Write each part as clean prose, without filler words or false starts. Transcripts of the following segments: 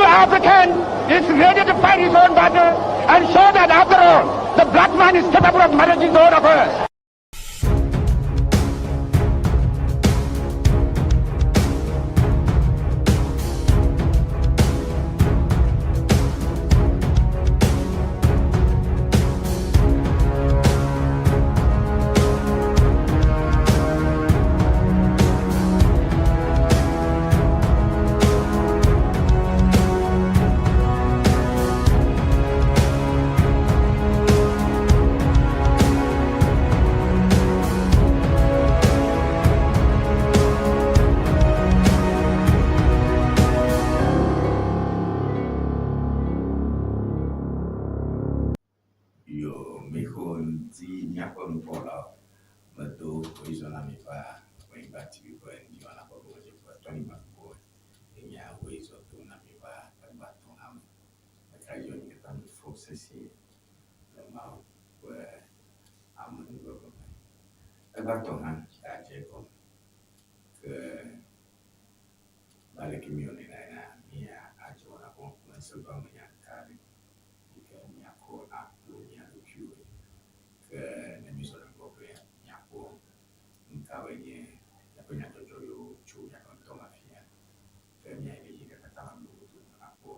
African is ready to fight his own battle and show that after all, the black man is capable of managing his own affairs. Yo mixɔ ŋdi míaƒe nukpɔlawo medo hoizɔ na mi va Kpanyigba TV ƒe ŋdiwɔna ƒe gɔmedzeƒe Tony Makuboe ye nye hoizɔ do na mi va egbe atɔ̃ hame. Meka ɖe edzi be mi katã mifɔ sesĩe le Mawu ƒe amenuveve me. Egbe atɔ̃ hã gadze egɔme ke abe aleke míewɔnɛ ene mía adze wɔna ƒe ŋusẽdoamenya ɖeka aɖe yi ke míakɔ akplɔ mía ɖokuiwoe. Ke ne mízɔ ɖe ŋgɔgbe míakpɔ nu kawoe nye míaƒe nyadzɔdzɔ yiwo tso míaƒe ŋutɔ me afia. Ke míayi ɖe edzi ke katã me godoo akpɔ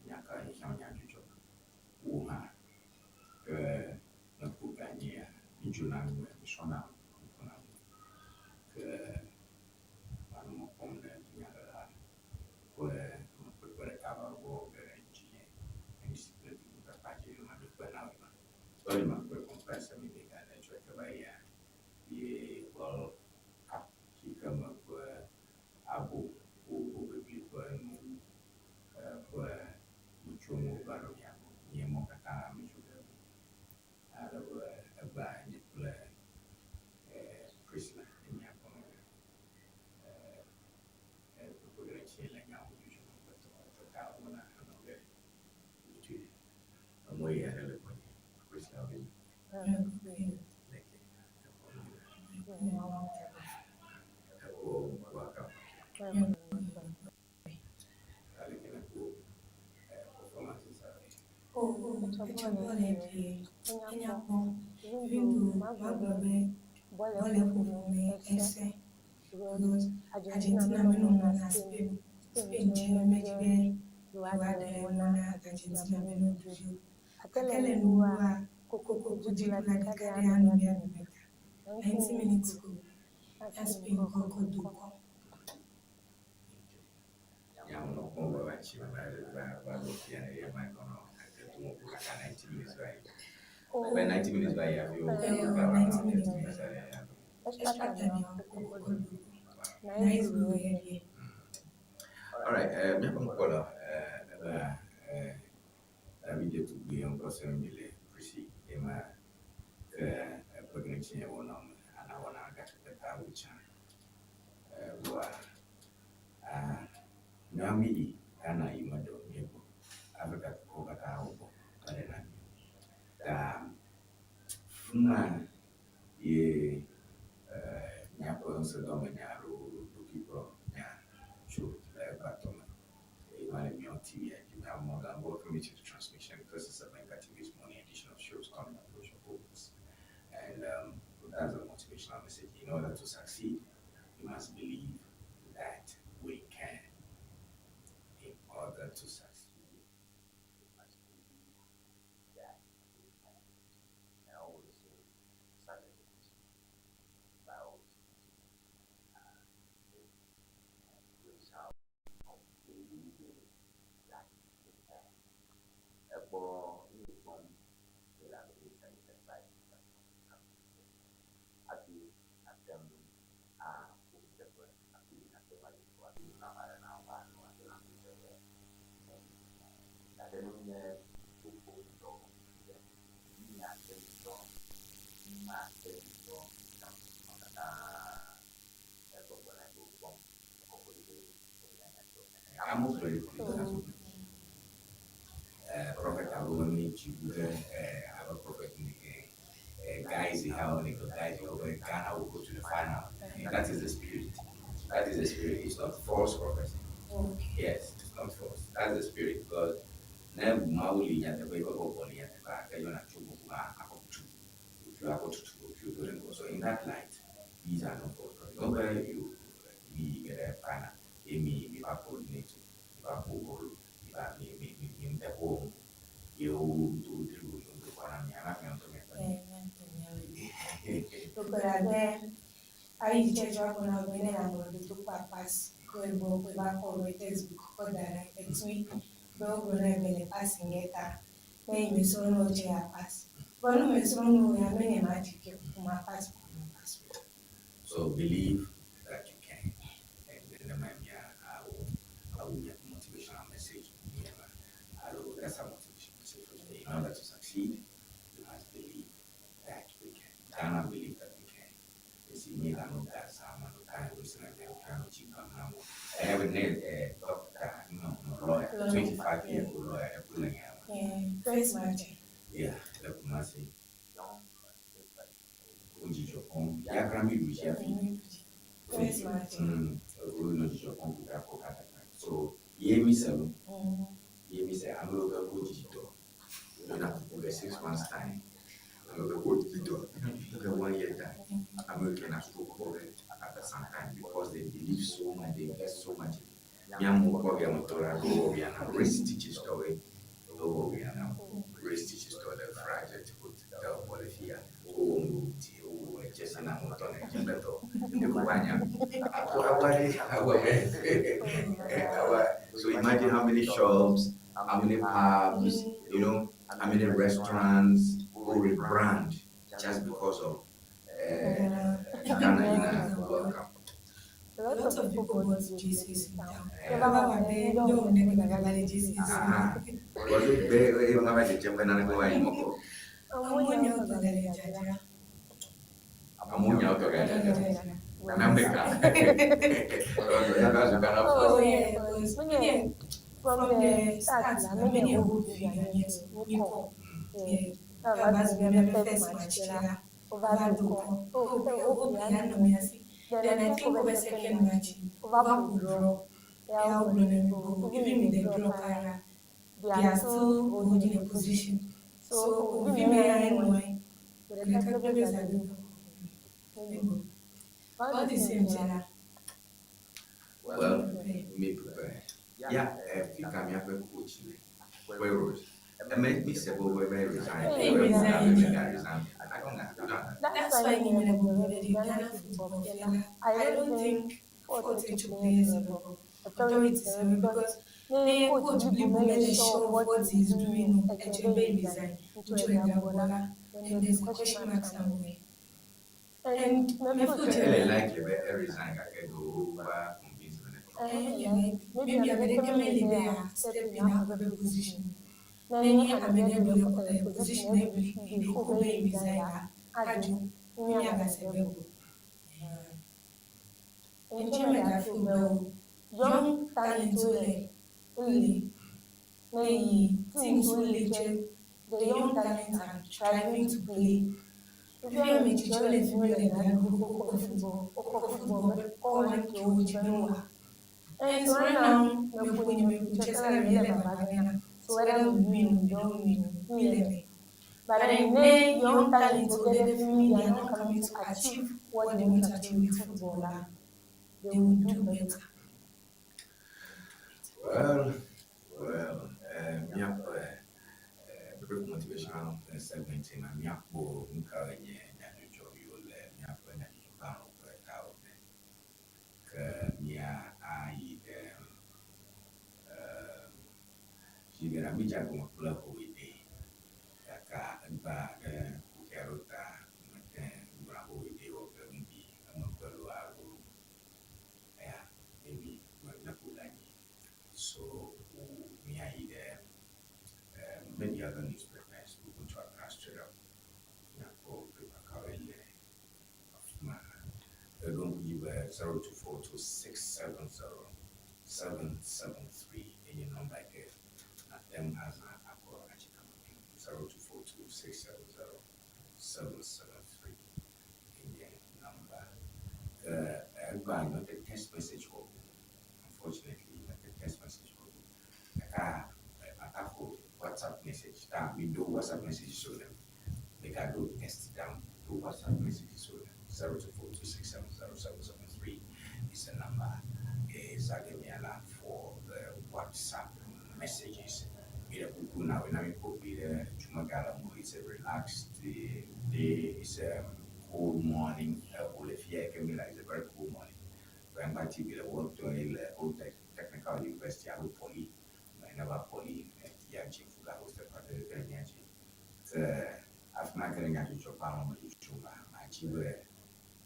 nya kae xexea me nyadzudzɔ wò hã. Ke ne kpo ganyea, mídzona nu me, mísrɔ̃na nu, míkpɔna nu. Ke manɔ mɔ kpɔm ne dunyaheha ƒe amekpekpe ɖeka va gbɔ ge ɖe dzinye. Indiscipline ƒe akpa dzi ma míkpe na wòe ma. Tɔnye makpɔe conference mi ɖeka ne tsɔe ke va yia ye World Cup xexeme ƒe abo hoʋiʋli ƒe nuwuwu ƒe nutsonuwo va ɖo mía gbɔ. Nye mɔ katã metso ɖe eme. Ale be egbea nye kple Priscilla ye mía gbɔ nɔ ge. Kpekpe ɖe ŋutinye le nyawo dzodzro me ƒe tɔtɔtɔ wɔna henɔ ge wòtsoe. Emɔ ɣi aɖe le gbɔnye. Priscilla wòle dzi. Leke exɔ nu le. Ekpɔ World Cup. Aleke nèkpɔ performances aɖe? Oh, etsɔ bɔl ɖe enya kpɔ. Even though magblɔ be bɔl ƒoƒo me esẽ because Argentina menɔ mɔ na Spain. Spain dze medzi be yewoaɖe mɔ na Argentina be ne woɖu dzi o. Gake le nuwuwua, kokoko dziɖula ɖeka ɖe anɔ mía dome ta. 90 minutes ko ya Spain kɔ kɔ do kɔ. Nyawo nɔ kpɔm be va tsi me va va va ɖo fia ne ye ma kɔ nɔ ete to mo kaka 90 minutes va yi. Be 90 minutes va yi hafi wo Eh, 90 minutes va yi. Extra time ya wokɔ kɔ do kɔ. Nice goal yɛ deɛ. All right, míaƒe nukpɔla ebe David Tugbe ŋkɔ sem mi le Prisi ye ma ke ekpe ɖe ŋutinye wɔna me ana wɔna gake ta wu tsã. Vɔa míawo míyi Ghana yi meɖe o míegbɔ. Afrika dukɔwo katã wogbɔ meɖe na mí o. Ta fima ye míaƒe ŋusẽdɔmenya alo ɖokuikplɔ nya tso le egbea me. Eye ma le míawo TV dzi. We are more than welcome you to the transmission. This is Abenka TV's morning edition of shows coming approach your homes. And that's a motivational message. In order to succeed, you must believe that we can. In order to succeed, you must believe that we can. I always say, success is by always result of believing that we can. Ekpɔ nu kpɔm le abe 75 hafi ate ŋu aƒo nuteƒe hafi ate ŋu ayi ŋgɔ hafi ame aɖe nava nɔ ate ŋu aƒo nuteƒe. Gake ne menye gbogbo ŋutɔ míate ŋutɔ mímate ŋutɔ katã egbɔgblɔ na be wokpɔm kɔkɔ ɖi be Amewo gblɔ ɖi Prophet alo mi dzi wu ge abe prophet ni guys how they go guys over Ghana will go to the final. That is the spirit. That is the spirit. It's not false prophecy. Okay. Yes, it's not false. That's the spirit, because ne Mawu li nyateƒe, eƒe gbɔgbɔ li nyateƒe, ake yɔna tso gbɔgbɔ akɔ tu ɖokuiwo, akɔ tutu ɖokuiwo do ɖe ŋgɔ. So in that light, these are not for no be you mi ge ɖe final ye mi va coordinate, mi va ƒo bɔlu, mi va mi mi ŋutɔ ƒo yewo do dribble, mi ŋutɔ kɔ na mi ana mi ŋutɔ miaƒe. Because ayi church wa kɔnɔ be ne aŋlɔ ɖe to kpa pass ko ebɔ ko eva xɔ be textbook kɔ da ɖe etui be wogblɔ na be le passing ge ta ne yi mesrɔ̃ nu dze ya pass. But nu mesrɔ̃ nu ya me nye ma dzi ke ko ma pass ko ma pass. So believe that you can. And then I will get motivational message. Yeah, I will, that's a motivation message for today. In order to succeed, you must believe that we can. Ghana believe that we can. You see, me, I know that some of the time we say that we can't achieve now. Every day, doctor, no, lawyer, 25-year-old lawyer, every day. Yeah, first match. Yeah, the Kumasi. Ojijo, ya mi lu fi. First match. O no jijo kon ku ka ko kata. So, ye mi se no, ye mi se ame ko ko jijo. Na ku 6 months time. Ame ko ko jijo. Ke one year time. Ame ke na so ko after some time because they believe so much, they invest so much. Mi amu ko ya mo to ra go ya na race teacher story. Go ya na race teacher story the project put the qualify. O mo ti o jesi na mo to na jimbeto. Ndiko wanya. So imagine how many shops, how many pubs, how many restaurants will rebrand just because of Ghana in a World Cup. A lot of people bought jerseys in town. Baba be no ne ko ga jerseys. Ah, because be ngaba je chembe na ko wa imoko. Amunya to ga le jaja. Amunya to ga jaja. Nameka. Oh yeah, because yeah, from the start, na many who yes, we call. Yeah, that was my first match. Over do. Oh, oh, yeah, no me asi. Then I think over second match, over could draw. Yeah, even with the draw, cara, they are still holding a position. So, we may anyway. But the All the same, Jala. Well, me prepare. Yeah, if you come here, coach, where was? And make me say, well, where resign? He Where resigned. resign? I don't know. That's why me when I go the Ghana football fella, I don't think 42 players authorities because they coach believe me sure what he's doing. Echebe resign, and there's a question mark somewhere. And me feel Ele like le resign kake go over convince them. Maybe I'm there stepping out of the position. Then I'm position every the resign. Aju, me agasebe. Nkyɛn feel well. Young talent ole, ole, teams ole the young talent are striving to play. If you have a chichole fi le ga football, football, ko wan ke o jibenwa. And so right now, me put me put salary le baba Ghana. So whether we win, we don't win, we le. But then young talent will definitely they are not coming to achieve what they want to achieve with football. They will do better. Well, miakpɔ brief motivational segment na miakpɔ nuka nye nyadzɔdzɔ yiwo le míaƒe nyadzɔdzɔ gbalẽwo ƒe tawo me. Ke mía ayi ɖe zi geɖe mídze agɔme kple Howede gake egba ɖe kuxi aɖewo ta mete gblɔna Howede wɔ be ŋdi emegbe loo alo eya maybe míaƒo ɖe anyi. So míayi ɖe many other newspapers. We go to Accra straight up. Míakpɔ paper kawoe le afi ma. Eɖo ŋku dzi be 0242670773 enye nɔmba yi ke nàte ŋu azã akɔ atsikame. 0242670773 enye nɔmba. Ke egbea mete text message xɔ o. Unfortunately, mete text message xɔ o. Gake Ta mi ɖo WhatsApp messages wo nem. Mi ga ɖo text dam, ɖo WhatsApp messages wo nem. 0242670773 is the number. Eza ge mia la for the WhatsApp messages. Mi ɖe kuku na wo na mi kpɔ vi ɖe dzumega le mo. It's a relaxed day. It's a cold morning. Wòle fia yi ke mi le, it's a very cold morning. Ƒe TV le wɔtɔ ye le Old Technical University alo Poly. Me ne va Poly ya ŋuti fuga hostel ƒe ɖe mía dzi. Ke afi ma ke le nyadzɔdzɔ ƒe alɔme tsotso ma, madzi be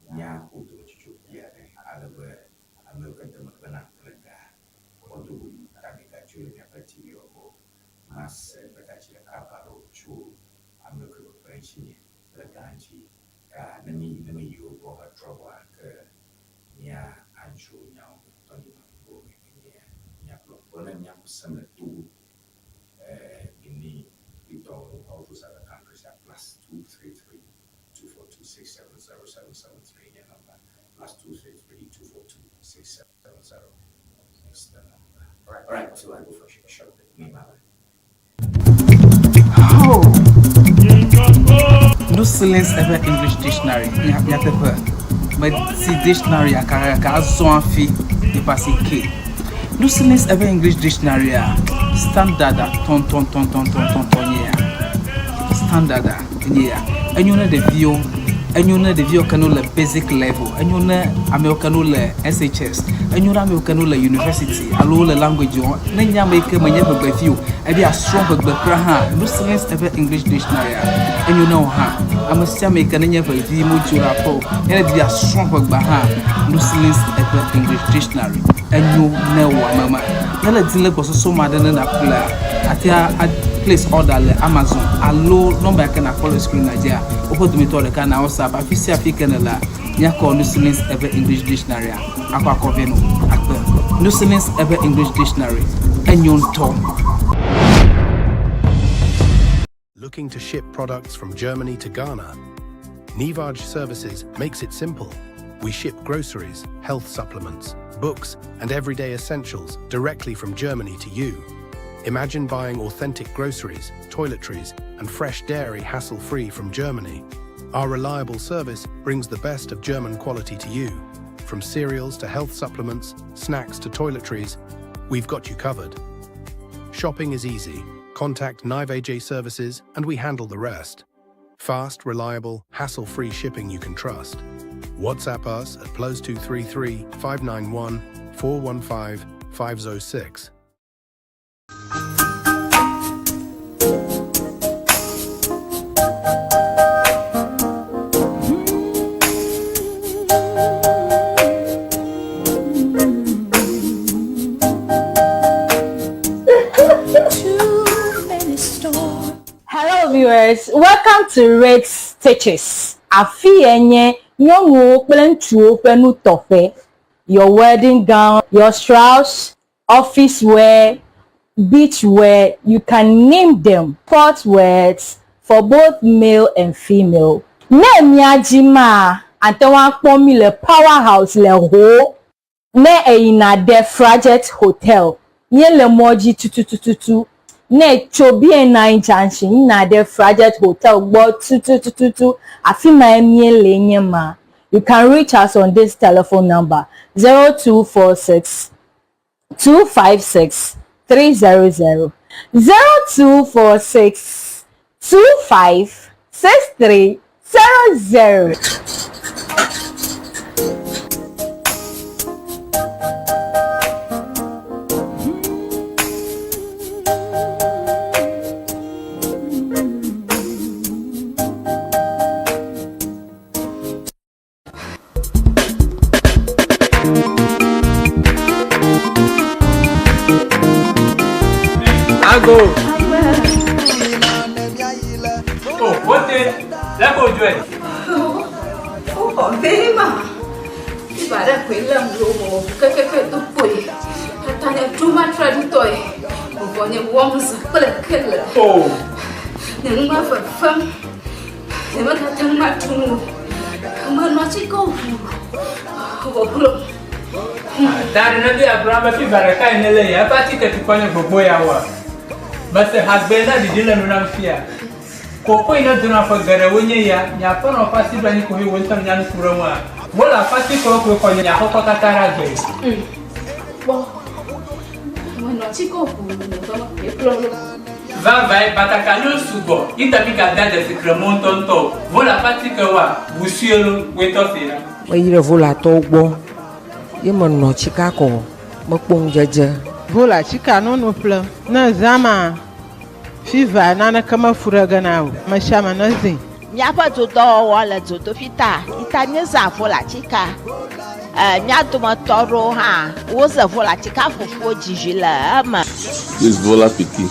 míaƒo dometsotso kpui aɖe ale be amewo ke dome kpena kple ga woado go yi ta migatso le miaƒe TV wo gbɔ. Mase gbedatsi ɖeka eve alo tso amewo ke kpekpe ɖe ŋutinye kple ga ŋuti. Ta ne mi ne meyi wo gbɔ hetrɔ gbɔa ke mía adzro nyawo me tɔnye me gbɔ me nye míagblɔ. Vɔ ne míaƒe sem le Togo, Benin, Litɔwo, all those other countries are +233 242 670 773 nye number. +233 242 670 is the number. All right, all right. So I go for a short break. Me, bye. Oh. No Silence Ever English Dictionary nyateƒe meti dictionary akakaka azɔ hafi nipa si ke. No Silence Ever English Dictionary a standard a tɔntɔntɔntɔntɔntɔn nye ya. Standard a nye ya. Enyo ne ɖeviwo, enyo ne ɖeviwo ke no le basic level, enyo ne amewo ke no le SHS, enyo ne amewo ke no le university alo wole language wɔm. Ne nye ame yi ke menye ʋegbevi o, ebe yeasrɔ̃ ʋegbe kura hã, No Silence Ever English Dictionary a enyo ne wò hã. Ame sia ame yi ke nenye ʋevi modzo ɖe aƒe o, ye ne di be yeasrɔ̃ ʋegbea hã, No Silence Ever English Dictionary enyo ne wò ame ma. Ne le di le gbɔsɔsɔ ma ɖe ne nàƒlea, àte a place order le Amazon alo nɔmba yi ke nàkpɔ le screen na dzia, woƒe dometɔ ɖeka na WhatsApp. Afi sia afi ke nèlea, míakɔ No Silence Ever English Dictionary a akɔ akɔ vɛ nɔ akpe. No Silence Ever English Dictionary enyo ŋutɔ. Looking to ship products from Germany to Ghana? Nivaj Services makes it simple. We ship groceries, health supplements, books, and everyday essentials directly from Germany to you. Imagine buying authentic groceries, toiletries, and fresh dairy hassle-free from Germany. Our reliable service brings the best of German quality to you. From cereals to health supplements, snacks to toiletries, we've got you covered. Shopping is easy. Contact Nivaj Services and we handle the rest. Fast, reliable, hassle-free shipping you can trust. WhatsApp us at +233 591 415 506. Hello viewers, welcome to Red Stitches. Afi ye nye nyɔnuwo kple ŋutsuwo ƒe nutɔƒe. Your wedding gown, your shrouds, office wear, beach wear, you can name them. Sport wears for both male and female. Ne mía dzi maa, ate ŋu akpɔ mí le Power House le Ho. Ne èyina ɖe Frajet Hotel, míele mɔ dzi tutututu. Ne ètso BNI Junction yina ɖe Frajet Hotel gbɔ tutututu, afi mae míele nye ma. You can reach us on this telephone number 0246 256 300 0246 25 63 00. Ago. Oh, wote. Lẹ́kọ̀ọ́ ojú ẹ̀. Ó bema. Ibara kwela mlomo kekeke to poe. Atanya tuma traditoy. Ubonye womza kple kele. Oh. Ne ngma fa fam. Ne ma ka tang ma tunu. Ma no chi ko hu. Wo kulo. Tari na bí Abraham fi bàrẹ̀ ká ìnílẹ̀ yẹn, ẹ bá tí kẹ̀tù kọ́ ní gbogbo ya wà. Mese hagbe na ɖiɖi le nu nam fia. Koko yi ne dona ƒe geɖewo nye ya, nye aƒenɔ ƒe asi ɖo anyi ko he wò ŋutɔ nya nu ku ɖe ŋua. Wole afati kɔe koe xɔ nye aƒekɔ katã ɖe agbe. Kpɔ. Menɔ tsi ko ʋu le ƒe me kplɔ ɖo. Vavae, batakaliwo sugbɔ, yi ta mi gada dzesi kremɔ ŋutɔŋutɔ o. Vɔ le afati ke woa, ʋu sue lo, woe tɔ se ɖa. Meyi ɖe Volatɔwo gbɔ ye menɔ tsika kɔ mekpɔ ŋudzedze. Vola tsika nono ƒlem. Ne zã ma, fiva naneke mefu ɖe ge na o. Ame sia ame nezĩ. Míaƒe dodɔwɔwɔ le dzodoƒi ta yi ta míezã volatsika. E, mía dometɔ aɖewo hã woze volatsika fufuwo dzizi le eme. This Vola pikin.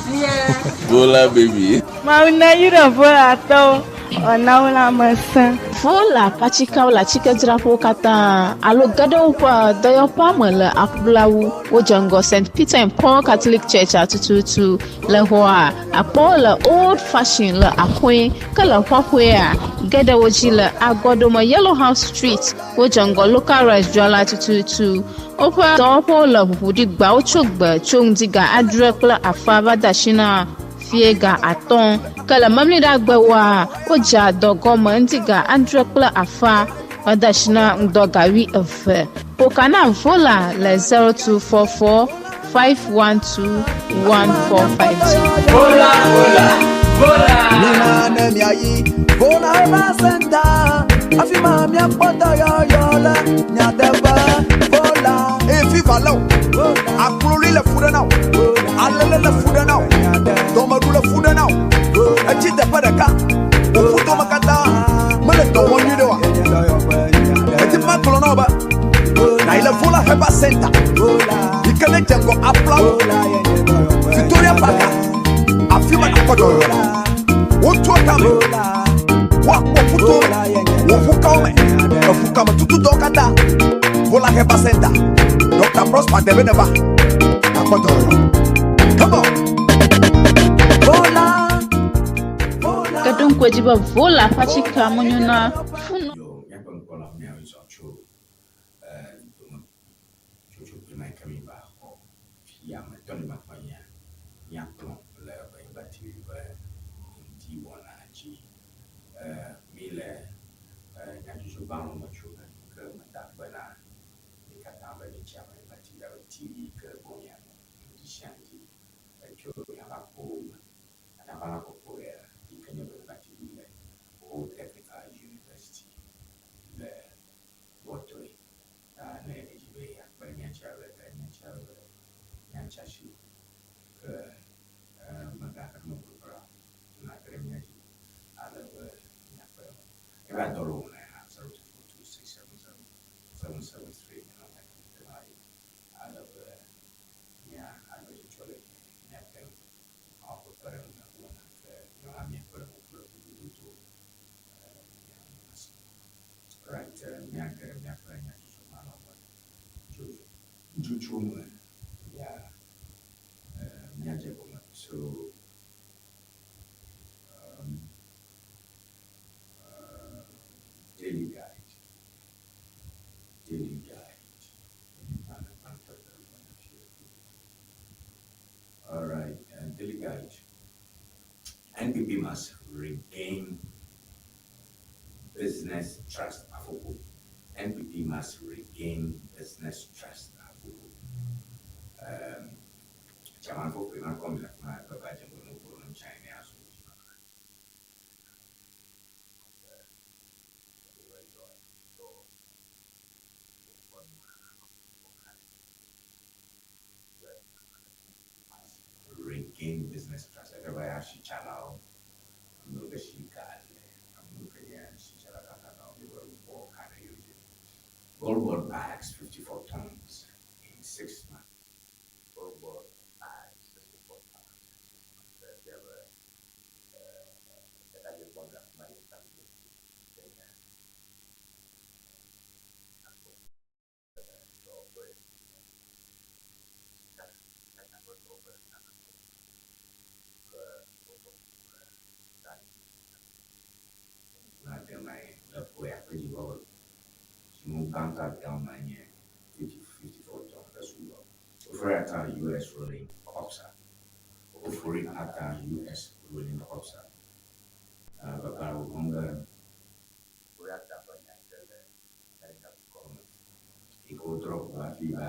Vola baby. Mawu na yra Volatɔwo wòana wo lãmesẽ. Vola ƒe atsikewo le atsikedzraƒewo katã alo ge ɖe woƒe dɔyɔƒea me le Aƒulawu. Wodze ŋgɔ St. Peter and Paul Catholic Church tututu le xɔa akpɔwo le Old Fashion le Axɔe ke le Ƒaƒoea ge ɖe wo dzi le Agɔdome Yellow House Street. Wodze ŋgɔ Local Rice dzrala tututu. Woƒe dɔwɔƒewo le ʋuʋu ɖi gbawo tso gbe tso ŋdi ga adre kple afa va de asi na fie ga atɔ̃. Ke le memleɖagbewoa, wodzea dɔ gɔme ŋdi ga adre kple afa va de asi na ŋdɔ ga wuieve. Ƒo na Vola le 0244 512 1452. Vola, vola, vola. Mina ne miayi Vola Herbal Center afi ma miakpɔ dɔyɔyɔ le nyateƒe Vola. Eye fiva lé o akloli le fu ɖe na o alele le fu ɖe na o dɔmeɖu le fu ɖe na o etsi teƒe ɖeka wò ƒutome katã mele dɔ wɔm nyuie ɖe oa eti ma gblɔ na wo be na yi le Vola Herbal Center yi ke ne dze ŋgɔ Aflawo Victoria Park afi ma nakpɔ dɔyɔyɔ le wotua tame woakpɔ ƒuto wò ƒukawo me eƒukame tututɔwo katã Vola Herbal Center Dr. Prosper Debe ne va nakpɔ dɔyɔyɔ come on. Vola. Ke ɖo ŋku edzi be Vola ƒe atsike menyo na funɔ. Yo, míaƒe nukpɔla míawo zɔ tso dome tsotso kple ma yi ke mi va xɔ fia me tɔ ne makpɔ nyia míakplɔ le Ʋenyigba TV ƒe ŋdi wɔna dzi. Mi le nyadzɔdzɔgbalẽwo me tso ge ke meda akpe na mi katã be mietsi Ʋenyigba TV alo TV yi ke gbɔ mianɔ ŋdi sia ŋdi etso miava kpɔ wo me. Miava kpɔkpɔ ya yi ke nye Ʋenyigba TV le Old Technical University le Wɔtɔe. Ne edzi be yeakpe míatsi alo ɖe míatsi alo ɖe míatsi asi ke mega xexeme kura nage ɖe mía dzi ale be míakpe ɖe ŋu. Eva dɔ le wɔna ya 0242 670 773 nɔnɔme ale be mía agbetsɔtsɔ le míate ŋu awɔ kpekpeɖeŋu le wɔna ke míawo míakpe ɖe ŋu kple vovototo míase. Right, míage ɖe míaƒe nyadzɔdzɔgbalẽwo me dzodzro me ya míadze gɔme. So Daily Guide, Daily Guide. All right, Daily Guide. NPP must regain business trust. Afoko. NPP must regain business trust. Afoko. Chairman for Prima come like my Baba Jango no no China. Regain business trust. Everybody has chala. I'm not I'm looking at chala Gold Board bags 54 tons in 6 months. Gold Board bags 54 tons in 6 months. There were that I just wonder money US ruling COPSA. Ofori Atta US ruling pops up. Baba wògblɔ be Ofori Atta ƒe nya yi ke le Amerika dukɔ me yi ke wodrɔ̃ ʋu hafi va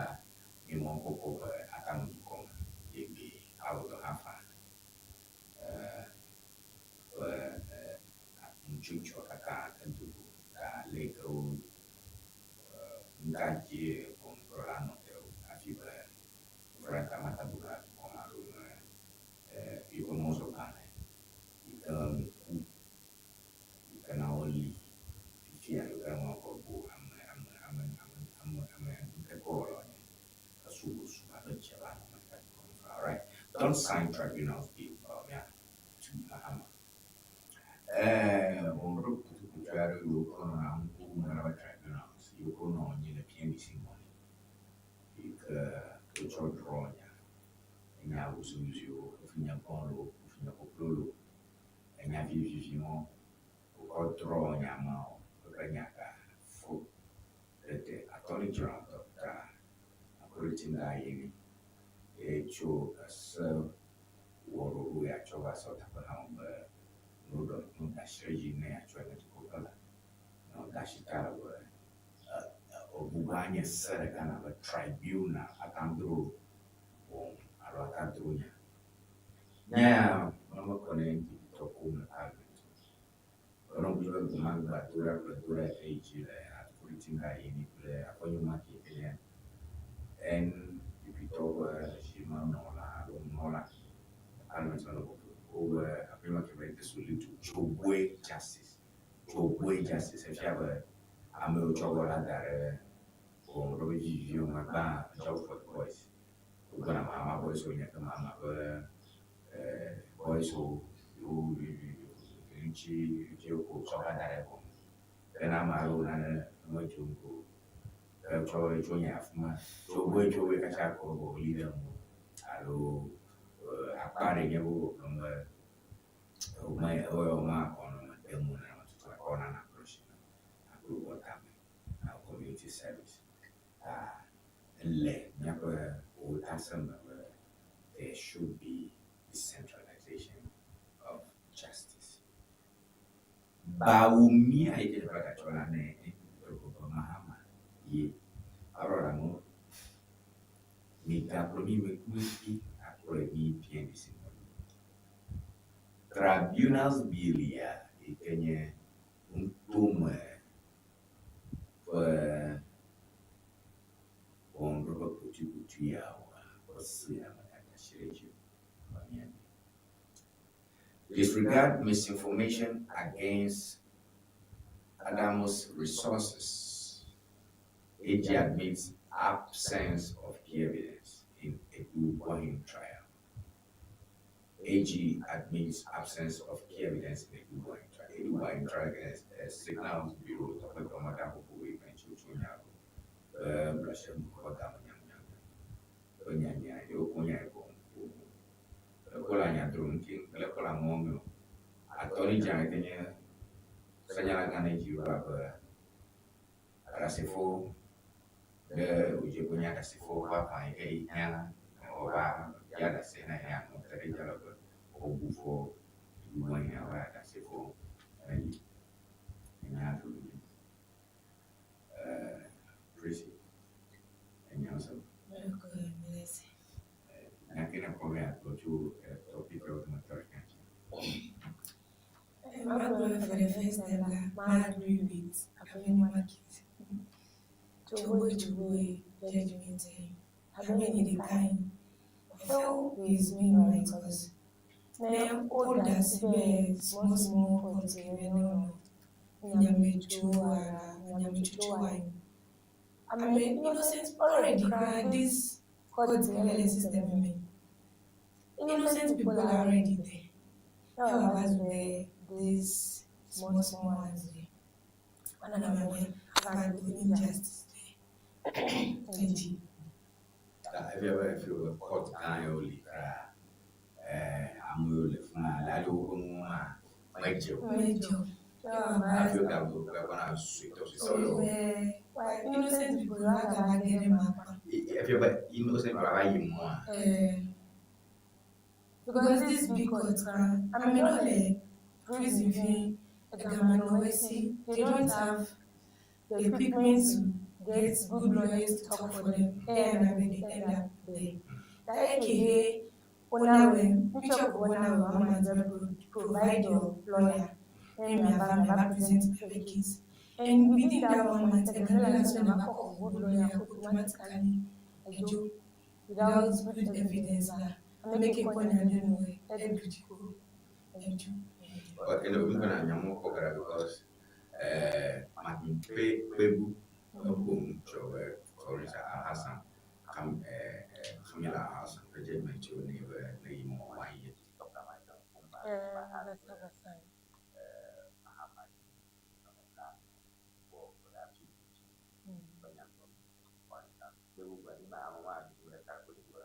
nye mɔkpɔkpɔ be ata nu dukɔ me ye awɔ dɔ hã faa. Ƒe nutsotsoa katã edo go ta le yi ke wo nuka dzie ʋɔnudrɔ̃la nɔ te o hafi be Ofori Atta mata do la dukɔ me alo me yeƒe mɔzɔgbalẽ yi ke ŋku yi ke na woli fifia yi ke ŋlɔ go ame ame ame ame ame ame nuteƒewɔlawo nye esu go su abe dze va nɔ Amerika dukɔ me. Alright, don't sign tribunals bill Bawumia to Mahama. Ʋɔnudrɔ̃ kutukutu aɖewo yiwo ke nɔna ŋku me be tribunals yiwo ke nɔ anyi le PNDC ŋɔli yi ke wotsɔ drɔ̃ nya enya wuzuwuzuiwo, efi nye gbɔ̃ loo, efi nye koklo loo, enya viviviwo wokɔ drɔ̃ nya mawo woƒe nya ga fo. Tete Attorney General Dr. Akorotinda Ayine ye tso ese wɔ ɖoɖo ya tsɔ va sɔ teƒe hã be no ɖɔ no da asi ɖe edzi ne yeatsɔe ne dukɔ ƒe la ne wòda asi ta le be wògbugbɔ anye se ɖeka na be tribunal ate ŋu dro ʋɔnu alo ate ŋu dro nya. Nya ya mekɔ ne NPP tɔ kom le parliament o. Enɔ ŋku be gbemagba do ɖa kple do ɖa yi ke yi dzi le Akorotinda Ayine kple Afenyo Markin ke nye NPP tɔwo ƒe zimenɔla alo nunɔla parliament me nɔ wobe Afenyo Markin be this will lead to Chogbe justice. Chogbe justice efia be amewo tsɔ wɔ la da ɖe ʋɔnudrɔ̃ƒe viviviwo me gbã job for the boys. Wogbɔna Mahama boys wo nye ke Mahama ƒe boys wo yewo ŋuti ŋuti woko tsɔ va da ɖe ʋɔnu. Ke ne ame aɖewo nane medzo ŋgo etsɔ tso nya afi ma tso goe tso goe katã ko wòli ɖe ŋu alo akpa ɖe nye be wogblɔm be wome ewɔ ma akɔ nɔ me dem wo nana tutu akɔ nana approach na aklo wɔ tame community service ta ele míaƒe wotase me be there should be decentralization of justice. Bawumia yi ke teƒe gatsɔ la ne ƒe Mahama ye aɖɔ mo migakplɔ mi mi akplɔe mi PNDC Tribunals bill ya yi ke nye ŋutome ƒe ʋɔnudrɔ̃ƒe kutukutu yawoa ƒe se ya megada asi ɖe edzi o. Disregard misinformation against Adamus resources. AG admits absence of key evidence in Adu Boahen trial. AG admits absence of key evidence in Adu Boahen trial. Adu Boahen trial against Signals Bureau, tɔƒe dɔmɔda ƒoƒo yi me tso tso nya be blasem kɔ da me nyam nyam. Be nya nya yewo ko nya ko ko la nya dro ŋuti le ko la mɔ me o. Attorney General ke nye senyalagã ne dzi va be ɖasefo ɖe wòdze ko nye ɖasefo ƒe aʋa yi ke hiã wòava bia ɖase na hiã nɔ te ɖe edzi ale be wobu fɔ ɖuɖu hiã be ɖasefo meli. Enya ɖo nye. Tracy, enya sɔ. Nya ke ne kpɔ be yeagblɔ tso topic yawo dometɔ ɖeka dzi. Magblɔ for the first time la, ma agree with Afenyo Markin. Chogbe chogbe judgment abe nye ɖeka yi. I feel he is doing right because ne woda asi be small small court ke be ne wonɔ nyametsotsoa nyametsotsoa yi. I mean innocent already koraa this court ke le system me. Innocent people are already there. Now wava zu be this small small ones there. Wana be ava do injustice there. Edzi. Ta efia be efi be court gã yawo li kura amewo le fi ma le ale woƒe nuwo ma medze o. Medze o. Hafi wogagblɔ gakpɔna suetɔ suetɔ yawo. Innocent people agava ge ɖe eme akpa. Efia be innocent people ava yi mɔa. Because this big court kura, ame ɖewo le prison fi, egame nɔ wo si, they don't have the equipment to get good lawyers to talk for them. Eya na be they end up there. Ta eke he wona wɔ, ŋutsua ko wona wɔ one month be provide your lawyer ne miava miava present miaƒe case. And within that one month, egame le asi be nava kɔ good lawyer automatically edzo without good evidence la, ame ke kpɔ nya ɖe nu eɖu dzi ko edzo. But you know, we're gonna nyamu kɔkɔra because Martin Kpebu eƒo nu tso be Clarissa Alhassan Kam Kamila Alhassan ƒe judgment tso ne be ne yi mɔ one year to stop that my Basa. Mahama for that Kpebu gblɔ be ame ma ɖeka koe gblɔ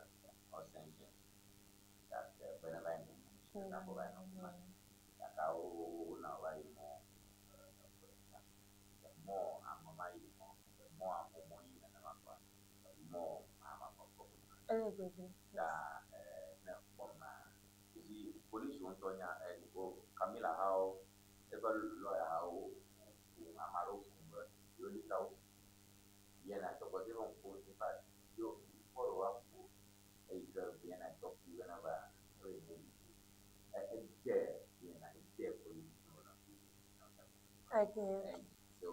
or sentence that whenever I gake wona wova yi mɔ the more ame ma yi mɔ, the more amewo mɔ yi nenema kɔa, the more Mahama ƒe problem. Ele gbegbe. Ta ne kpɔ ma, you see, police ŋutɔ nya o Camilla hawo, eƒe lawyer hawo ƒo ame aɖewo ƒo be yewo ɖeka wo Vienna tɔ because eƒe ŋku in fact yo before woaƒo eyi ke Vienna tɔ ku whenever eye ne ede Vienna ede police no no. Okay. And so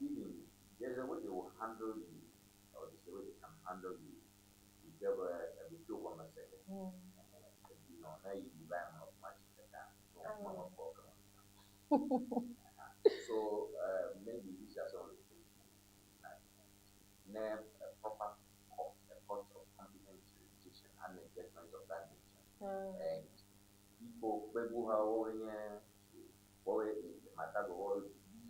even there's a way they will handle you, or there's a way they can handle you. You get a bit of one second. Now you buy more much better. No more problem. So maybe these are some of the things. Name a proper court, a court of competent jurisdiction and a judgment of that nature. And people, people who are these were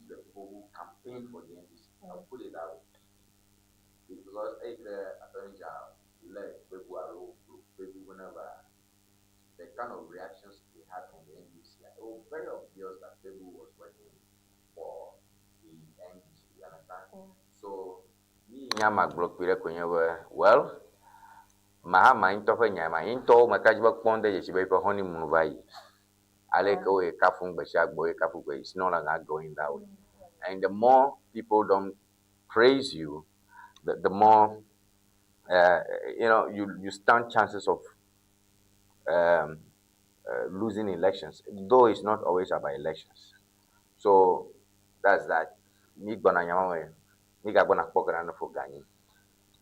people who campaigned for the NDC. I'll put it that way. Because if the attorney general led people who whenever the kind of reactions they had from the NDC, it was very obvious that Kpebu was working for the NDC. You understand? So me nyama gblɔ kpi ɖe koe nye be well Mahama ŋutɔ ƒe nya ma ŋutɔwo meka dzi be kpɔm de dzesi be eƒe honeymoon va yi. Ale ke woye kafu gbe sia gbe woye kafu gbe it's no longer going that way. And the more people don't praise you, the more you stand chances of losing elections, though it's not always about elections. So that's that. Mi gbɔna nyama me, mi gagbɔna kpɔ ge na fo ganyi.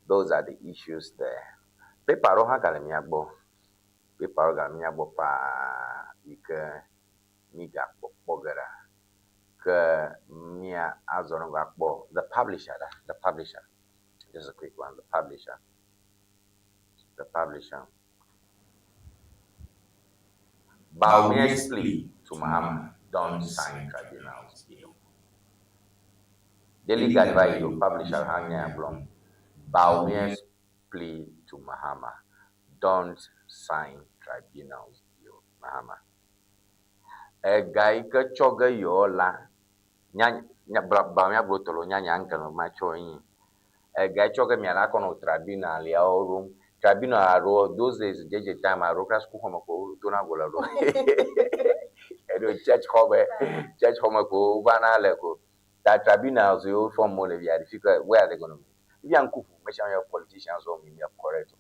Those are the issues there. Paper ɖewo hã gale mía gbɔ. Paper ɖewo gale mía gbɔ paa yi ke mi gakpɔkpɔ ge ɖa. Ke mía azɔ ne va kpɔ the publisher ɖa, the publisher. Just a quick one, the publisher. The publisher. Bawumia's plea to Mahama, don't sign tribunals bill. Daily Guide va yi publisher hã nye gblɔm. Bawumia's plea to Mahama, don't sign tribunals bill. Mahama. Ega yi ke tsɔ ge yewo la, nya nya Bawumia gblɔ tɔ lo nya nya ŋke ma tsɔ nyi. Ega yi tsɔ ge mia la kɔ nɔ tribunal yawo ɖom. Tribunal alo those days JJ time alo kura sukuxɔme ko wodona go le ɖo. Eɖo church xɔme, church xɔme ko wovana le ko. Ta tribunals yiwo form wole via fi ke where are they gonna be? Via ŋku ʋu me sia me politicians wo mi mi correct.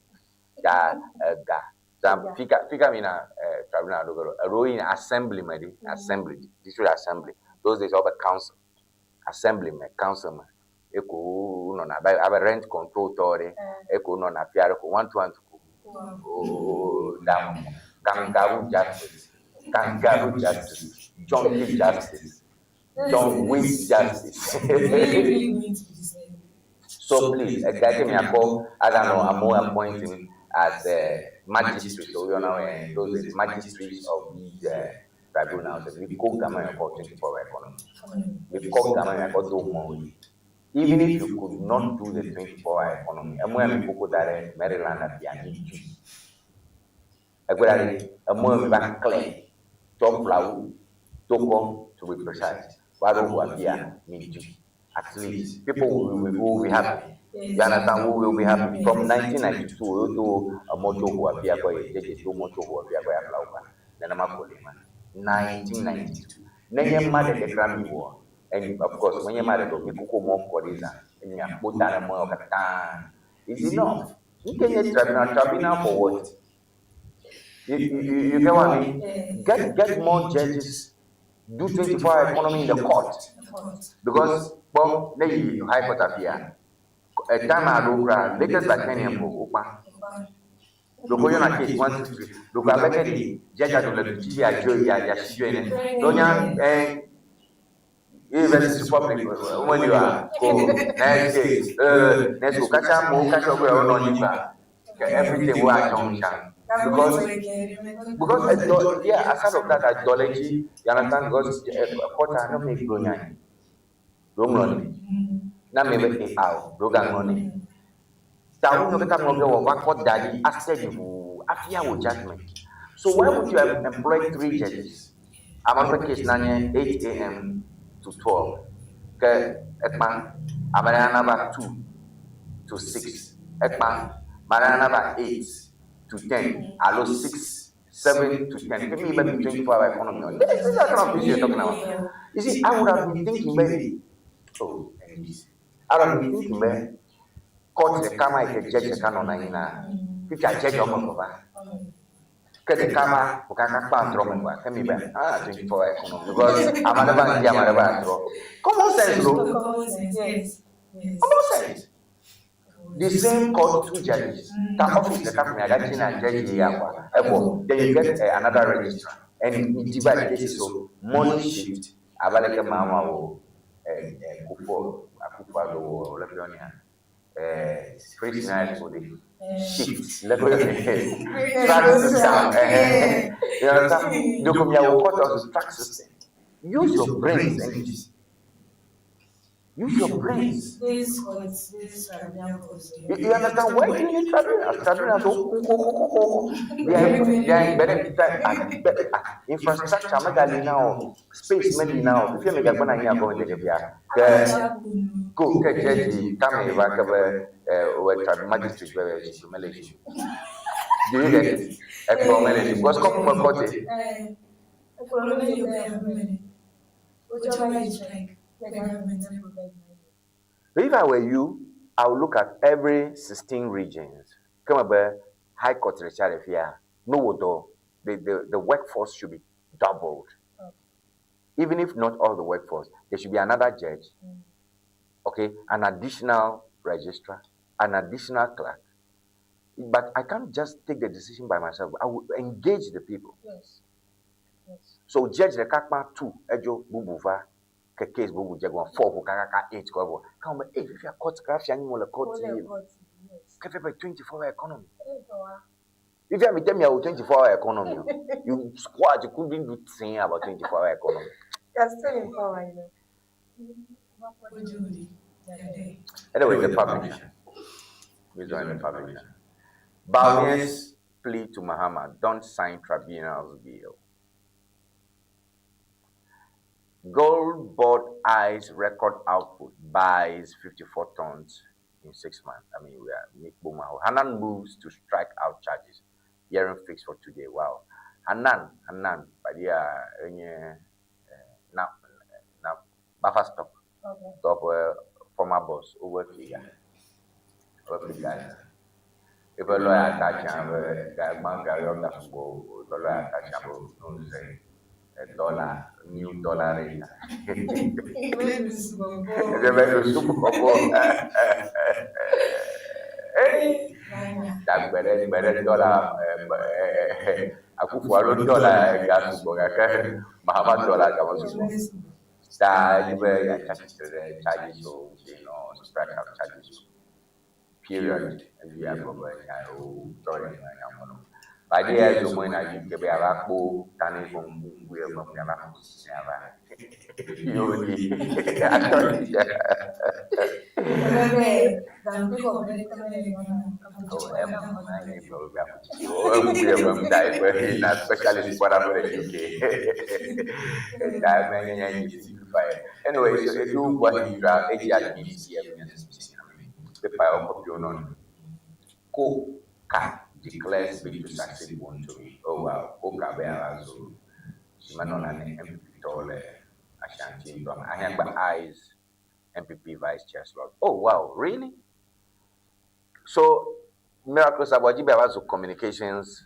Ta ega ta fika fika mi na tribunal ɖo ge ɖo. Eɖewo yina assembly me ɖi, assembly, district assembly. Those days wobe council, assembly me, council me. Eko wonɔna abe rent control tɔ ɖe. Eko wonɔna afi aɖe ko one to one ko. Oh, damn. Kangaroo justice, kangaroo justice, junkie justice, John Wick justice. Really, really going to this level. So please, a guy me akɔ aganɔ amewo appointing as magistrates or you know those days, magistrates of these tribunals. We call government called 24 hour economy. We call government called do more. Even if you could not do the 24 hour economy, emu mi koko da ɖe Maryland afia mi tu. Egbe ɖa ɖe emu mi va clear tsɔ flawu tokɔ to be precise. Wa ɖo ʋu afia mi tu. At least people will be happy. You understand? We will be happy. From 1992, woto emɔ tso ho afia kɔ yi, dzedze to mɔ tso ho afia kɔ yi afla wo nenema ko le ma. 1992. Nenye ma ɖeɖe kra mi wɔ, and of course, menye ma ɖeɖe o, mi kuku mɔ kɔ ɖi zã, eye miakpo ta ɖe mɔ yawo katã. Is enough. Nke nye tribunal, tribunal for what? You get what I mean? Get more judges, do 24-hour economy in the court. Because, well, ne yi high court afia, a time aɖewo kura, latest by 10 a.m. ko wokpa. Ɖeko yɔna case one, two, three. Ɖeko abe ke ɖi judge aɖe le du dzi ya dzo ya ya si dzo ene. Ɖo nya ye versus public womeli wa ko next case next ko katã amewo katã wo wonɔ anyi gba ke everything wo adzɔ ŋutsa because edɔ, yeah, aside of that, edɔ le edzi, you understand, because court a ne me gblɔ nya yi ɖo ŋlɔ nɛ na ame be ao ɖo gaŋlɔ nɛ ta wo nyɔ katã ŋlɔ ge wɔ va kɔ da ɖi ase ɖi ʋuu afia wò judgement. So why would you employ three judges? Ame ƒe case na nye 8 a.m. to 12 ke ekpa ame ɖe nana va 2 to 6, ekpa ame ɖe nana va 8 to 10 alo 6, 7 to 10. Ke mi be mi 24 hour economy. This is the kind of issue you're talking about. You see, I would have been thinking maybe, oh, NDC. I would have been thinking maybe court ɖeka ma yi ke judge ɖeka nɔna anyi na fifia judge wɔme eve va ke ɖeka va wò kaka kpa trɔ me kɔa ke mi be ah, 24 hour economy because ame aɖe va ŋdi, ame aɖe va trɔ. Common sense lo. Common sense, yes. Common sense. The same court, two judges. Ta office ɖeka ko miagadzi na judge ya kɔa evɔ. Then you get another registrar and you divide cases, so morning shift abe aleke maa wo Kufuor, Akufo-Addo wɔ le fi ɔnia free senior high school de shift level track system. You understand? Doko miawo court also track system. Use your brains and use your brains. This court, this tribunal court. You understand? Why do you need tribunals? Tribunals, oh, they are better, better infrastructure. Megali now, space maybe now. If you make a gonna hear going to the ke ko ke judge kame va ke be we magistrate be si mele si. Do you get it? Ekplɔ mele si because come from court. Ekplɔ mele o, whichever you strike, the government provide money. If I were you, I would look at every 16 regions. Come up, High Court here. No, though, the workforce should be doubled. Even if not all the workforce, there should be another judge, okay, an additional registrar, an additional clerk. But I can't just take the decision by myself. I will engage the people. So judge ɖeka kpa two edzo bubu va ke case bubu dze gɔme four ƒo kakaka eight kɔ evɔ. Kan be eh fifia court kra fia nyi mo le court Wole yi. court, yes. Ke fia be 24 hour economy. Eh, tɔwa. Fifia mi tell me about 24 hour economy o. You squat, you couldn't do thing about 24 hour economy. You're still in power. Ojuri, they are there. Anyway, the publisher. We join the publisher. Bawumia's plea to Mahama, don't sign tribunals bill. Gold Board eyes record output, buys 54 tons in 6 months. I mean, we are Nick Boma. Hanan moves to strike out charges. Hearing fixed for today. Wow. Hanan, Hanan, but yeah, na na buffer stock. Top former boss over figure. Over figure. If a lawyer catch him, ga ga yɔ gasugbɔ o, lawyer catch him, no say dollar, new dollar rate. Ebe do sugbɔ. Ta gbe ɖe dollar Akufo-Addo dollar ga sugbɔ gake Mahama dollar ga me sugbɔ. Ta edzi be yeatsi atsitre ɖe charges wo ŋuti nɔ strike out charges wo. Period. Evi agblɔ be nya yiwo trɔ ɖe nya me no. Ba ɖe ya zo me na UK be yeava kpɔ ta ne ƒe ŋku ye me yeava kpɔ sisi ava. Yewo di atɔ di. Oh, em na specialist for the UK. Anyway, so edu what he draft, eji admin. Paper yawo kɔpiwo nɔ nu. Koka declares bid to succeed Wontumi. Oh wow, Koka be yeava zu zimenɔla ne NPP tɔwo le Ashanti ŋutɔ me. Ahiãgba eyes NPP vice chair slot. Oh wow, really? So Miracles Aboagye be yeava zu communications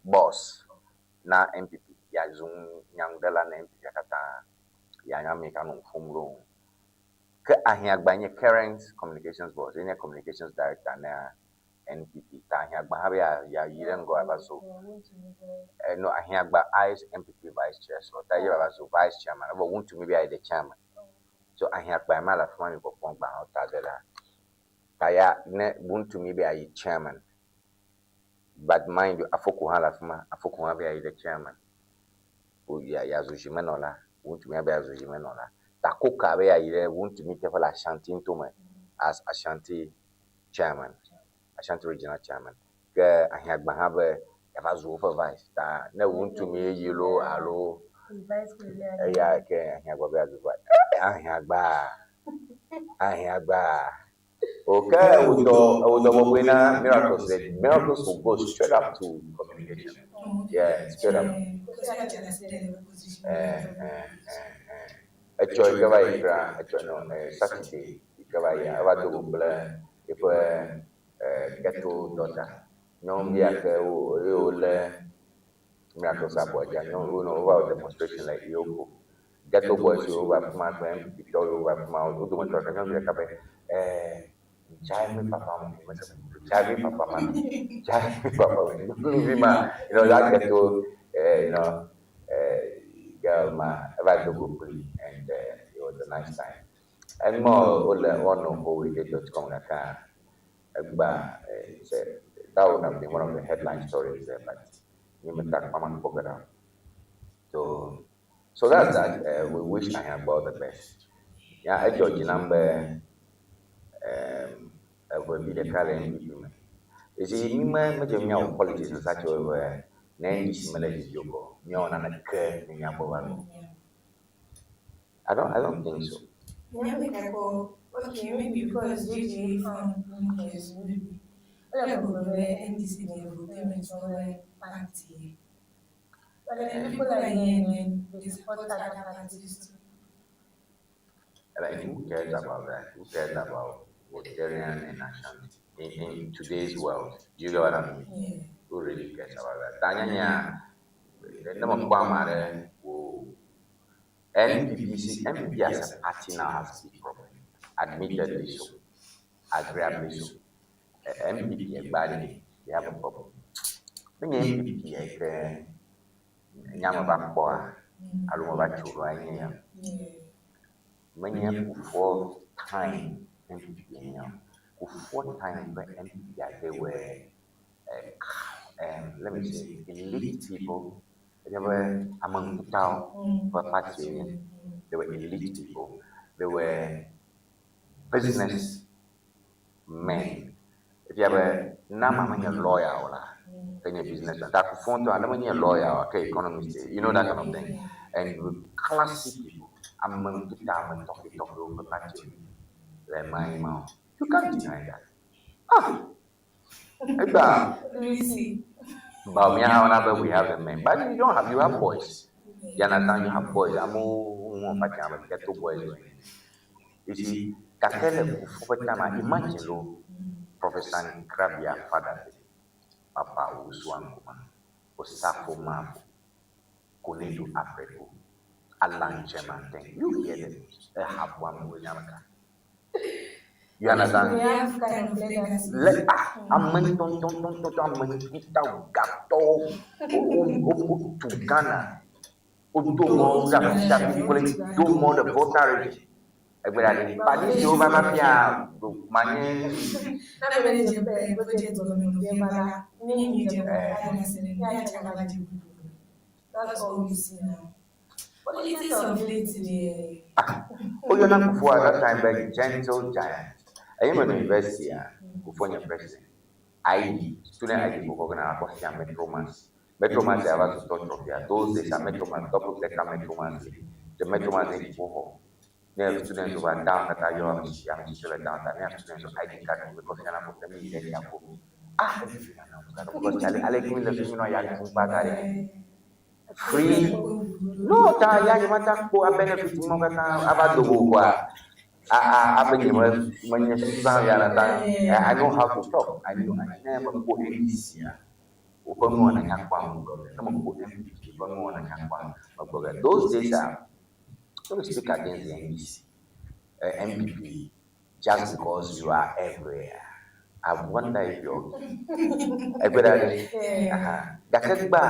boss na NPP. Yeazu nyanuɖela na NPP katã. Yeanya ame yi ke anɔ nu ƒom ɖe wo ŋu. Ke Ahiãgba nye current communications boss, ye nye communications director na NPP. Ta Ahiãgba hã be yeayi ɖe ŋgɔ ava zu no Ahiãgba eyes NPP vice chair slot. Ta ye va zu vice chairman. Evɔ Wontumi be yeayi the chairman. So Ahiãgba ma le afi ma mi kpɔkpɔm gbã ta de la. Ta ya ne Wontumi be yeayi chairman. But mind you, Afoko hã le afi ma. Afoko hã be yeayi ɖe chairman. Wo ya yeazu zimenɔla. Wontumi hã be yeazu zimenɔla. Ta Koka be yeayi ɖe Wontumi teƒe le Ashanti ŋutome as Ashanti chairman, Ashanti regional chairman. Ke Ahiãgba hã be yeava zu woƒe vice. Ta ne Wontumi ye yi loo alo eya ke Ahiãgba be yeazu vice. Eh, Ahiãgba, Ahiãgba. Okay, ewɔ dɔ bɔbɔe na Miracles. The Miracles will go straight up to communication. Yeah, straight up. Eh, eh, eh, eh. Etsɔ yi ke va yi kra, etsɔ no, Saturday yi ke va yia, eva do go kple eƒe ghetto daughter. Nyɔnuvi ya ke wo ye wolé Miracles Aboagye, nyɔnu wo nɔ wova wɔ demonstration le Eoco. Ghetto boys yiwo va afi ma kple NPP tɔwo yiwo va afi ma, wo dometɔ ɖeka nyɔnuvi ɖeka be, Gyae me papa me, gyae me papa ma, gyae me papa me. Nyɔnuvi ma, that ghetto, girl ma, eva do go kpli and it was a nice time. Enumɔ wole woanɔ howede.com gake egba say that would have been one of the headline stories there, but nye meta kpama kpɔ ge ɖa. So that's that. We wish Ahiãgba all the best. Ya edzɔ dzi nam be eʋevi ɖeka le NPP me. You see, mi me medze míawɔ politics in such a way where ne NDC mele dzi o ko míawɔ naneke ne míagbɔ va nu. I don't think so. Yeah, make I go. Okay, maybe because JJ found yes, maybe. Ole gbogbo NDC dey vote somewhere party. But then people like here and then they support other parties too. Like, who cares about that? Who cares about Voltarian and Ashanti in today's world? Do you get what I mean? Yeah. Who really cares about that? Tanya ne mekpɔ ame aɖe wo NPP, see, NPP as a party now has big problem. Admittedly so. Agreeably so. NPP egbali, they have a problem. Menye NPP ke nyame va kpɔa alo me va tso ɖoa nye ya. Menye Kufuor time NPP nye o. Kufuor time ƒe NPP they were let me say elite people. They were ame ŋkutawo ƒe party wonye. They were elite people. They were business men. Efia be na ma menye lawyer o la, ke nye businessman. Ta Kufuor ŋutɔ ale menye lawyer o, ke economist, you know that kind of thing. And classy people. Ame ŋkuta, ame tɔxɛtɔxɛwo ƒe party wonye. Le ema yi ma o. You can't deny that. Ah! Egba. Really? But me how be we have the men. But you don't have, you have boys. You understand? You have boys. Amewo ŋu party ame ghetto boys. You see, gake le Kufuor ƒe time, imagine lo, Professor Nkrabea father Papa Owusu Ankomah, Osafo Maafo, Konadu Apraku, Alan Kyerematen. You hear the names. Ehabu amewo nyameka. You understand? We have kind of legacy. Le ah, ame ŋutɔŋutɔŋutɔ, ame ŋkutawo, gatɔwo, wotu Ghana, wodo mɔ ɖe afi sia afi kloe, do mɔ ɖe Volta region. Egbe ɖa ɖe, padi siwo va va fia manye Na me ne dze project gɔme nɔ va la, ne mi dze gɔme, That's all we see now. Politics of late, the Woyɔna Kufuor at that time be gentle giant. Eye menɔ university a, Kufuor nye president. ID, student ID ko kɔ gena akɔ fia Metro Mass. Metro Mass ya va zu tɔtrɔ fia. Those days a Metro Mass, double decker Metro Mass. The Metro Mass nye dziƒoxɔ. Ne students va down katã yɔ ame tsitsi ame tsitsi le down ta ne students ID card me kɔ fiana ko ke mi yi ɖe tsia ƒo. Ah, evivina nam gake because ale ale ke mi le fi mi nɔ ya ɖum kpata ɖe. Free. No ta ya nye mata kpɔ a benefit mɔ katã ava do go kɔa. A a abe nye me menye susu zã ya na ta. I know how to talk. I know ne me kpɔ NDC a woƒe nuwɔna nyakpɔa me gblɔ. Ne me kpɔ NPP ƒe nuwɔna nyakpɔa me gblɔ. Those days are don't speak against the NDC, NPP just because you are everywhere. I wonder if you're okay. Egbe ɖa ɖe. Aha. Gake gbã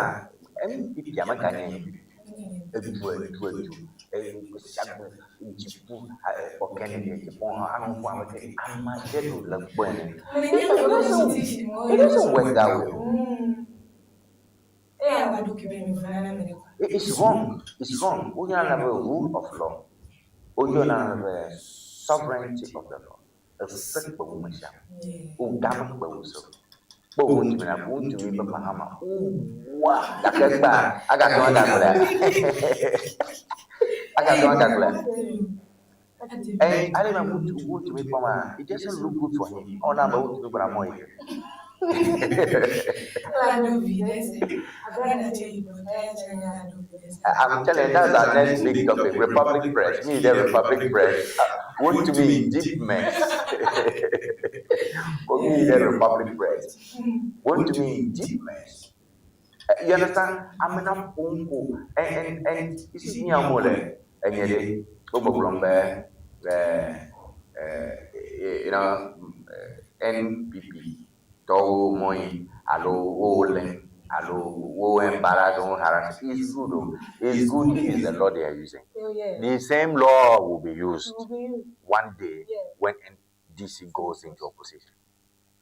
NPP ame ka nye NPP? Edu edu edu. Gbe dziƒo kpɔkɛ ne dziƒo hã anɔ ƒo ame ke ame aɖe ɖo le gbɔe ne. It doesn't work that way. It's wrong. It's wrong. Woyɔna be rule of law. Woyɔna be sovereignty of the law. Ese kpe wu me sia. Wogame kpe wu se. Kpe wu ŋutsu na ŋutsu mi be mahama. Wa gake gba agatɔ agagblɔe. Agatɔ agagblɔe. And ale ma ŋutsu ŋutsu mi kpɔ ma, it doesn't look good for him. Ɔna be ŋutsu mi gbɔna mɔ yi. I'm telling you, that's our next big topic. Republic Press. Me, the Republic Press. Want to be in deep mess. For me, the Republic Press. Want to be in deep mess. You understand? I'm in a phone call. And you see, me, I'm more and you NPP, tɔwo mɔyi alo wo le alo wo embarrass wo harass. It's good. Oh. It's good if it's the law they are using. Oh, yeah. The same law will be used Will be used. one day Yeah. when NDC goes into opposition.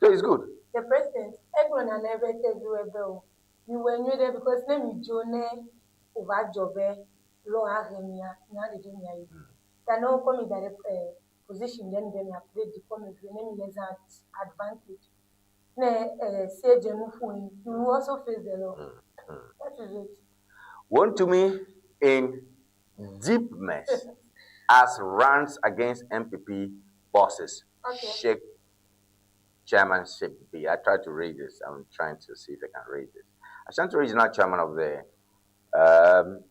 So it's good. The president, egblɔna na ebe teviwo be o, miwɔe nyuie ɖe because ne mi dzo ne wòva dzɔ be law ahe mia, mia ɖeɖe mia yi. Ta ne wokɔ mi da ɖe position ɖe nu be miaplay dukɔ me vi ne mi le zã advantage. Ne se dze nu ƒo yi, you will also face the law. That is it. Wontumi in deep mess as rants against NPP bosses shake chairmanship be. I tried to read this. I'm trying to see if I can read this. Ashanti Regional Chairman of the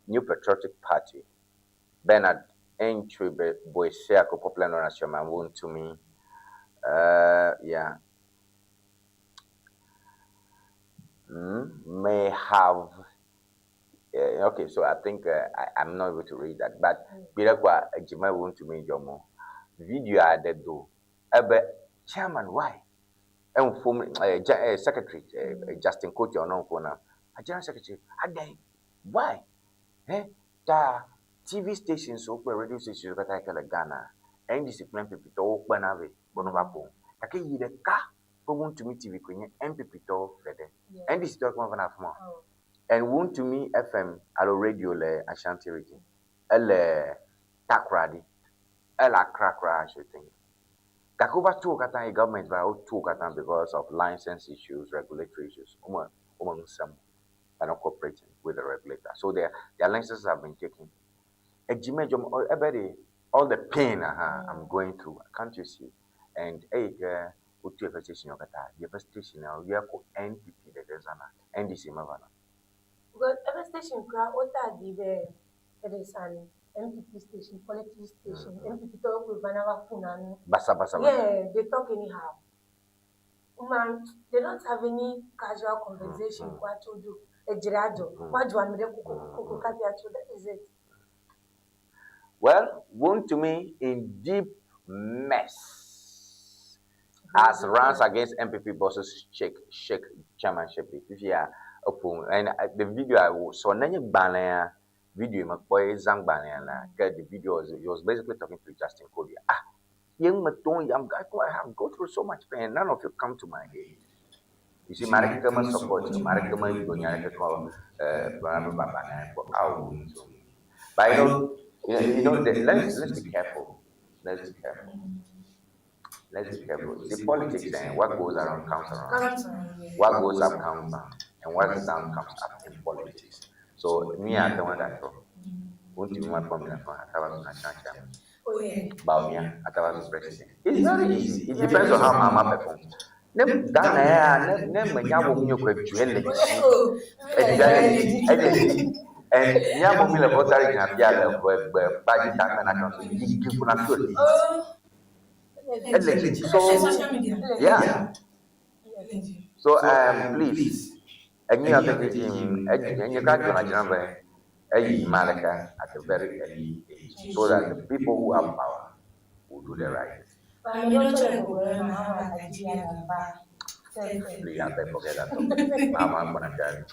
New Patriotic Party, Bernard Antwi Boasiako, popularly known as Chairman Wontumi. Yeah. May have. Okay, so I think I'm not able to read that, but Birakwa Jima Wontumi Jomo video I do. Ebe chairman why? And form secretary Justin Kochi or no now. A general secretary, Ade, why? Eh? Ta TV stations so radio stations kata kala Ghana. NDC plan NPP to open ave bono bapo. Kake yi de ka ko Wontumi TV kwenye NPP to fede. NDC to kuma fana fuma. And Wontumi FM alo radio le Ashanti region. Ele Takoradi. Ele Accra kra I should think. Gake wova tu wo katã yi government va wotu wo katã because of license issues, regulatory issues. Wome wome ŋusẽm. They are not cooperating with the regulator. So their licenses have been taken. Edzime dzɔm ebe ɖe all the pain I'm going through, can't you see? And eyi ke wotu eƒe station wo katã, yeƒe station ya ko NPP ɖeɖe zãna, NDC mevana. Because every station kura wo tag be it is an NPP station, politics station. NPP talk with Vanava Funanu. Basa basa basa. Yeah, they talk anyhow. Man, they don't have any casual conversation. What to do? Ejirajo. What do I mean? Kuku kafi That is it. Well, Wontumi in deep mess as rants against NPP bosses shake chairmanship. If you are open and the video I saw, nenye gbalẽa video mekpɔ ye zã gbalẽa la ke the video was he was basically talking to Justin Kodua. Ah, young Maton, I'm I have go through so much pain. None of you come to my aid. You see, Marika must support you. Marika must go But let's be careful. Let's be careful. Let's be careful. The politics and what goes around comes around. Comes around, yeah. What goes up comes down, and what's down comes up in politics. So me, I don't want that. Won't you want from me? I have a national chairman. Bawumia ate va zu president. It's very easy. It depends on how Mahama performs. Ne Ghana ya ne ne menya wɔ mu koe due le dzi. Edua le dzi, ele dzi. And mía mo mi le Volta region afia le ʋe gbe kpadzi ta me na kan so dzi dzi kuna fi o. Ele dzi. So yeah. So please enyi ya ke dzi enye ka dzɔna dzi na be eyi ma ɖeka at a very early age so that the people who have power will do the right thing. Please, I beg forget that topic. Mama gonna tell you.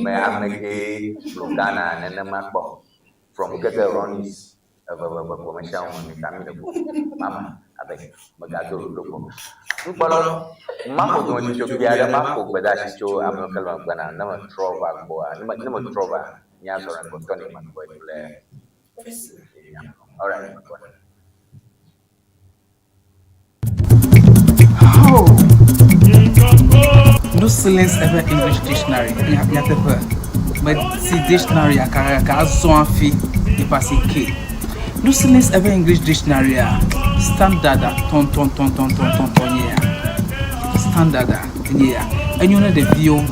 Me ame ke gblɔ Ghana nenema kpɔ from keke Ronnie's eveveve commercial home mi ta mi ɖe go. Mama abeg megado ɖoɖo kpɔ. Nukpɔlɔ maƒo dɔmetsotso kpui aɖe maƒo gbedeasi tso amewo ke le megbe na ne metrɔ va gbɔa ne me ne metrɔ va míazɔ ɖe gbɔtɔ ne makpɔe kple Alright, megbɔna. Oh. No silence ever English dictionary. Nyateƒe. Meti dictionary kakaka azɔ hafi nipa si ke. No silence ever English dictionary a standard a tɔntɔntɔntɔntɔntɔn nye ya. Standard a nye ya. Enyo ne ɖeviwo,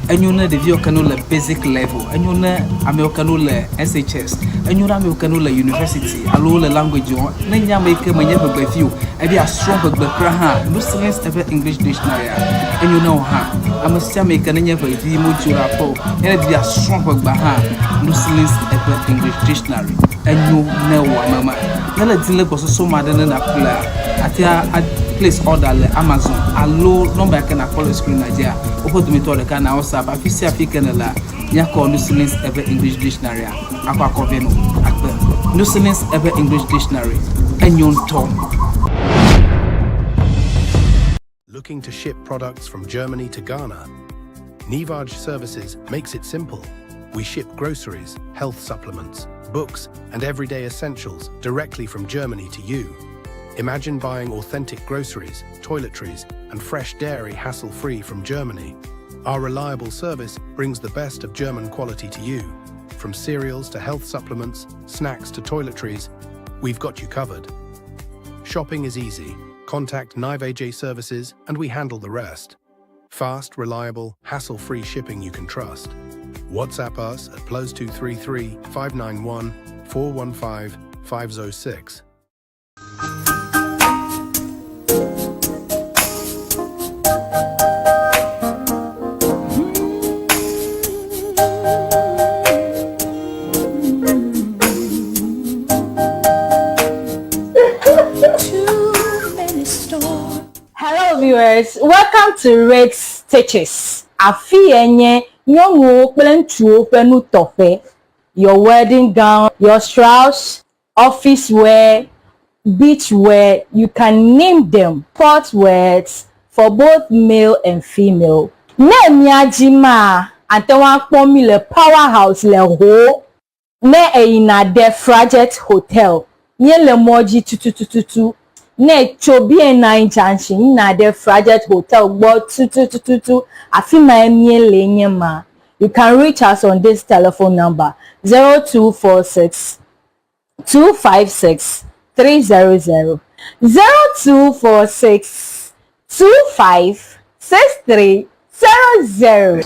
enyo ne ɖeviwo ke no le basic level, enyo ne amewo ke no le SHS, enyo ne amewo ke no le university alo le language wɔm. Ne nye ame yi ke menye ʋegbevi o, ebi asrɔ̃ ʋegbe kura hã, no silence eƒe English dictionary a, enyo ne wò hã. Ame sia ame yi ke nenye ʋevi modzo ɖe aƒe o, ye ne di asrɔ̃ ʋegbea hã, no silence eƒe English dictionary enyo ne wò ame ma. Ne le di le gbɔsɔsɔ ma ɖe ne nàƒlea, àte a place order le Amazon alo nɔmba yi ke nàkpɔ le screen dzia, woƒe dometɔ ɖeka na WhatsApp. Afi sia afi ke nèlea, míakɔ Nusilin's eƒe English Dictionary a akɔ akɔ vɛ nɔ akpe. Nusilin's eƒe English Dictionary enyo ŋutɔ. Looking to ship products from Germany to Ghana? Nivaj Services makes it simple. We ship groceries, health supplements, books, and everyday essentials directly from Germany to you. Imagine buying authentic groceries, toiletries, and fresh dairy hassle-free from Germany. Our reliable service brings the best of German quality to you. From cereals to health supplements, snacks to toiletries, we've got you covered. Shopping is easy. Contact Nive AJ Services and we handle the rest. Fast, reliable, hassle-free shipping you can trust. WhatsApp us at +233 591 415 506. Hello viewers, welcome to Red Stitches. Afi ye nye nyɔnuwo kple ŋutsuwo ƒe nutɔƒe. Your wedding gown, your shrouds, office wear, beach wear, you can name them. Sport wears for both male and female. Ne mía dzi maa, ate ŋu akpɔ mí le Power House le Ho. Ne èyina ɖe Frajet Hotel, míele mɔ dzi tutututu. Ne ètso BNI Junction yina ɖe Frajet Hotel gbɔ tutututu, afi mae míele nye ma. You can reach us on this telephone number, 0246 256 300, 0246 25 63 00.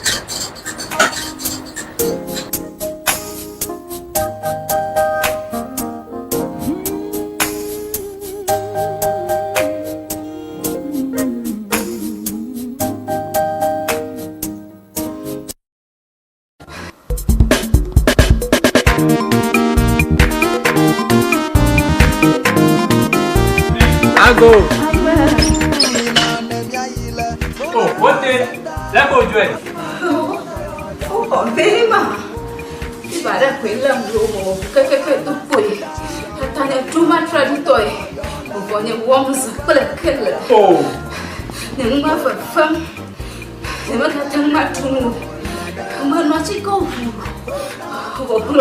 Ago. Oh, wote. Lẹ́kọ̀ọ́ ojú ẹ̀. Ó kọ̀ bẹ́ẹ̀ mà. Ibà rẹ̀ pé lẹ́mu ló wọ̀ kékeré tó pò yìí. Tata duma traditɔe. Vɔvɔ nye wɔm zã kple kele. Oh. Nye nu ma fefem. Nye megate ŋu atu nu o. Menɔ atike ʋu. Vɔvɔ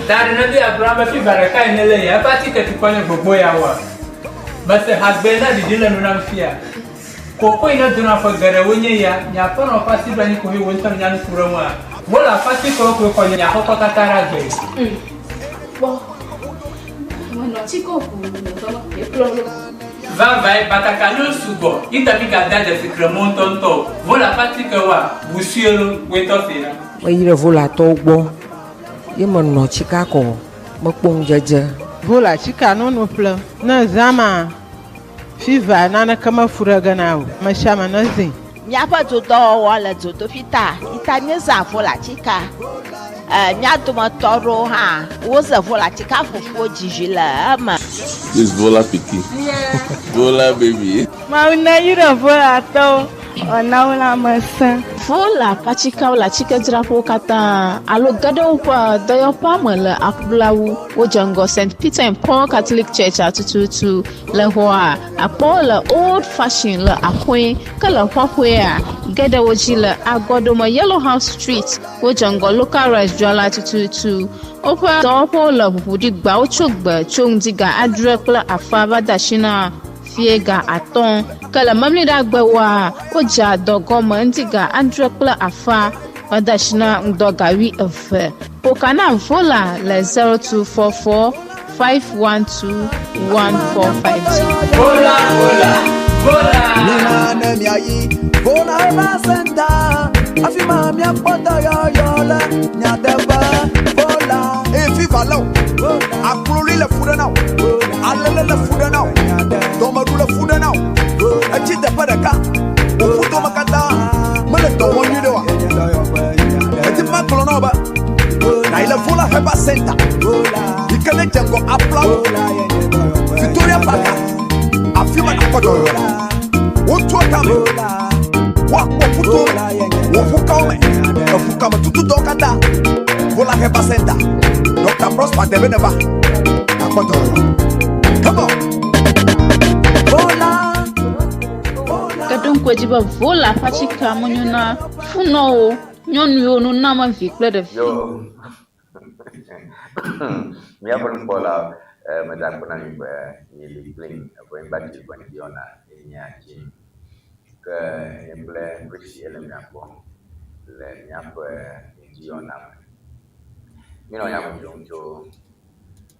Ta ɖe ne bi agblɔ be fiva ɖeka yi ne le ya eƒe atike tukɔ nye gbogbo ya wɔa. Mese hagbe na ɖiɖi le nu nam fia. Koko yi ne dona ƒe geɖewo nye ya, nye aƒenɔ ƒe asi ɖo anyi ko he wò ŋutɔ nya nu ku ɖe ŋua. Wole aƒe atikewo koe xɔ nye aƒekɔ katã ɖe agbe. Kpɔ. Menɔ atike ʋuu le ƒe me kplɔ ɖo. Vavãe, batakaliwo sugbɔ yi ta migade dzesi kremɔ ŋutɔŋutɔ o. Vola ƒe atikewoa, ʋu sue lo, wòe tɔ see ɖa. Meyi ɖe Volatɔwo gbɔ ye menɔ tsika kɔ mekpɔ ŋudzedze. Vola tsika nono ƒle ne zã ma fiva naneke mefu ɖe ge na o amesiame ne zĩ. Míaƒe dodɔwɔwɔ le dzodoƒi ta yi ta míezã volatika. E, mía dometɔ aɖewo hã woze volatika fufuwo dzizi le eme. This Vola pikin. Vola baby. Mawu neyra Volatɔwo wòana wo lãmesẽ. Vola ƒe atikeawo le atikedzraƒewo katã alo ge ɖe woƒe dɔyɔƒea me le aƒlawu. Wodze ŋgɔ St. Peter and Paul Catholic Church-a tututu. Le xɔa, akpɔ wo le Old Fashion le Axoe, ke le xɔxɔea, ge ɖe wo dzi le Agɔɖome Yellow House Street. Wodze ŋgɔ Local Rice dzrala tututu. Woƒe dɔwɔƒewo le ʋuʋu ɖi gbeawo tso gbe tso ŋdi ga adre kple afã va de asi na fiẽ ga atɔ̃. Ke le Memleɖagbewoa, wodzea dɔ gɔme ŋdi ga adre kple afã va de asi na ŋdɔ ga wuieve. Ƒo ka na Vola le 0244 512 145 dzi. Vola, vola, vola. Mina ne miayi Vola Herbal Center, afi ma miakpɔ dɔyɔyɔ le nyateƒe. Vola. Eye fiva lé wò, akloli le fu ɖe na wò, alele le fu ɖe na wò, dɔmeɖu le fu ɖe na wò, etsi teƒe ɖeka, wò ƒudome katã mele dɔ wɔm nyuiɖe oa? Medi be magblɔ na wò be nàyi le Vola Herbal Center yi ke nedze ŋgɔ Aflawo, Victoria Park, afi ma nàkpɔ dɔyɔyɔ le. Wotua tame, woakpɔ ƒuto, wò ƒukawo me, eƒukametutudɔwo katã. Vola Herbal Center, Dr. Prosper Debeneba, nàkpɔ dɔyɔyɔ. Come on! Vola. Ke ɖo ŋku edzi be Vola ƒe atikea menyo na funɔwo, nyɔnuwo, nunɔame vi kple ɖevi. Yo. Míaƒe nukpɔla eh, meda akpe na mi be mieli kplim eƒe nyigba dzi ƒe ŋdi wɔna ye nye dzi. Ke nye kple Prisi ele mia gbɔ le míaƒe ŋdi wɔna me. Míenɔ nya me dzrom tso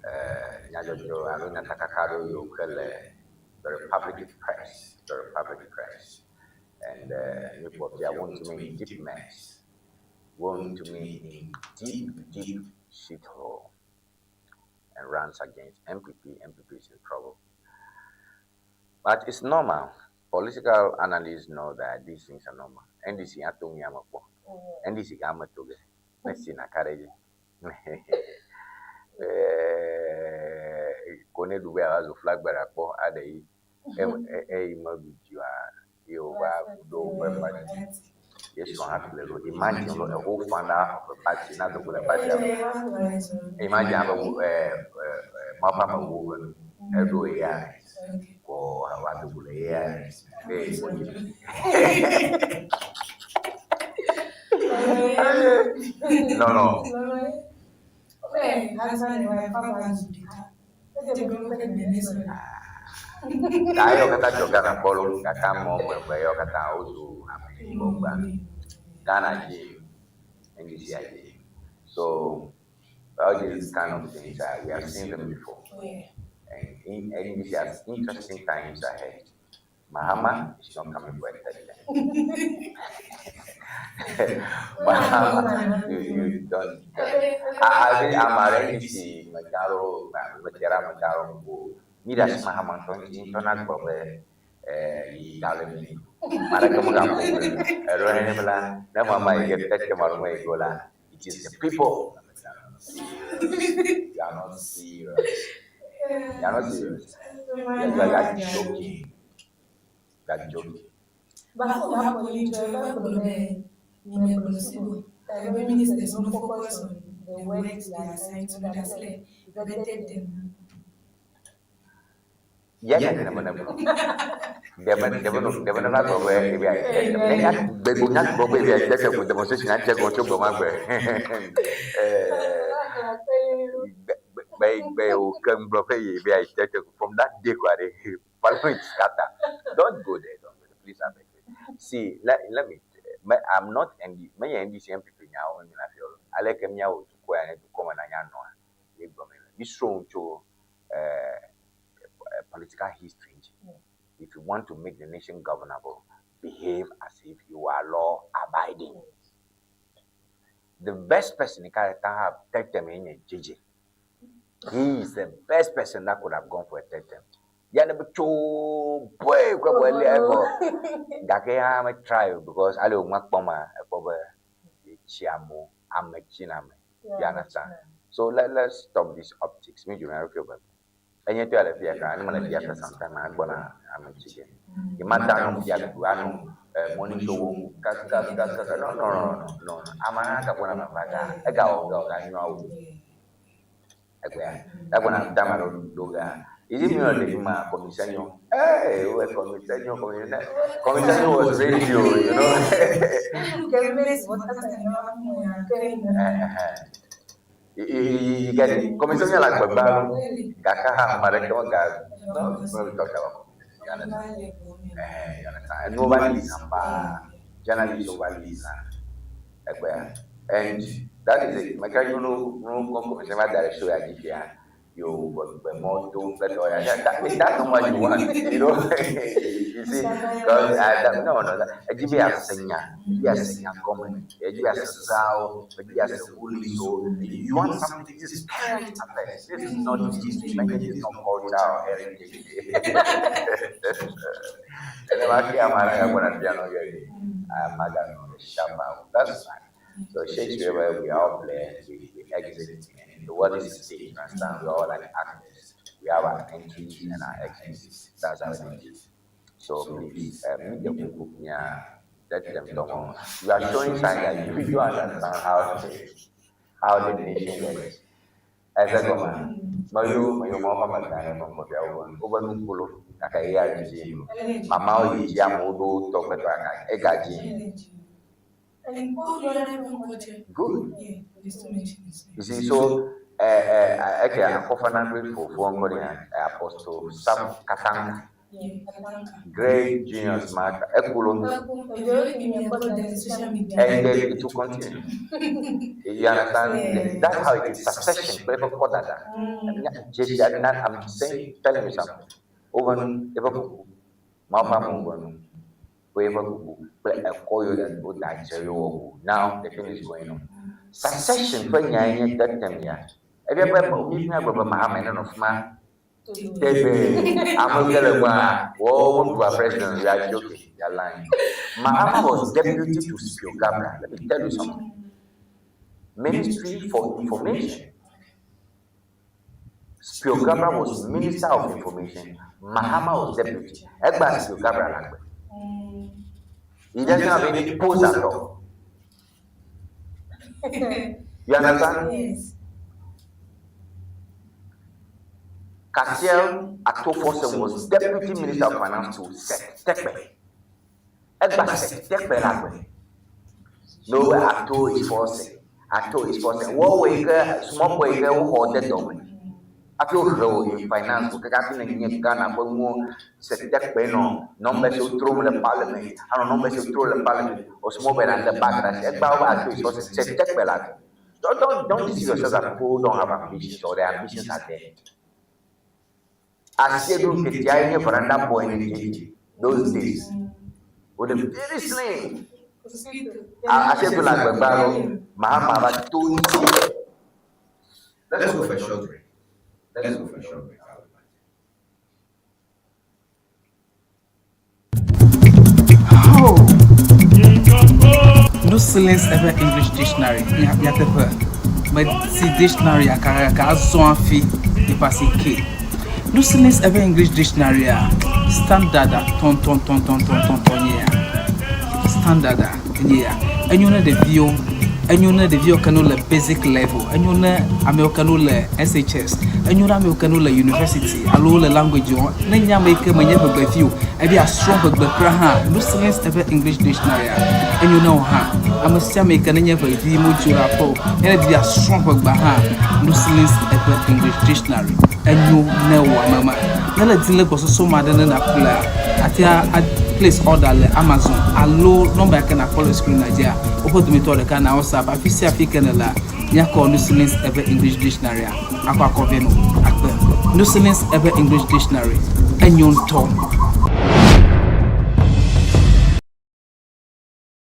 eh, nyadzɔdzɔ alo nyatakaka aɖewo yiwo ke le The Republic Press, The Republic Press. And míekpɔ fia wontumi in deep mess, wontumi in deep, deep shit hole and runs against NPP. NPP is in trouble. But it's normal. Political analysts know that these things are normal. NDC ato ŋu ame kpɔ. NDC ga ame to ge. Ne si na ka ɖe dzi. Eh, ko ne ɖu be yeava zu flag bearer kpɔ aɖe yi. Eyi meɖu dzi oa, ye wòva ɖo woƒe party. Ye srɔ̃ hafi le ɖo. Imagine lo, a whole founder of a party na do go le party me. Imagine abe wo eh eh Mawu ƒe amewo ƒe nu. Eɖo AIS. Kɔ wa do go le AIS. Eye wònyi. No. Husband and wife ava zu ɖeka. Edze be woƒe gbe mesɔ. Ta yewo katã dzɔ Ghana kpɔ lo, gake amewo megbe yewo katã wozu ame yibɔ gbã. Ghana dzi, NDC dzi. So all these kind of things, we have seen them before. And in, NDC has interesting times ahead. Mahama is not coming for a third term. Mahama, you don't. I think I'm already see Majaro, Majara Majaro, Mira Mahama, ŋutɔ na gblɔ be yi gale mi. Ame ɖeke megaƒo ƒu o. Eɖo ne la, ne Mahama yi ge third term alo meyi go la, it is the people. You are not serious. You are not serious. You are joking. You are joking. But for that polling, gblɔ be nyemegblɔ si o. Every ministers no focus on the work they are assigned to, that's like vetted them. Ya nya ne mene gblɔ. Deme deme no deme ne va gblɔ be ebi ayi ne nya gbegbo nya gblɔ be ebi ayi tete ko demonstration adze gɔme tso gbe ma gbe. Gbe gbe o ke ŋgblɔ be ebi ayi tete ko from that day ko aɖe parliament scatter. Don't go there, don't go there. Please, I beg you. See, let me me, I'm not ND, menye NDC NPP nyawo mi la fiɔ. Aleke míawɔ dukɔ ya ne dukɔ me nanya nɔa ye gblɔ mi le. Mi srɔ̃ nu tso eh, political history ŋuti. If you want to make the nation governable, behave as if you are law abiding. The best person yi ke ate ŋu have third term ye nye JJ. He is the best person that could have gone for a third term. Ya ne be tso boy kɔ bɔ elia evɔ. Gake ya me try o because ale wò ŋua kpɔm ma ekpɔ be yetsi amewo, ame tsina ame. You understand? So let let's stop this optics. Mi dzro mía ɖokuiwo be enye tɔ ya le fia ka, ne mele fia ka sometime ma egbɔna ame tsi ge. Ye ma ta nɔ fia ɖuɖu anɔ eh, morning show wɔm kakakakaka. No, no, no, no, no. Ame hã gagbɔna me va ga, ega wɔ ga ga nyɔa wu. Egbea, egbɔna dama ɖo ɖo ga. Is it me or the ma commissaire? Hey, we commissaire, commissaire. Commissaire was radio, you know. You, you, you get it? Commissaire la gbegba lo. Gake hã ame aɖeke mega no, no, we talk about you understand? Eh, you understand? Enuwo va li zã paa. Journalist va li zã egbea. And that is it. Meka nu nu nu commissaire va da ɖe show ya dzi fia. Yo gbe mɔ do kple tɔ ya. That, that's not what you want, you know. You see, because I, that, no, no, that, edzi be yease nya, edzi be yease nya gɔme, edzi be yease seawo, edzi be yease rulingswo. You want something, this is current affairs. This is not history, this is not culture or heritage. Nenema ke ame aɖe gagbɔna fia nɔ ge ɖe, maganɔ shaba. That's fine. So Shakespeare, where we all play, we exit, and the world is a stage, you understand? We all like actors. We have our entries and our exits. That's how it is. So please, meet the people, yeah, let them talk. You are showing signs that you do understand how the nation works. Ese gɔme, meyo meyo mɔ ƒe amegã ɖe ƒe ŋgɔƒeawo be wobe nukpolo gake eya dzi mamawo yi dzi amewo ɖo tɔ kple tɔ gake ega dzi. Good. You see, so eke akɔfana kple fofoa ŋkɔ ɖe Apostle Sam Katanka. Great genius man. Ekulo. And then it will continue. You understand? That's how it is. Succession. Kple eƒe kɔdada. Dzesi aɖe na I'm saying, telling you something. Wove nu, eƒe kuku. Mawu ƒe amewo ƒe nu. Kple eƒe kuku kple ekɔ yiwo le woda dze yiwo wɔ go. Now the thing is going on. Succession ƒe nyae nye tetem ya. Efia be mi míagblɔ be Mahama nenɔ fi ma tegbee. Ame ke le gbɔa, woawo woɖua president, you are joking, you are lying. Mahama was deputy to Spio Gabriel. Let me tell you something. Ministry for Information. Spio Gabriel was Minister of Information. Mahama was deputy. Egba Spio Gabriel le agbe. He doesn't have any post at all. You understand? Yes. Cassiel Ato Forson was Deputy Minister of Finance to Seth Terkper. Egba Seth Terkper le agbe. No way Ato is Forson. Ato is Forson. Wɔwɔ yi ke small boy yi ke woxɔ de dɔme. Hafi wohe wò in finance ko keke hafi nènye Ghana ƒe nuwo Seth Terkper nɔ numbers wo trom le parliament. Anɔ numbers wo trom le parliament. O small boy na lé bag ɖe asi. Egba wobe Ato is Forson. Seth Terkper le agbe. Don't, don't, don't deceive yourself that people don't have ambitions or their ambitions are there. Asiedu Nketia nye veranda boy in JJ those days. With a very slim. Asiedu le agbegba lo, Mahama va to ŋuti. Let's go for a short break. Let's go for a short break. I'll be back. Oh. No silence ever English dictionary. Nyateƒe. Medi dictionary gake gake azɔ hafi yi pass K. No silence ever English dictionary a standard a tɔntɔntɔntɔntɔntɔn nye ya. Standard a nye ya. Enyo ne ɖeviwo, enyo ne ɖeviwo ke no le basic level, enyo ne amewo ke no le SHS, enyo ne amewo ke no le university alo wole language wɔm. Ne nye ame yi ke menye ʋegbevi o, ebe yeasrɔ̃ ʋegbe kura hã, no silence eƒe English dictionary a, enyo ne wò hã. Ame sia ame yi ke nenye ʋevi modzo ɖe aƒe o, ne edi be yeasrɔ̃ ʋegbea hã, no silence eƒe English dictionary enyo ne wò ame ma. Ne le di le gbɔsɔsɔ me aɖe ne nàƒlea, àte a place order le Amazon alo nɔmba yi ke nàkpɔ le screen dzia, woƒe dometɔ ɖeka na WhatsApp. Afi sia afi ke nèlea, míakɔ no silence eƒe English dictionary a akɔ akɔ vɛ nɔ akpe. Nusilin's Ewe English Dictionary enyo ŋutɔ.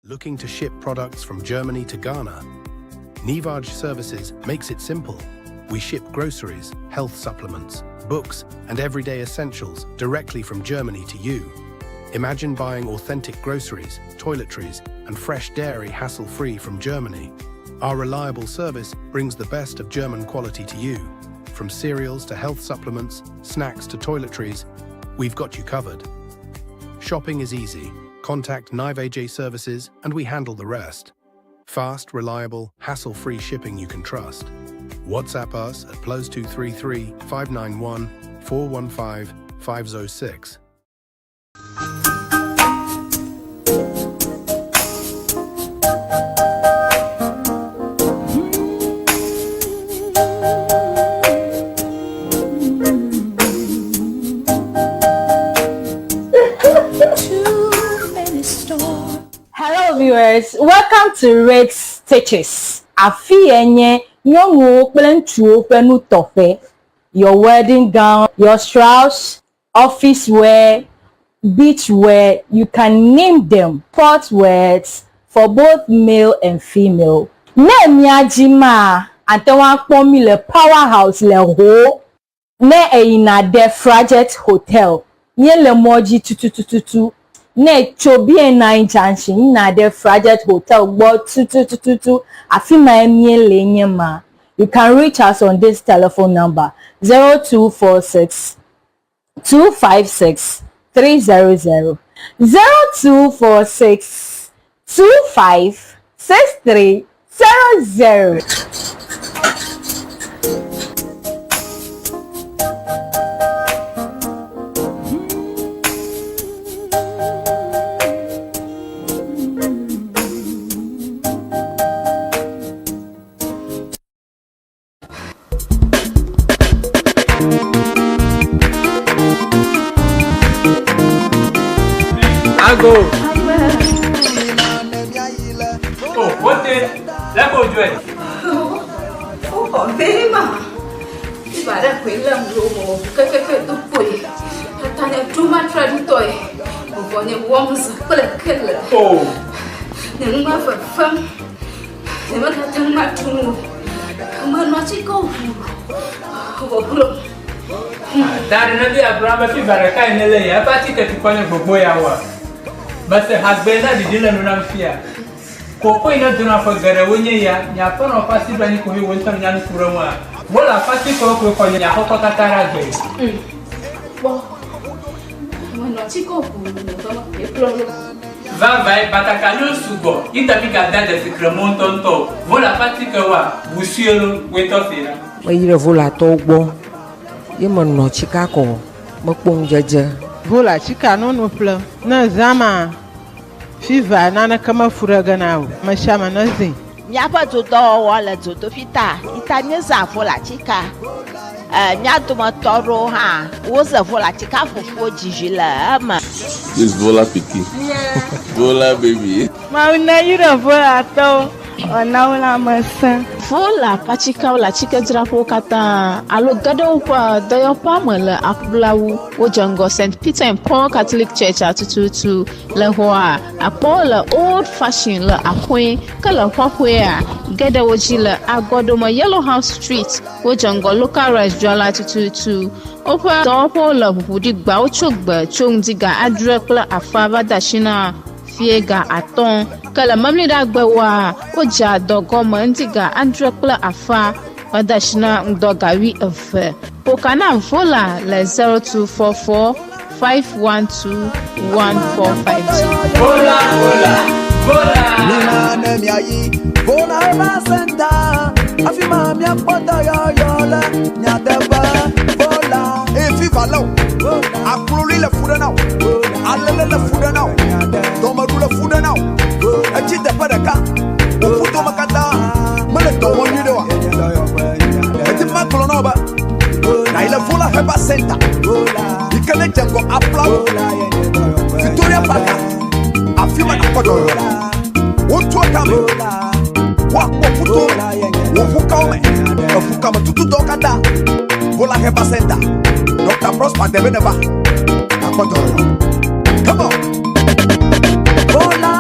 Looking to ship products from Germany to Ghana? Nivaj Services makes it simple. We ship groceries, health supplements, books, and everyday essentials directly from Germany to you. Imagine buying authentic groceries, toiletries, and fresh dairy hassle-free from Germany. Our reliable service brings the best of German quality to you. From cereals to health supplements, snacks to toiletries, we've got you covered. Shopping is easy. Contact Nive AJ Services and we handle the rest. Fast, reliable, hassle-free shipping you can trust. WhatsApp us at +233 591 415 506. Hello viewers, welcome to Red Stitches. Afi ye nye nyɔnuwo kple ŋutsuwo ƒe nutɔƒe. Your wedding gown, your shrouds, office wear, beach wear, you can name them. Sport wears for both male and female. Ne mía dzi maa, ate ŋu akpɔ mí le Power House le Ho. Ne èyina ɖe Frajet Hotel, míele mɔ dzi tutututu. Ne ètso BNI Junction yina ɖe Frajet Hotel gbɔ tutututu, afi mae míele nye ma. You can reach us on this telephone number, 0246 256 300, 0246 25 63 00. Ago. Oh, wote, le ko dzɔe. Woxɔ vɛ ma. Fiva ɖe koe lém ɖo wɔ kekeke do kpoe. Tata nye ɖo matre ŋutɔe. Vɔvɔ nye wɔm zã kple kele. Oh. Nye nu ma fefem. Nyemegate ŋu aɖu nu o. Menɔ atikewo ʋuu vɔ klo. Da ɖe ne bi agblɔ be fiva ɖeka yi nele ya eƒe atike tukɔ nye gbogbo ya wa. Mese hagbe na ɖiɖi le nu nam fia. Koko yi ne dona ƒe geɖewo nye ya, nye aƒenɔ ƒe asi ɖo anyi ko he wo ŋutɔ nya nu ku ɖe ŋua. Wole aƒe atikewo koe xɔ nye axɔxɔ katã ɖe agbe. Kpɔ. Menɔ atikewo ʋuu vɔ klo. Vavãe, batakaliwo sugbɔ yi ta migade dzesi kremɔ ŋutɔŋutɔ o. Vola ƒe atikewoa, ʋu sue lo, woe tɔ see ɖa. Meyi ɖe Volatɔwo gbɔ ye menɔ tsika kɔ mekpɔ ŋudzedze. Vola tsika nono ƒle ne zã ma fiva naneke mefu ɖe ge na o mesiame ne zĩ. Míaƒe dodɔwɔwɔ le dzodoƒi ta yi ta míezã volatika. E, mía dometɔ aɖewo hã woze volatika fufuwo dzizi le eme. This Vola pikin. Vola baby. Mawu neyra Volatɔwo wòana wo lãmesẽ. Vola ƒe atikewo le atikedzraƒewo katã alo ge ɖe woƒe dɔyɔƒea me le Aƒulawu. Wodze ŋgɔ St. Peter and Paul Catholic Church-a tututu. Le xɔa, akpɔ wo le Old Fashion le Axoe, ke le xɔxɔea, ge ɖe wo dzi le Agɔɖome Yellow House Street. Wodze ŋgɔ Local Rice dzrala tututu. Woƒe dɔwɔƒewo le ʋuʋu ɖi gbawo tso gbe tso ŋdi ga adre kple afã va de asi na fiẽ ga atɔ̃. Ke le Memleɖagbewoa, wodzea dɔ gɔme ŋdi ga adre kple afã va de asi na ŋdɔ ga wuieve. Ƒo ka na Vola le 0244 512 145 dzi. Vola, vola, vola. Mina ne miayi Vola Herbal Center, afi ma miakpɔ dɔyɔyɔ le nyateƒe. Vola. Eye fiva lé wò, akloli le fu ɖe na wò, alele le fu ɖe na wò, dɔmeɖu le fu ɖe na wò, etsi teƒe ɖeka, wò ƒudome katã mele dɔ wɔm nyuiɖe oa? Medi be magblɔ na wò be nàyi le Vola Herbal Center yi ke ne dze ŋgɔ Aflawo, Victoria Park, afi ma nàkpɔ dɔyɔyɔ le. Wotu etame, woakpɔ ƒuto, wò ʋukawo me, eʋukame tututɔwo katã. Vola Herbal Center. Prosper de be neva. Akpɔ dɔyɔyɔ. Come on. Vola.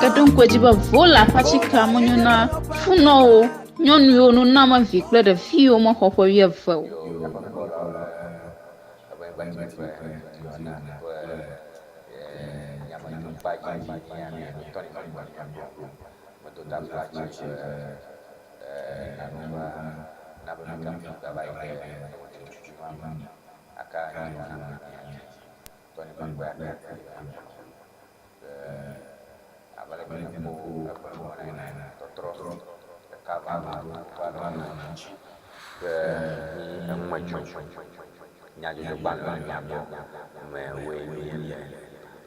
Ke ɖo ŋku edzi be Vola ƒe atikea menyo na funɔwo, nyɔnu yiwo noname vi kple ɖevi yiwo mexɔ ƒe wuieve o.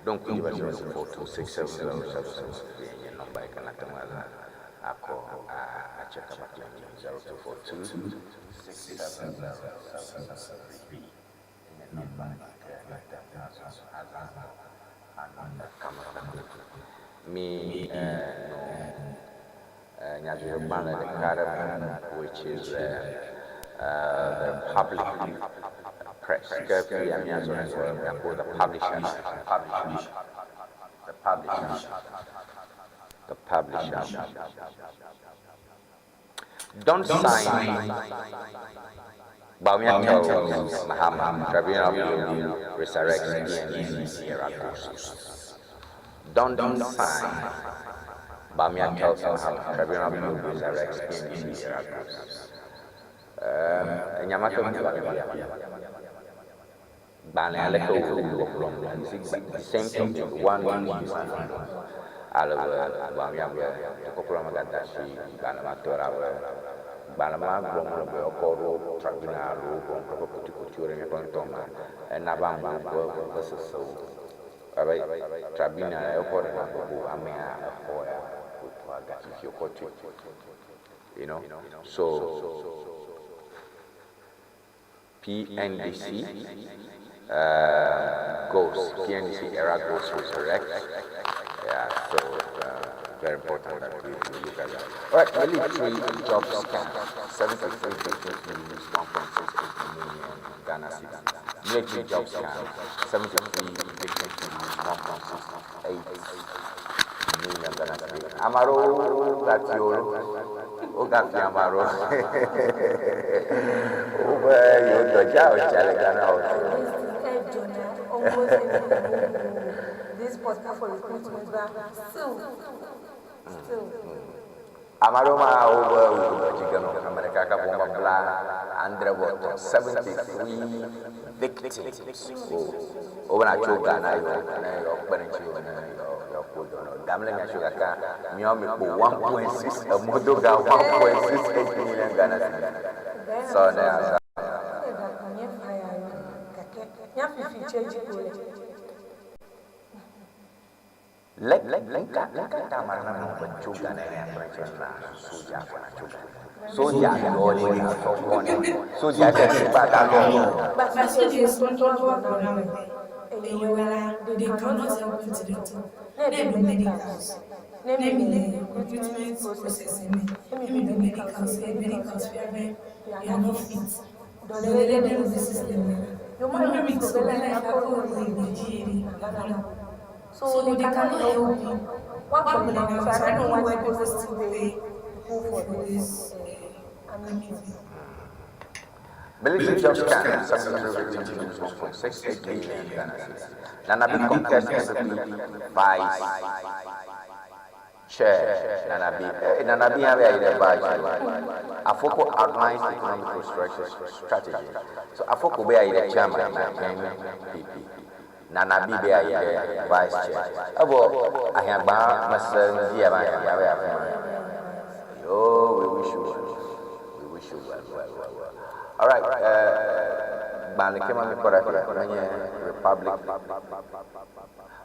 Ɖo ŋku edzi be 0242670773 ye nye nɔmba yi ke nàte ŋu azã akɔ atse kaba kple mí. 0242670773 ye nye nɔmba yi ke nàte ŋu azã azã anɔ kame kpakple mí. Nɔ nyadzɔdzɔgbalẽ ɖeka aɖe me which is the Republic Press. Ke fi ya míazɔ ŋgɔ míakpɔ the publisher, the publisher, the publisher. Don't sign Bawumia tells Mahama, Tribunal appeal resurrects PNDC era ghosts. Don't sign Bawumia tells Mahama, Tribunal appeal resurrects PNDC era ghosts. Enya ma ke ŋu le fia. Gbalẽ aleke wòle gbɔgblɔm le. The same topic, one news is different. Ale be Bawumia be dukɔkplɔla megada asi gbalẽ ma tɔ ɖa be gbalẽ ma gblɔm wole be yewoakɔ ɖo tribunal alo ʋɔnudrɔ̃ƒe ƒotoƒotoewo ɖe míaƒe ŋutɔ me ena be amewo ƒe vevesesewo abe tribunal ya wokɔ ɖena gbogbo amea exɔ ya wòtua gatsi wokɔ tui. You know, so PNDC goes, PNDC era goes resurrect. Yeah, so very important that we look at that. All right, military job scam, 73 victims lose 1.68 million Ghana cedis. Military job scam, 73 victims lose 1.68 million Ghana cedis. Amaro Gatiolo, Ogafi Amaro. Ube yo doja ochale Ghana hotel. This podcast for recruitment, but still, still. Amaro ma ube ugo jigano America ka bomba bla Andre Water 73 victims. Oh, obe na tso Ghana yo ne yo kpe ɖe ŋuti ne yo yo kpo dɔ nɔ gamle nya tso gaka míawo mi kpo 1.6 emodo ga 1.68 million Ghana cedis. So ne asa. Le nka nka ta ma na mo be tso Ghana ya kpe ɖe na soja kɔ na tso Ghana. Soja yɔ le sɔ kɔ ne soja ke ti ba ta lɔ. But soldiers they cannot help you to the top. They do medicals. They do recruitment process. They do medicals. Medicals, you are not fit. They do the system. You might risk your life So they cannot help you. What problem? So I don't know why people still pay for this. Military job scam, 73 victims lose 1.68 million Ghana cedis. Nana B contest NPP vice chair. Nana B, Nana B have a vice chair. Afoko outlines economic restructuring strategy. So Afoko be a chairman NPP. Nana B be a vice chair. Abo ahiagba mese ndi aba ahiagba be afuma. Yo, we wish you well. We wish you well, well, well, well. All right. Gbalẽ ke ma mi kpɔ ɖe afia, menye Republic.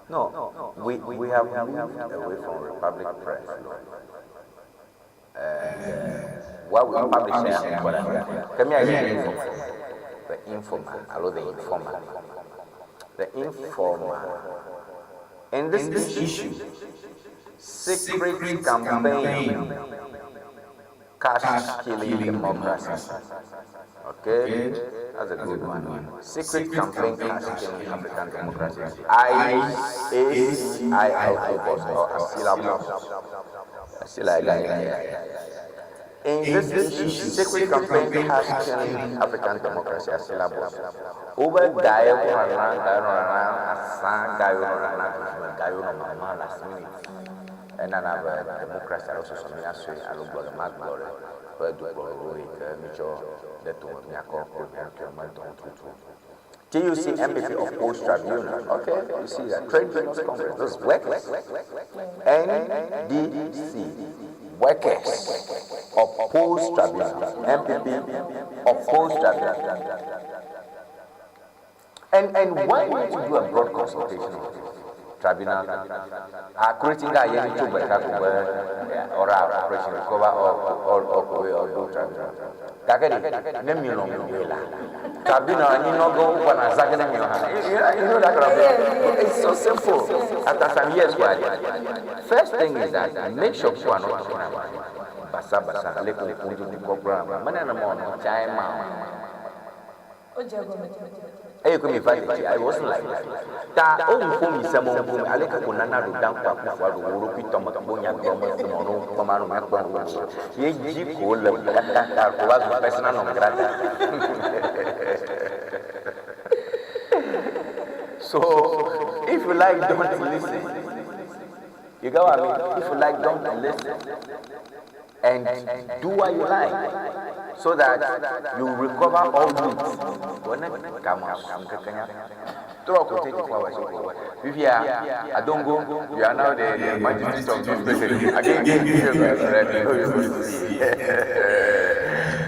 No, we have moved away from Republic Press. What we publish here, kpɔ ɖe afia. Ke mi ayi the Informer, the Informer, alo the Informer, the Informer. In this issue, secret campaign, cash killing democracy. Okay, that's a good one. Secret campaign cash killing African democracy. I A C I L A boss or Asila boss. Asila guy. In this issue, secret campaign cash killing African democracy, Asila boss. Over Gayo Rana, Gayo Rana, Asan Gayo Rana, Gayo Mama last minute. And another democracy also some alo gbɔ ma gblɔ ɖe ƒe dukplɔɖoɖo yi ke mitsɔ ɖe tome miakɔ kple miaɖokui me dɔm tutu. TUC MPP opposed tribunal. Okay, you see that. Trade Unions Congress, those workers. NDC, workers, opposed tribunal. MPP, opposed tribunal. And why need to do a broad consultation on this? Tribunal. Creating a year to or operation recover or or do tribunal. Gake ɖe, ne mi lɔ̃ mi wɔe la, tribunal anyi nɔ ge wokɔ na zã ge ne mi hã. You know that kind of thing. It's so simple. After some years, why? First thing is that make sure people are not talking about it. Basa basa, le ko kunju ni ko bra. Mane na mo no chai ma. Eye ko mi va le dzi, I wasn't like that. Ta o ŋu mi se mo ŋu ale ke ko nana ɖo dan kpa kufu aɖo wo ɖokui tɔme kpo nya gblɔ me se mɔ no kpɔ ma no mia kpɔ wo. Ye dzi ko le kata ta ko va zu persona non grata. So if you like, don't listen. You get what I mean? If you like, don't listen. And do what you like so that you recover all loot. When it come out, I don't go. You are now the magistrate of this place. Again,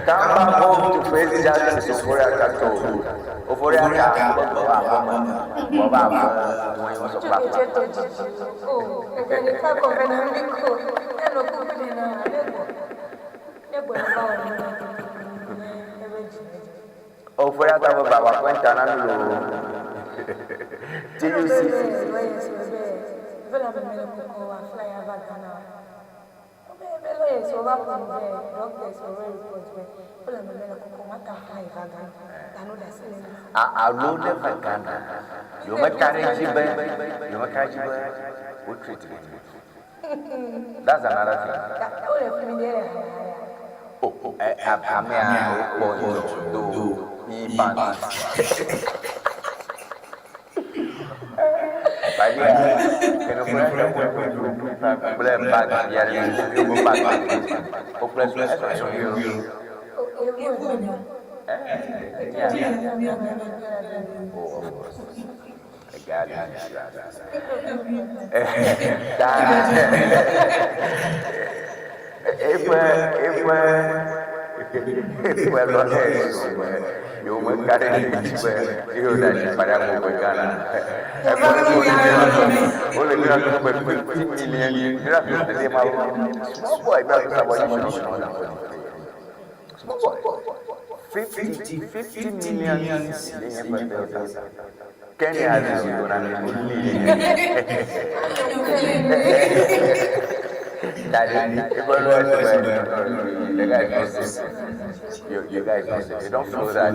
Come back home to face justice. Ofori-Atta told. Ofori-Atta, Ofori-Atta baba kwenta na lo. TUC. Alo ne va Ghana, yewo meka ɖe edzi be, yewo meka ɖe edzi be wo treat me. That's another thing. Oh, amea wokpɔ ŋutɔ do yi pant. Balia, kene kple bag ya ɖe yewo bag wokple sɔ yio. Oh, of course. Eƒe lɔ yewo meka ɖe edzi be yewo ɖe asi kpa ɖe amewo ƒe Ghana. Eƒe wole miracle be 50 million miracle tete ma small boy miracle sabɔ yi small boy 50 million ye nye ƒe delta. Kenya zi do na mi Daddy, the guy is not safe. You guys not safe. You don't feel that.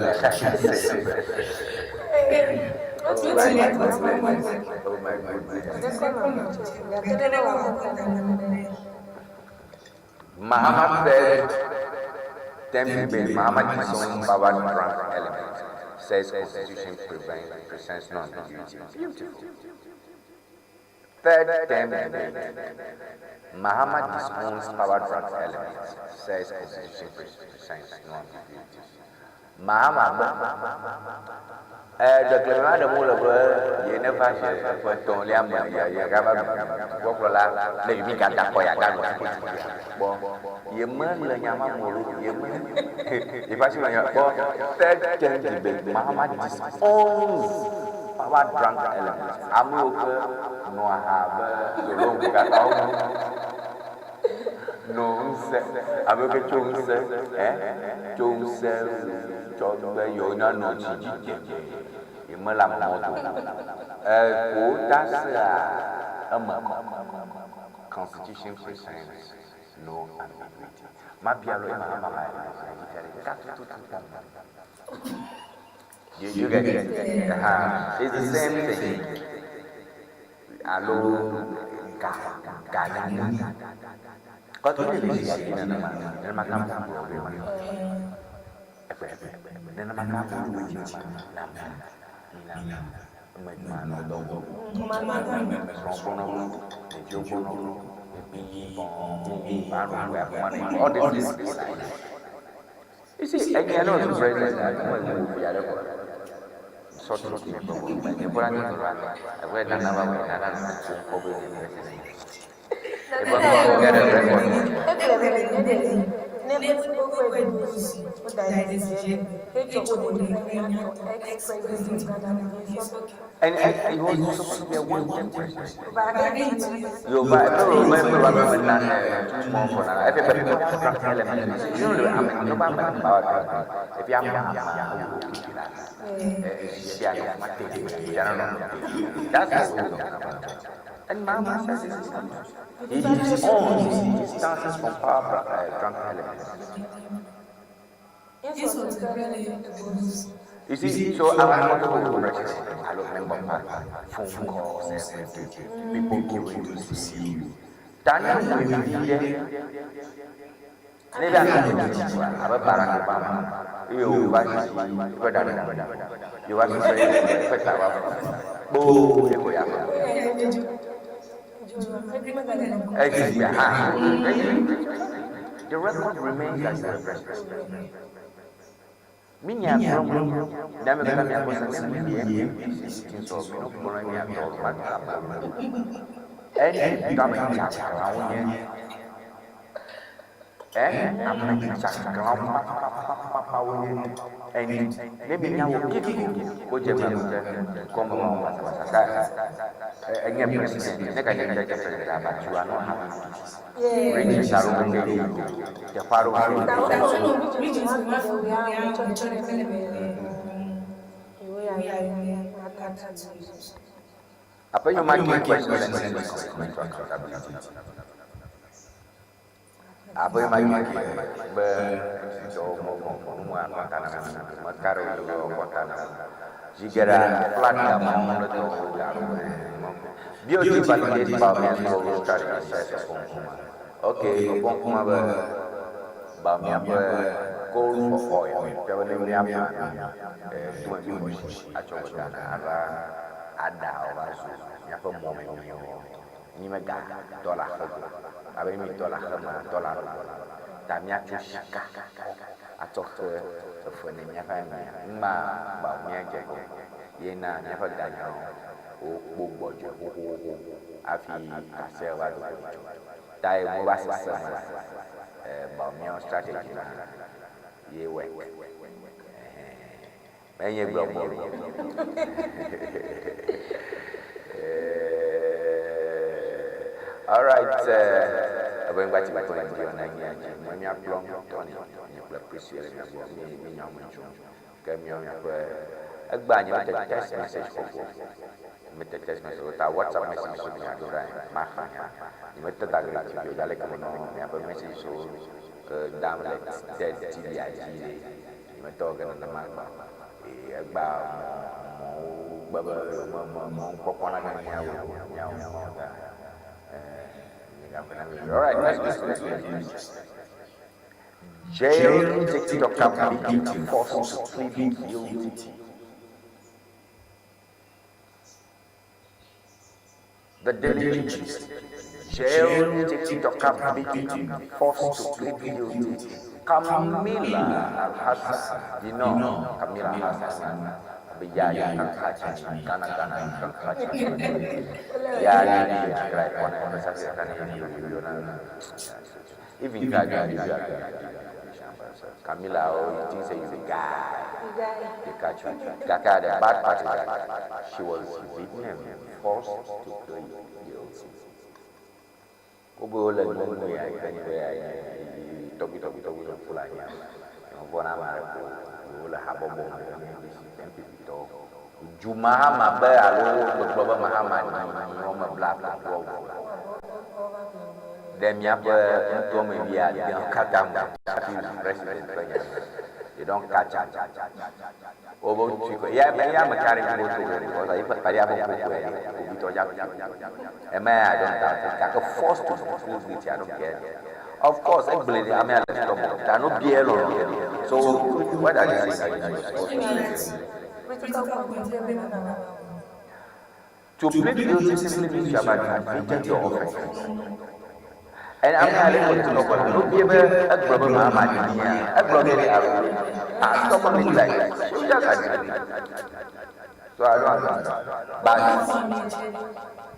Oh my goodness. Mahama said, Temple Mahama disowned power drunk element. Says constitution presents no ambiguity. Beautiful. Third term debate. Mahama disowns power drunk elements. Says constitution presents no ambiguity. Mahama ɖekleme aɖe mu le be ye ne va dze ƒe etɔ̃lia me ye ye gava dukɔkplɔla ne yevi gada kɔ ya ganɔ kpɔ ye me le nyama me o ye me ye va si le nya kpɔ third term debate Mahama disowns power drunk elements. Amewo ke nɔ aha be zolo katã wo no ŋusẽ amewo ke tso ŋusẽ tso ŋusẽ tsɔ be yewo nanɔ tsi dzi tɛgbɛ ye mele ame mɔ do ko ta sea eme kɔ. Constitution presents No ambiguity. Mabia lo ema ama ma elo dzi fia ɖe ka tututu kpɔm. Do you get it? Uh-huh. It's the same thing. Alo ga ga ne mu. Kɔtɔ ne le zi dzi nenema nenema ka mu gblɔ be ma. Ekpe nenema ka mu le dzi na mu mina eme ma nɔ dɔ wɔ. Srɔ̃ gbɔnɔ ɖeviwo gbɔnɔ all this is life. You see, enye no so president na mo le wo ya le ko. So to ti ko ko ba ni bora ni to ra. E we na na ba we na na na ko ko be ni president. E ba ko get a record. And he was supposed to be a one-term president. Yoruba, Yoruba, Yoruba, That's what we're talking about. And Mama says this is He disowns, he distances from power drunk elements. You see, so I'm not a president. I don't remember phone calls, everything. People queuing to see you. Daniel will be there. Maybe I'm not abe Barack Obama. Iyo ba si ife dada. Yo ba si fe ife ta ba. Bo eko ya. Exactly. The record remains as the president. Minya from dame kata mi akosa mi mi mi so mi no kono mi ato ma ka ba. Ẹni dame chakra wonye. Eh, ame chakra pa pa pa pa pa wonye. Ẹni ne mi nya wo kiki ko je ma je ko mo ma sa sa enye president ne ka nye president but you are not having peace. Regions are okay. The faro Apa yang makin questions and commitment to accountability. Apa yang makin be so mo mo mo kota na mo karo kota na. Jigera flat da mo mo to BOT validate Bamiyan global strategy says Okonkwo. Okay, Okonkwo be Bamiyan be gold for oil. Pia be ne mi apa eh tuma bi mo shi acho Ghana ava ada ova zu miaƒe mɔmemiwo mi mega dɔla xe go abe mi dɔla xe me dɔla ɖo ta míatso sika atsɔ xe efe ne míaƒe amia numa gba míadze go ye na míaƒe ganyawo wokpo gbɔdzɔe xoxoxo hafi kase va do go dzɔ ta ye mo va sese me eh, Baumian strategy la ye work. Menye gblɔ mɔ All right, ebe ŋgba ti kpɔ ŋdi na nyi dzi mɔ mía kplɔ Tony nye kple Priscilla le mía gbɔ mi mi nya me tso ke míawo míaƒe egbea nye mete text message xɔxɔ mete text message o ta WhatsApp message so mia ɖo ɖa maxa nya nye mete da ge ɖe TV o dza leke menɔ miaƒe message so ke dam le de TV-a dzi ɖe nye metɔ ge nenema gbɔ eye egbea mɔ mɔwo gbe be me me mɔ kpɔkpɔ na míawo míawo mɔ ga. All right, let's continue. Jail TikToker victim forced to plead guilty. The Daily Gist. Jail TikToker victim forced to plead guilty. Camila Al-Hassan. You know Camila Al-Hassan. Ya ya kan kana kana kan Ya ya ya kira conversation kan ini Even Gaga Camila, oh, you think say he's a guy. They catch you. Kaka, the bad part is that she was beaten and forced to plead guilty. Kobo le nungu ya ikani ya tobi tobi tobi no fulani ya. Vona mare ko wole habɔbɔ me NPP tɔ. Du Mahama be alo gbegblɔ be Mahama nyi wɔme bla atɔ̃ vɔ vɔ. Ɖe míaƒe nutoa me wuiadeawo katã me hafi zu president ƒe nya me. They don catch am. Wobe wotui kɔ. Ya ya me ka ɖe dzi be woto wo because eƒe kpaɖia ƒe ƒoƒoe kpovitɔ dza tui. Ema ya I don't doubt it. Gake force to plead guilty I don't get it. Of course egblẽ ɖe amea le stubborn ta no bia elɔlɔ. So why does he say that he was forced to plead guilty? To plead guilty simply means you have admitted your offense. And ame ale ko stubborn no bia be egblɔ be maa ma ɖi mia egblɔ be ɖe alo ah stubborn lady like this she will just admit it. So I don't understand. But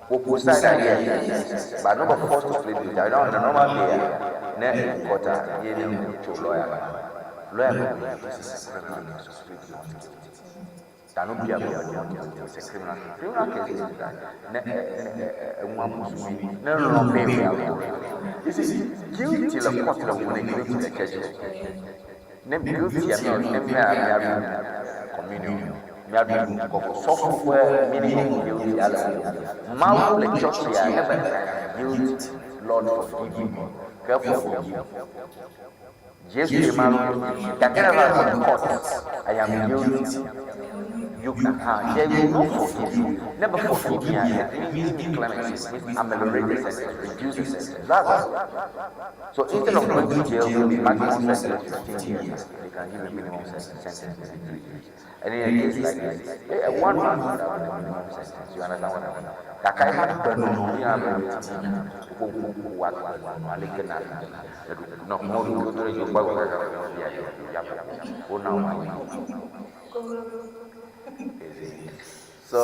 Popo side yes, but not forced to plead guilty. I don't normal day. Ne court ye ne to lawyer. Lawyer go this is a criminal case, so plead not guilty. Ta no bia be not guilty. It's a criminal case. Criminal case is that ne e nwa musumi ne lo be we. You see, guilty le court le won guilty le church. Ne guilty am ne me a communion. Miaɖu kɔkɔ sɔfo ƒe meaning of guilty ale Mawu le church ya ne be guilty Lord forgive me ke forgive me. Jesu ye ma lo gake ne va le court I am guilty. You can they will not forgive you. Never forgive me. It means give me clemency. It means ameliorate the sentence, reduce the sentence. That's all. So instead of going to jail, the maximum sentence is 15 years. They can give a minimum sentence, maybe 3 years. And in a case like this, 1 month would have been a minimum sentence. You understand what I mean? Kaka ema gbenu ya be wa gbenu aleke na no mo do do re gba gba ya ya o na wa So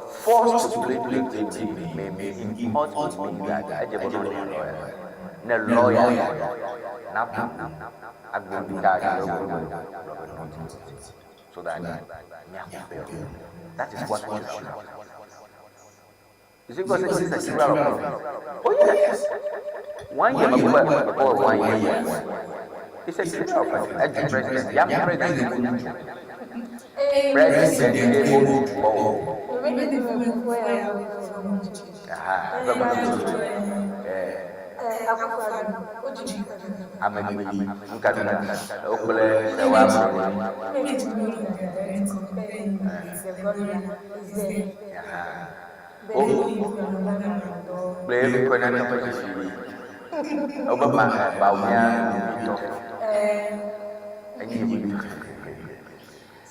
forced to plead guilty may mean in court would mean that eje bo no lawyer. Ne lawyer na agbo ta lo not guilty. So that that is what should happen. You see, because this is a criminal offense. Oh yes. 1 year before 1 year. It's a criminal offense. As president, yeah, president. President,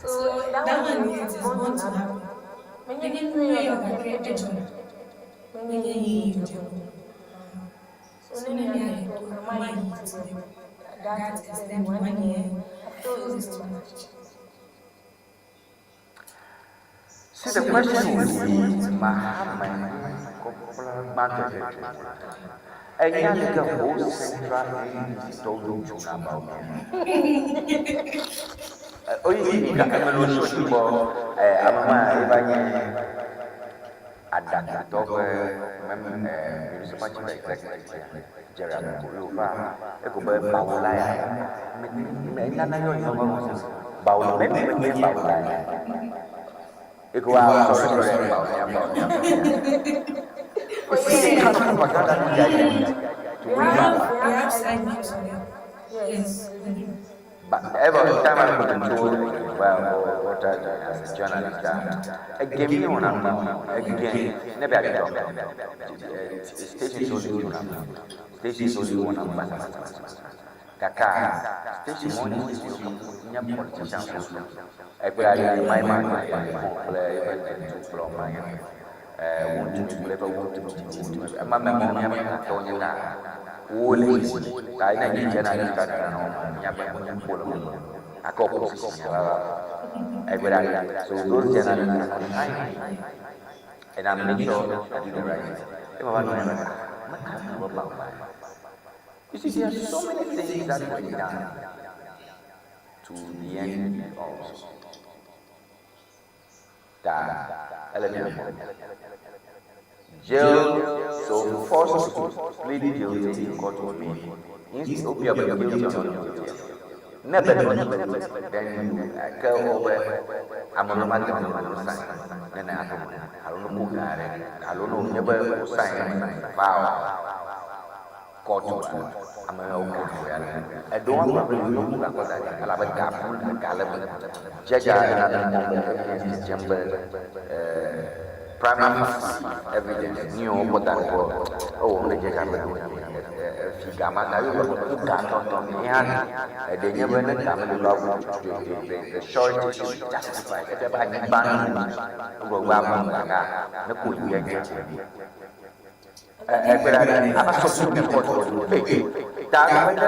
So that one it is born to happen. Menye nue kakre edzɔna. Menye yiyi dzɔ. So ne mia to ama yi to that extent 1 year, I feel it's too much. See, the question would be, Mahama Enya leke whole central ADC tɔwo dzona ba wo. Oyi gake melo si gbɔ ame ma eva nye aɖaŋutɔ ƒe mem municipal chief executive Jerry Akoko ye wòva eko be bawula ya me me nana yɔ yɔ be bawula me me me bawula ya eko wa sorry sorry bawula ya bawula ya. You see the kind of propaganda this guy used to We win have back. we have side news on them. Yes, we do. But every time I go to well, what I as a journalist, again, me on again, never I talk. Station so do station so do one Kaka, station one is you politician so. I put my man, play to blow my want to play want to ma me mo nya to nya na wo le ta ina ni journalist ka na no nya ba ko lo aka opposition so those journalists are behind and I make sure I do the right thing. You see, there are so many things that were done to the end also. That element. Jail, so forced to plead guilty in court will mean instead of guilty or not guilty. Never not guilty. Then you go over. I'm a man to sign. Then I don't know. I don't know. Never sign. Vow. Kɔtu ame yawo ke ƒo ya le. Eɖewo hã gblɔ be yewo gakɔ da ɖi elabe ga ƒu ga le eme. Dzedza ena ne mɔ be evidence dzem be prima facie evidence nu yiwo wokpɔ da ɖi vɔ ewɔ nu ɖe dzedza be ɖewo efi ga ma ga ye wogblɔ be ku ga ŋutɔŋutɔ ye hã eɖe nye be ne ga meli la wo the the surety should be justified efia be anyigba nu wogblɔ be ava ga ne ko yi dze. Egbe ɖa ɖe ava sɔ su ne kɔtu ee ta gɔme ne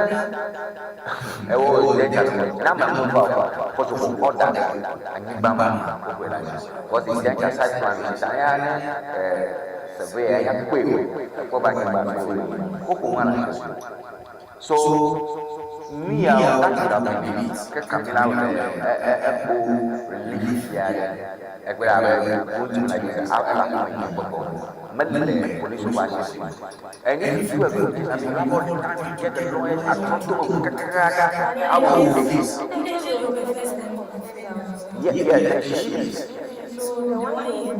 ewo ɖe dza na ame mu va o kɔtu ko ɔda ɖe anyigba ma woƒe la dzi kɔsi dze dza side plan dzi ta ya ne survey ya kpɔe o ekpɔ be anyigba fi o koko ma la so nu ya wo that would have been it ke kamila wo ɖe ekpo relief ya ɖe egbe ɖa be go to like this after ame yi gbɔgbɔ mele police wo asi and if you do a good thing I mean you have all the time to get the lawyers atrɔ to me kakakaka awo yeah she is. So the one year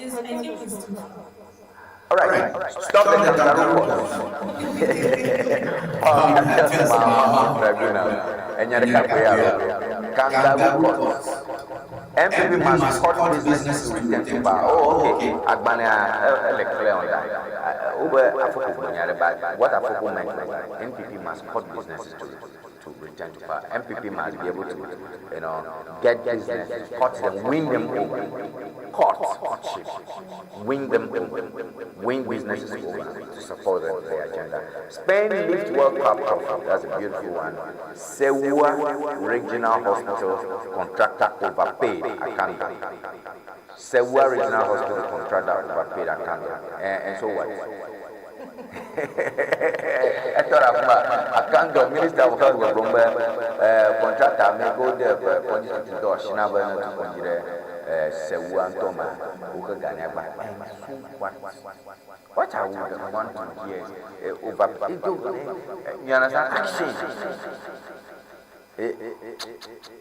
is, I think it's too far. All right, stop the kangaroo court. Tribunal. Enya ɖeka koe alo kangaroo court. NPP must cut businesses to return to power. Oh, okay. Agbalẽa ele clear on that. Wobe Afoko gblɔ nya ɖe but what Afoko meant was that NPP must cut businesses to return to power. NPP must be able to, get businesses, cut them, win them over. Cut, courtship, win them over, win businesses over to support the agenda. Spain lift World Cup trophy. That's a beautiful one. Sewua Regional Hospital contractor overpaid Akando. Sewua Regional Hospital contractor overpaid Akando. And so what? Etɔ ɖe afi ma Akando Minister of Health gbɔgblɔm be contractor me ke wode kɔdzi tutu dɔ asi na be netu kɔdzi ɖe Sewua ŋutɔ mea, woxe ga nɛ agba. And so what? What I would want to hear is over, you understand? Action.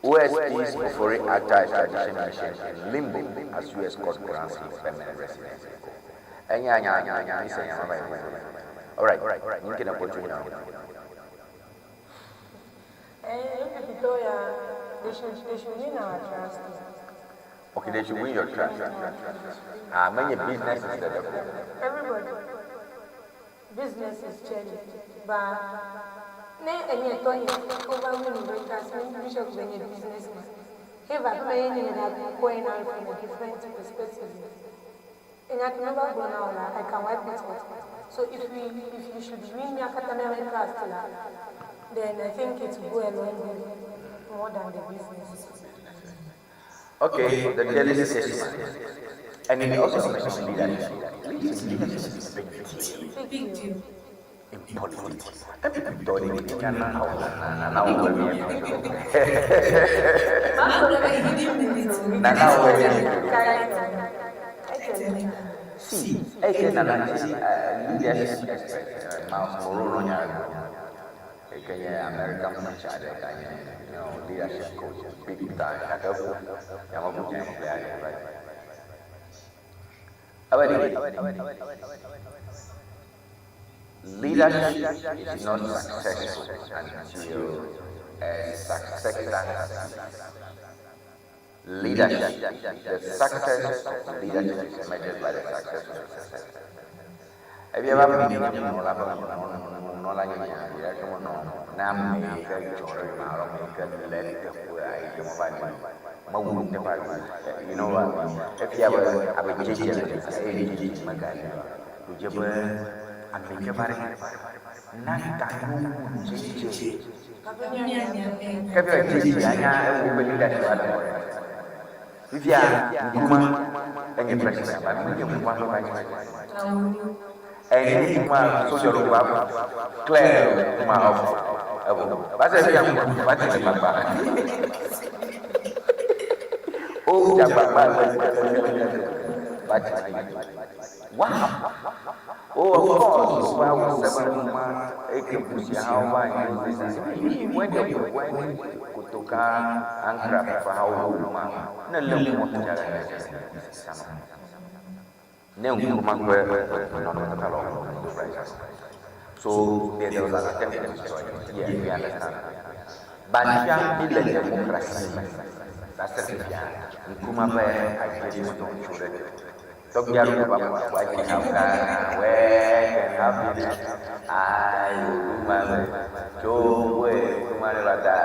OSP's Ofori Atta extradition mission in limbo as US court grants him permanent residency. Enya nya nya nya mi se nya ma ba yi. All right, nke na ko tso nya. NPP they should win our trust. Okay, they should win your trust. Ah, many businesses that are Everybody. Business is changing. But ne enye Tony over win the trust Bishop benye businessman. If I play in that going out from a different perspective. And I can never go now, I can wipe it off. So if you should win Nyakatana trust, then I think it will go a long way more than the business. Okay, the Daily Statesman. And it also mentions leadership. Leadership is a big deal. Big deal. In politics. Everybody can na na na na See, eke na na leadership expert, Myles Munroe nya Kenya American preacher de kanye, leadership coach, big time. Akafu, yama buja player, right? Abadi, leadership is not successful until a successor succeeds. Leadership, the success of leadership is measured by the success of the successor. Ebi eba mi ni no la ba no la nya nya ya ke mo no na me ke jore ma ro me ke le te ku ai ke mo ba ni ma wu ne ba you know what I mean? If you have a jeje e jeje ma ga ni o je be ame ke bare na ka ku jeje ke bi jeje anya e wo be leadership ala mo fifia Nkrumah enye president ba mi Nkrumah ƒe vice president ɛni Nkrumah soja ɖo va clear Nkrumah ɔfɔ ɛbɔ ba se fia Nkrumah ba te gbagba o dza gbagba ba te wow oh of course wa wo sɛbɛn Nkrumah eke busi ha wa yi when they went Kotoka Ankara fa ha wo ma ne le Nkrumah ko dza ne Nkrumah ƒe nɔnɔmetata le wo do price. So there, there was an attempt to destroy it. Yeah, we understand. But fia mi le democracy me va se fifia Nkrumah ƒe hadzidzi me tso ɖe te. Tɔgbia ɖo va ƒo adzi na wo Ghana where can have it. I will do my best. Tso woe Nkrumah ɖe va da.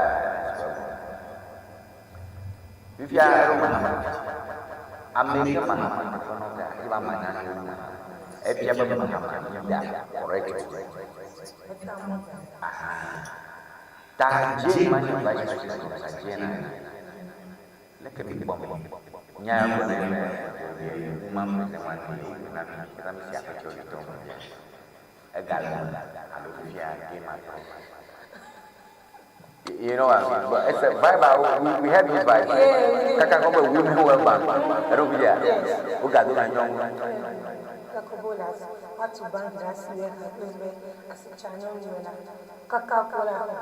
Fifia eɖo Mahama dzi. Ame yi ke Mahama teƒe nɔ ga eye be ame nane wu Mahama. Efia be Mahama leader correct o. Aha. Ta dze ma nye vice president sa dze na ye. Leke mi kpɔ me. Nya ya gblɔ ne be woman president wa ne ye na mi kata mi si aƒe tsɔ tɔ me. Ega le alo fifia game atrɔ. You know what I mean? But it's a vibe. We had this vibe. Kaka kɔ be women were bank. Ɛɖo fi ya. Wo ga do na nyɔnu. Kaka bo la woatu bank ɖe asi ɖe ha kple be asitsa nyɔnuwo la kaka ko la xɔ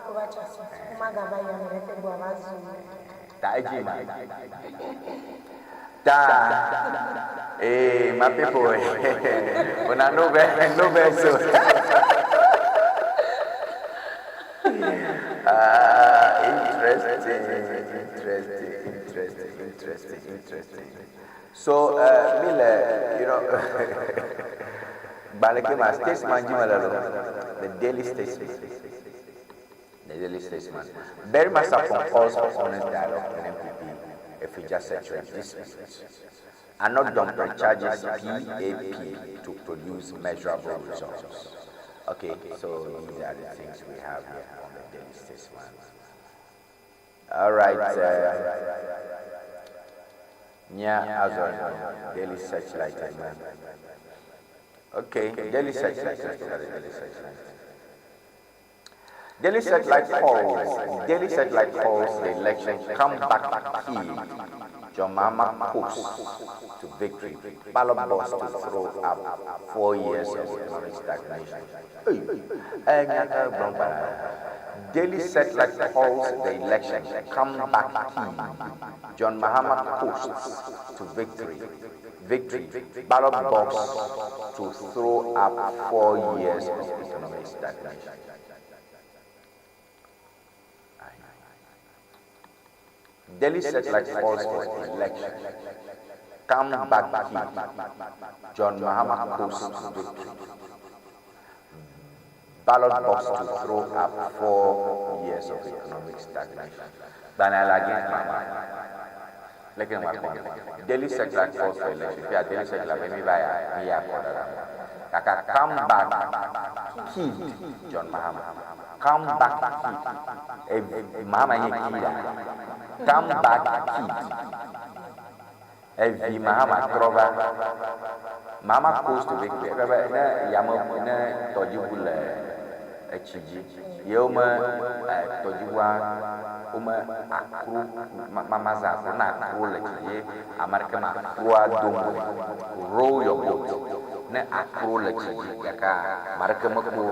wova tsa asi womagava yi ame ɖeke gbɔ ava zu Ta edzi ma. Ta. Hey, my people. Una no be no be so. Ah, interesting, interesting, interesting, interesting, interesting. So, mi le, gbalẽ ke ma Statesman dzi mele lo, the Daily Statesman. The Daily Statesman. Barima Sarpong calls for honest dialogue in NPP Afigya Sekyere dispute. Annoh Dompreh charges PAP to produce measurable results. Okay, so these are the things we have here on the Daily Statesman. All right. Nya Azor, Daily Searchlight, man. Okay, Daily Searchlight. Let's look at the Daily Searchlight. Daily Searchlight calls the election come back key. John Mahama coast to victory. Ballot box to throw up 4 years of economic stagnation. Hey, eh, nyaka gblɔm gbala. Daily Searchlight calls the election come back key. John Mahama coasts to victory. Victory. Ballot box to throw up 4 years of economic stagnation. Daily Searchlight calls for election. Come back key. John Mahama coasts to victory. Ballot box to throw up 4 years of economic stagnation. Gbalẽ against Mahama. Leke ne ma Daily Searchlight calls for election. Fia Daily Searchlight be mi va ya mi ya kɔ dada. Kaka come back kid John Mahama. Come back kid. Eh, Mahama nye kid a. Come back kid. Evi Mahama trɔ va. Mahama coast to victory. Ebe be ne yame ne tɔdziʋu le etsi dzi ye wome tɔdziʋua wome akro mamaza akro ne akro le tsi dzi ame aɖeke me akroa dom o. Row your boat. Ne akro le tsi dzi gake ame aɖeke mekpo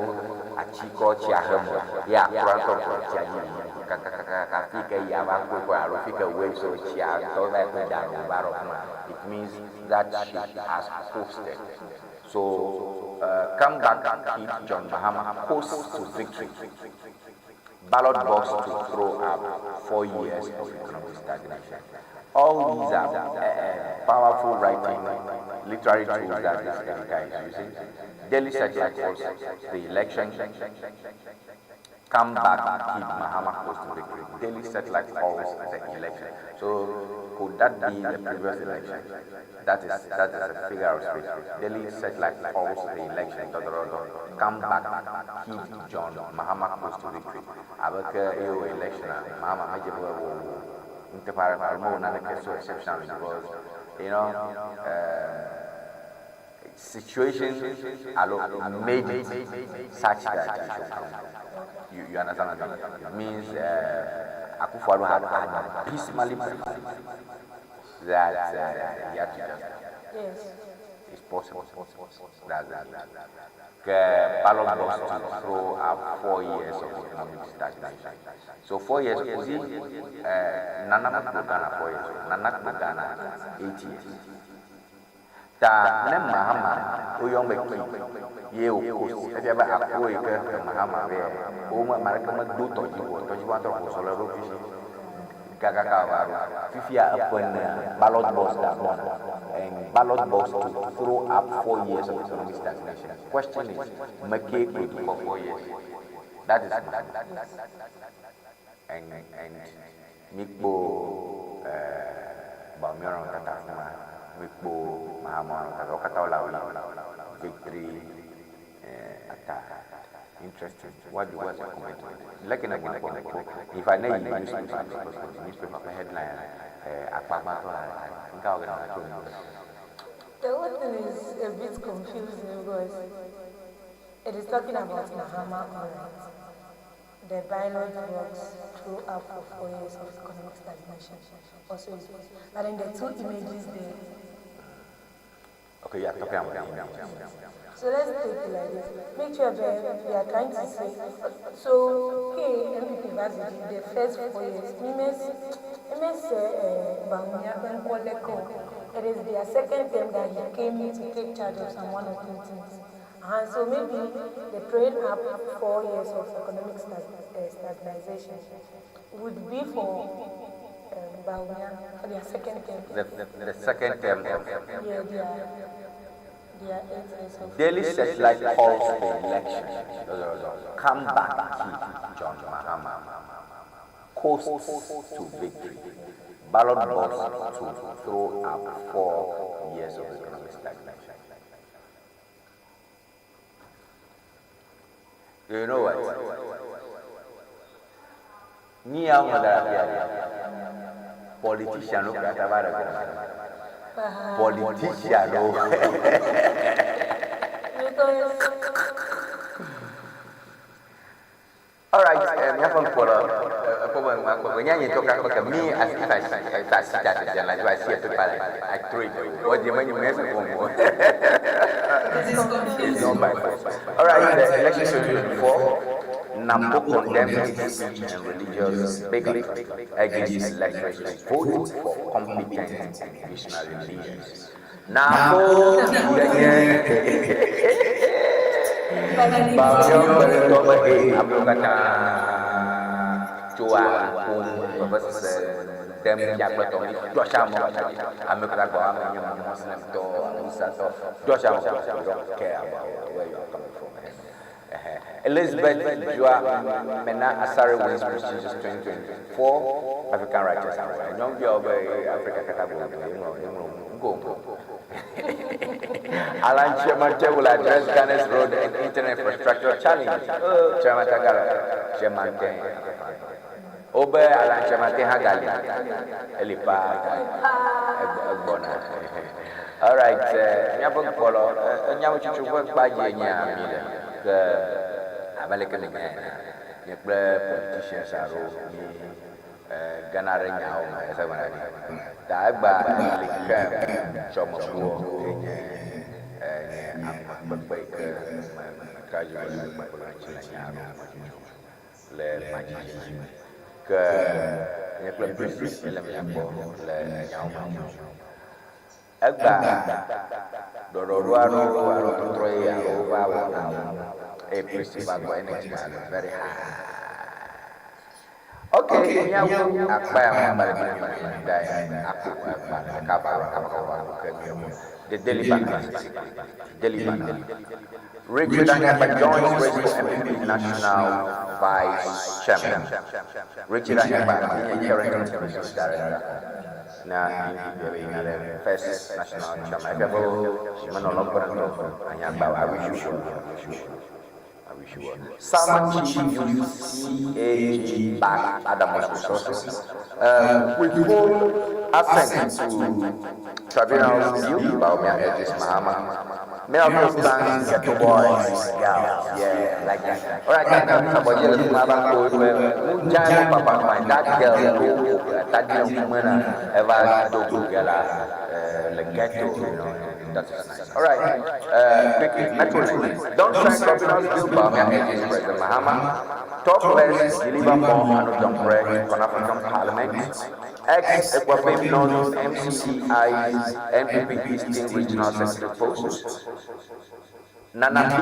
atsi kɔ tsia hem o ye akroa ŋutɔ kplɔ tsia dzi yiyim kakakaka fi ke ya va kpɔe kpɔ alo fi ke waves wo tsia ŋutɔ va yi kpɔe da ɖo va ɖo afi ma. It means that ship has coasted. So come back kid John Mahama coasts to victory. Ballot box to throw up 4 years of economic stagnation. All these are powerful writing, literary tools that this editor is using. Daily Searchlight calls the election. Come back, kid Mahama coast to victory. Daily Searchlight calls the election. So could that be the previous election? That is a figure of speech. Daily Searchlight calls the election. Dot, dot, dot. Come back, kid John Mahama coast to victory. Abeke eyo election Mahama meje be wo nteƒe aɖe mewɔ naneke so exceptional because situation alo made it such that it should come. You understand what I mean? It means Akufo-Addo had abysmally performed that he had to just It's possible. That's it. Ke ballot box to throw up 4 years of economic stagnation. So 4 years, you see, Nana kpɔ Ghana 4 years, Nana kpɔ Ghana 8 years. Ta ne Mahama Woyɔm be ki ye wò coast. Efia be akro yi ke he Mahama vɛ wo me ame aɖeke medo tɔdziʋu o. Tɔdziʋua ŋutɔ ɖeko wòzɔ le eɖokui si kakaka wòva ɖo. Fifia eƒe enea, ballot box gagbɔna and ballot box to throw up 4 years of economic stagnation. Question is, mekee kplɔ dukɔ 4 years? That is Mahama. And mikpo Bawumia nɔ tata afi ma, mikpo Mahama nɔ tata, wo katã wole awu yi me. Victory ata. Interesting. What's your comment on it? Leke ne gblɔ kpɔ kpɔ. In fact, ne yi newspaper kpɔ newspaper ƒe headline akpa gbãtɔ la, nka wɔ ge na tso nu. The whole thing is a bit confusing because it is talking about Mahama, alright. The ballot box threw up for 4 years of economic stagnation. Also, is but in the two images there. Okay, you are talking about the images. So let's take it like this. Make sure that we are trying to say, so, okay, NPP versus the first 4 years, Mimes Bawumia It is their second term that he came to take charge of some one or two things. And so maybe the throwing up 4 years of economic stagnation would be for Bawumia for their second term. The second term of Yeah, their 8 years of Daily Searchlight calls for election. Come back, Chief John Mahama. Coasts to victory. Ballot box to throw up 4 years of economic stagnation. You know what? Ni a ŋlɔ da ɖe afia ɖe. Politician no kura ta va ɖe gɔme. Politician no. Because All right, míaƒe ŋkpɔɖɔ ekpɔ be ŋua kpɔ nye nye ŋutɔ kura kpɔ ke me as if I sit as a journalist, if I see a paper like this, I throw it away. What do you mean? You it is It's confusing. not by force. All right, the election 2024, Napo condemns hate speech and religious bigotry, urges electorate to vote for competent and visionary leaders. Napo, Bawumia ƒe ŋutɔ be ee amewo katã tsoa ƒom vevesese dem fiagbetɔ mi dɔsia amewo katã dzi. Ame katã gbɔ ame nye Muslimtɔ, Awusatɔ, dɔsia amewo katã. We don't care about where you are coming from. Elizabeth Dua Mena Asare wins prestigious 2024 African Writers Award. Nyɔnuviawo be Africa katã gbɔ eŋlɔ eŋlɔ ŋgo ŋgo. Alan Kyerematen will address Ghana's road and internet infrastructure challenges. Oh, Kyerematen Ghana. Kyerematen. Obe Alan Kyerematen Hagali. Eli pa egbɔna. All right, míaƒe ŋkpɔlɔ enyawotsotso ƒe kpadzi nye ami le ke abe leke ne nya ene nye kple politicians aɖewo mi gana ɖe nyawo me ese gbɔna ɖi. Ta egba li ke tsɔmeƒuɔ enye nye ame kpekpe yi ke me metra dzi be megbe ŋuti le nya aɖewo me tsotso me le madzidzi me. Ke nye kple Prisi ele mia gbɔ le nyawo me tsotso. Egba ɖɔɖɔɖo aɖewo alo tɔtrɔ ye aɖewo va wɔna eye Prisi va gbɔ energy ma le very high. Okay, míawu akpa ya me agbalẽ bi mi da akpo agbalẽ ɖeka ba kaba kaba ke mi The Daily Banner, Daily Banner. Richard Ahiagbah joins race for NPP National Vice Chairman. Richard Ahiagbah, current business director. Na NPP the first national chairman. If you have Ahiagbah, I wish you well. I wish you well. I wish you well. Salman Chief use CAG back Adamus resources. With full assent to tribunal's view, Bawumia urges Mahama. Miracle thanks ghetto boys, girls, yeah, like that. All right, now somebody papa, my that girl, that girl, ever do girl, the ghetto. That is nice. All right, quickly, Metro. Don't sign tribunal's bill, Bawumia urges President Mahama. Talk less, deliver more, and don't break Pan African Parliament. Ex Equapim North MCCI's NPP Eastern Regional Secretary post. Nana B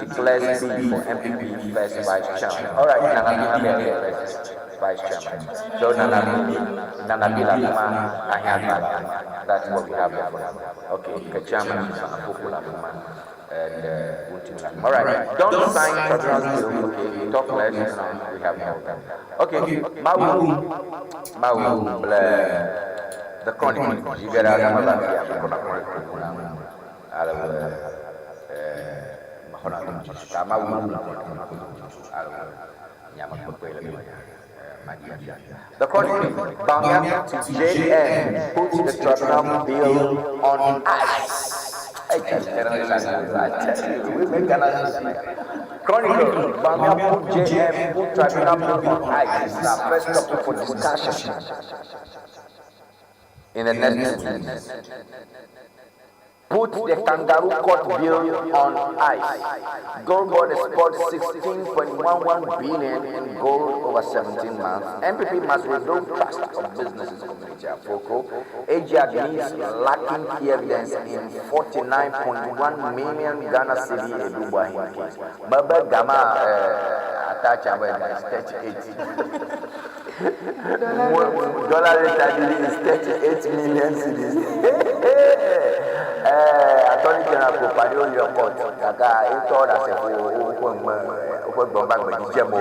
declares bid for NPP first vice chairman. All right, Nana B declares vice chairman. So Nana B, Nana B Lafuma, Ahiagba. That's what we have there for now. Okay, Kachama, Apuku Lafuma, and uh, All right, don't sign tribunal bill. Okay, talk less. We have all that. Okay, Mawu, Mawu, the Chronicle. You get out of the Chronicle, Bawumia to JM puts the tribunal bill on ice. I tell you, we make Ghana Chronicle, Bawumia put JM, put tribunal bill on ice. This is our first topic for discussion in the next 2 weeks. Put the kangaroo court bill on ice. Gold board exports 16.11 billion in gold over 17 months. NPP must rebuild trust of businesses community. Afoko. AG admits lacking key evidence in 49.1 million Ghana cedi Adu Boahen case. Baba Gama attach is 38. Dollar rate is 38 million cedis. Attorney General ko pari o yɔ court kaka etɔ ɖasefo woƒe ŋme woƒe gbɔn ba gbe dzidze mo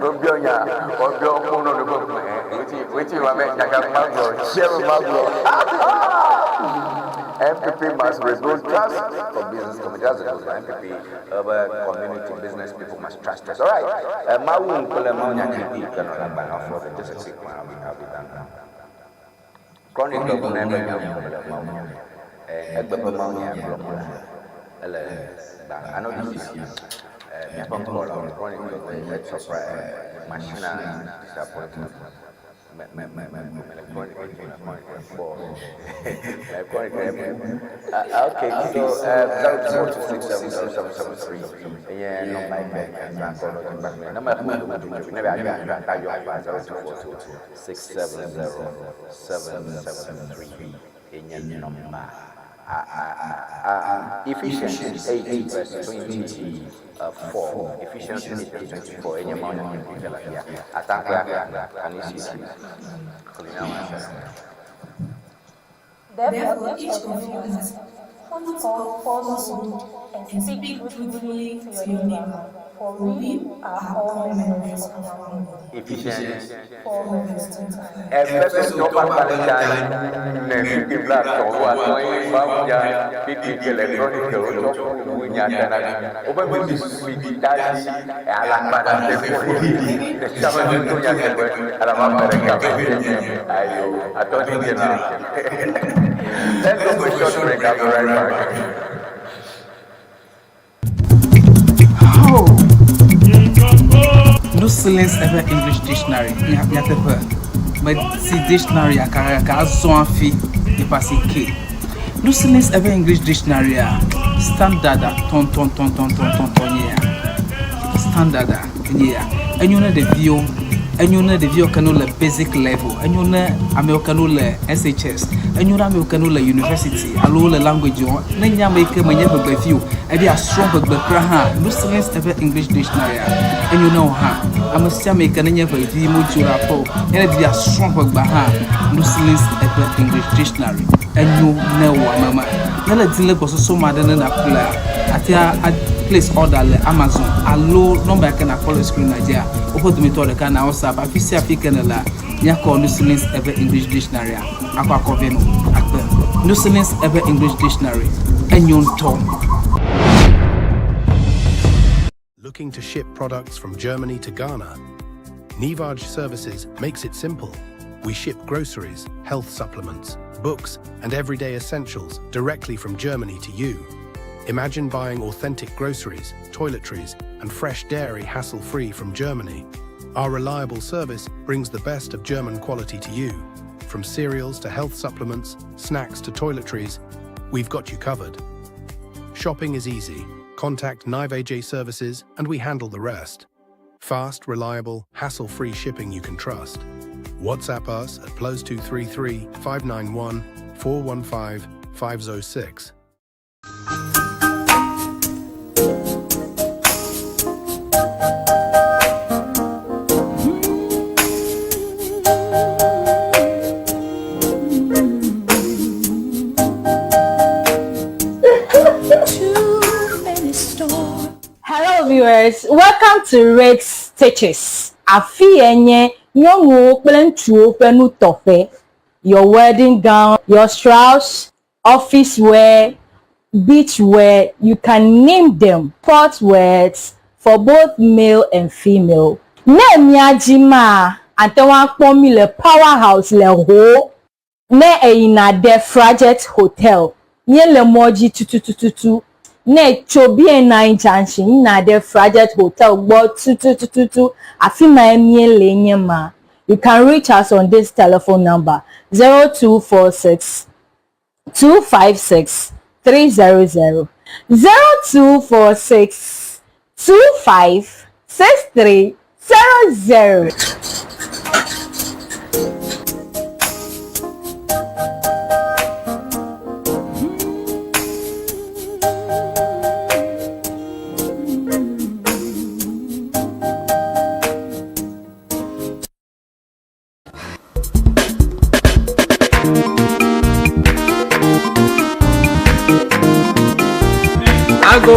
wobiɔ nya wobiɔ kpono ɖe ƒe ŋme wetin wetin wa mɛ nyaka ma gblɔ tsia ma gblɔ NPP must rebuild trust for business community. That's the good one. NPP, community business people must trust us. All right. Mawu nkele mawu nyanya kano la bana for the just a quick one. I'll be done now. Chronicle kuna ebe mawu nkele mawu nyanya. Egbe be mawu nyanya gblɔ mo la ele gba ano this year. Miaƒe ŋkɔ la Chronicle be surprise machine disappointment. Me me me me me Chronicle Chronicle Chronicle. Okay, so 0242670773. Yeah, no my back and number 0242670773. Enye number. Ephesians 8 verse 24. Ephesians 8 verse 24. Enye mawu Can you see that? Therefore, each of you must put off falsehood and speak truthfully to your neighbor, for we are all members of one body. Ephesians 4 verse 25. Efeso tó bá Valentine ne kpikpi bla tɔ wo atɔ ye mawu nya kpikpi electronic wo tsɔ wu nya dana wobe mi mi da dzi alakpa da te fo yi sama mi to nya teƒe alama ame ɖeka ayo attorney general. Let's go for a short break. I'll be right back. Oh. No Silence Ever English Dictionary nyateƒe meti dictionary gake azɔ hafi yi ke. No Silence Ever English Dictionary a standard a tɔntɔntɔntɔntɔntɔn nye ya. Standard a nye ya. Enyo ne ɖeviwo enyo ne ɖeviwo ke no le basic level enyo ne amewo ke no le SHS enyo ne amewo ke no le university alo le language wɔm ne nye ame yi ke menye ʋegbevi o ebi asrɔ̃ ʋegbe kura hã No Silence Ever English Dictionary a enyo ne wo hã ame sia ame yi ke nenye ʋevi modzo ɖe aƒe o ye ne ɖevi asrɔ̃ ʋegbea hã No Silence Ever English Dictionary enyo ne wò ame ma ne le di le gbɔsɔsɔ ma ɖe ne nàƒlea ate a place order le Amazon alo nɔmba yi ke nàkpɔ le screen dzia woƒe dometɔ ɖeka na WhatsApp afi sia afi ke ne lea míakɔ No Silence Ever English Dictionary a akɔ akɔ vɛ no akpe No Silence Ever English Dictionary enyo ŋutɔ. Looking to ship products from Germany to Ghana? Nivaj Services makes it simple. We ship groceries, health supplements, books, and everyday essentials directly from Germany to you. Imagine buying authentic groceries, toiletries, and fresh dairy hassle-free from Germany. Our reliable service brings the best of German quality to you. From cereals to health supplements, snacks to toiletries, we've got you covered. Shopping is easy. Contact Nive Services and we handle the rest. Fast, reliable, hassle-free shipping you can trust. WhatsApp us at +233 591 415 506. Hello viewers, welcome to Red Stitches. Afi ye nye nyɔnuwo kple ŋutsuwo ƒe nutɔƒe. Your wedding gown, your shrouds, office wear, beach wear, you can name them. Sport wears for both male and female. Ne mia dzi maa, ate ŋu akpɔ mí le Power House le Ho. Ne èyina ɖe Frajet Hotel, míele mɔ dzi tutututu. Ne ètso BNI Junction yina ɖe Frajet Hotel gbɔ tutututu, afi mae míele nye ma. You can reach us on this telephone number, 0246 256 300, 0246 25 63 00. Ago.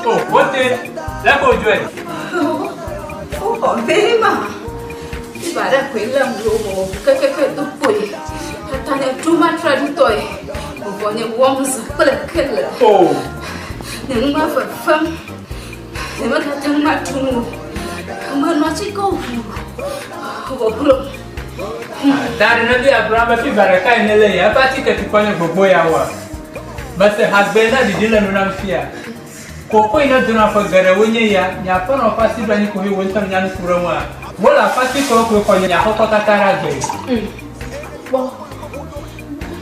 Oh, wote, lɛ ko dzɔe. Woxɔ vɛ ma. Fiva ɖe koe lém ɖo wɔ kekeke do kpoe. Tata ne ɖo matra ɖutɔe. Vɔvɔ nye wɔm zã kple kele. Oh. Nye nu ma fefem. Nyemegate ŋu aɖu nu o. Menɔ atikewo ʋuu vɔ glo. Da ɖe ne bi agblɔ be fiva ɖeka yi nele ya eƒe atike tukɔ nye gbogbo ya wa. Mese hagbe na ɖiɖi le nu nam fia. Koko yi ne dona ƒe geɖewo nye ya, nye aƒenɔ ƒe asi ɖo anyi ko he wo ŋutɔ nya nu ku ɖe ŋua. Wole aƒe atikewo koe xɔ nye aƒekɔ katã ɖe agbe. Kpɔ.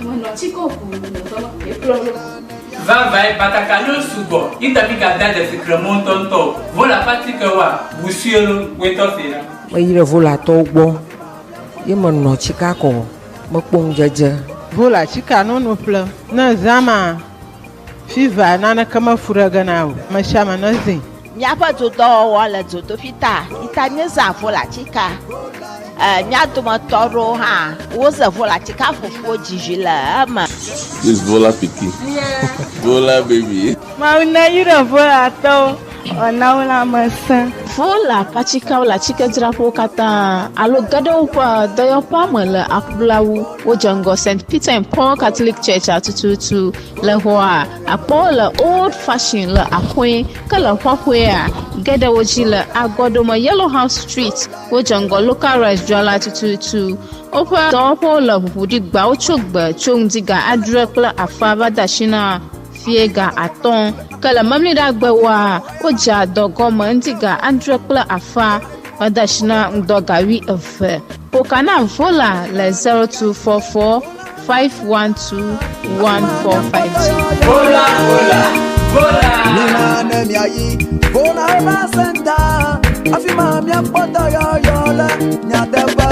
Menɔ atikewo ʋuu vɔ ekplɔ ɖo. Vavãe, batakaliwo sugbɔ yi ta mígadea dzesi kremɔ ŋutɔŋutɔ o. Vola ƒe atikewoa, ʋu sue lo, woe tɔ see ɖa. Meyi ɖe Volatɔwo gbɔ ye menɔ tsika kɔ mekpɔ ŋudzedze. Vola tsika nono ƒlem. Ne zã ma, fiva naneke mefu ɖe ge na o. Amesiame nezĩ. Míaƒe dodɔwɔwɔ le dzodoƒi ta yi ta míezã volatika. E, mía dometɔ aɖewo hã woze volatika fufuwo dzizi le eme. This Vola pikin. Vola baby. Mawu neyra Volatɔwo wòana wo lãmesẽ. Vola ƒe atikeawo le atikedzraƒewo katã alo ge ɖe woƒe dɔyɔƒea me le aƒlawu. Wodze ŋgɔ St. Peter and Paul Catholic Church-a tututu. Le xɔa, akpɔ wo le Old Fashion le Akoe, ke le xɔxɔea, ge ɖe wo dzi le Agɔɖome Yellow House Street. Wodze ŋgɔ Local Rice dzrala tututu. Woƒe dɔwɔƒewo le ʋuʋu ɖi gbeawo tso gbe tso ŋdi ga adre kple afã va de asi na fiẽ ga atɔ̃. Ke le Memleɖagbewoa, wodzea dɔ gɔme ŋdi ga adre kple afã va de asi na ŋdɔ ga wuieve. Ƒo ka na Vola le 0244 512 145 dzi. Vola, vola, vola. Mina ne miayi Vola Herbal Center, afi ma miakpɔ dɔyɔyɔ le nyateƒe.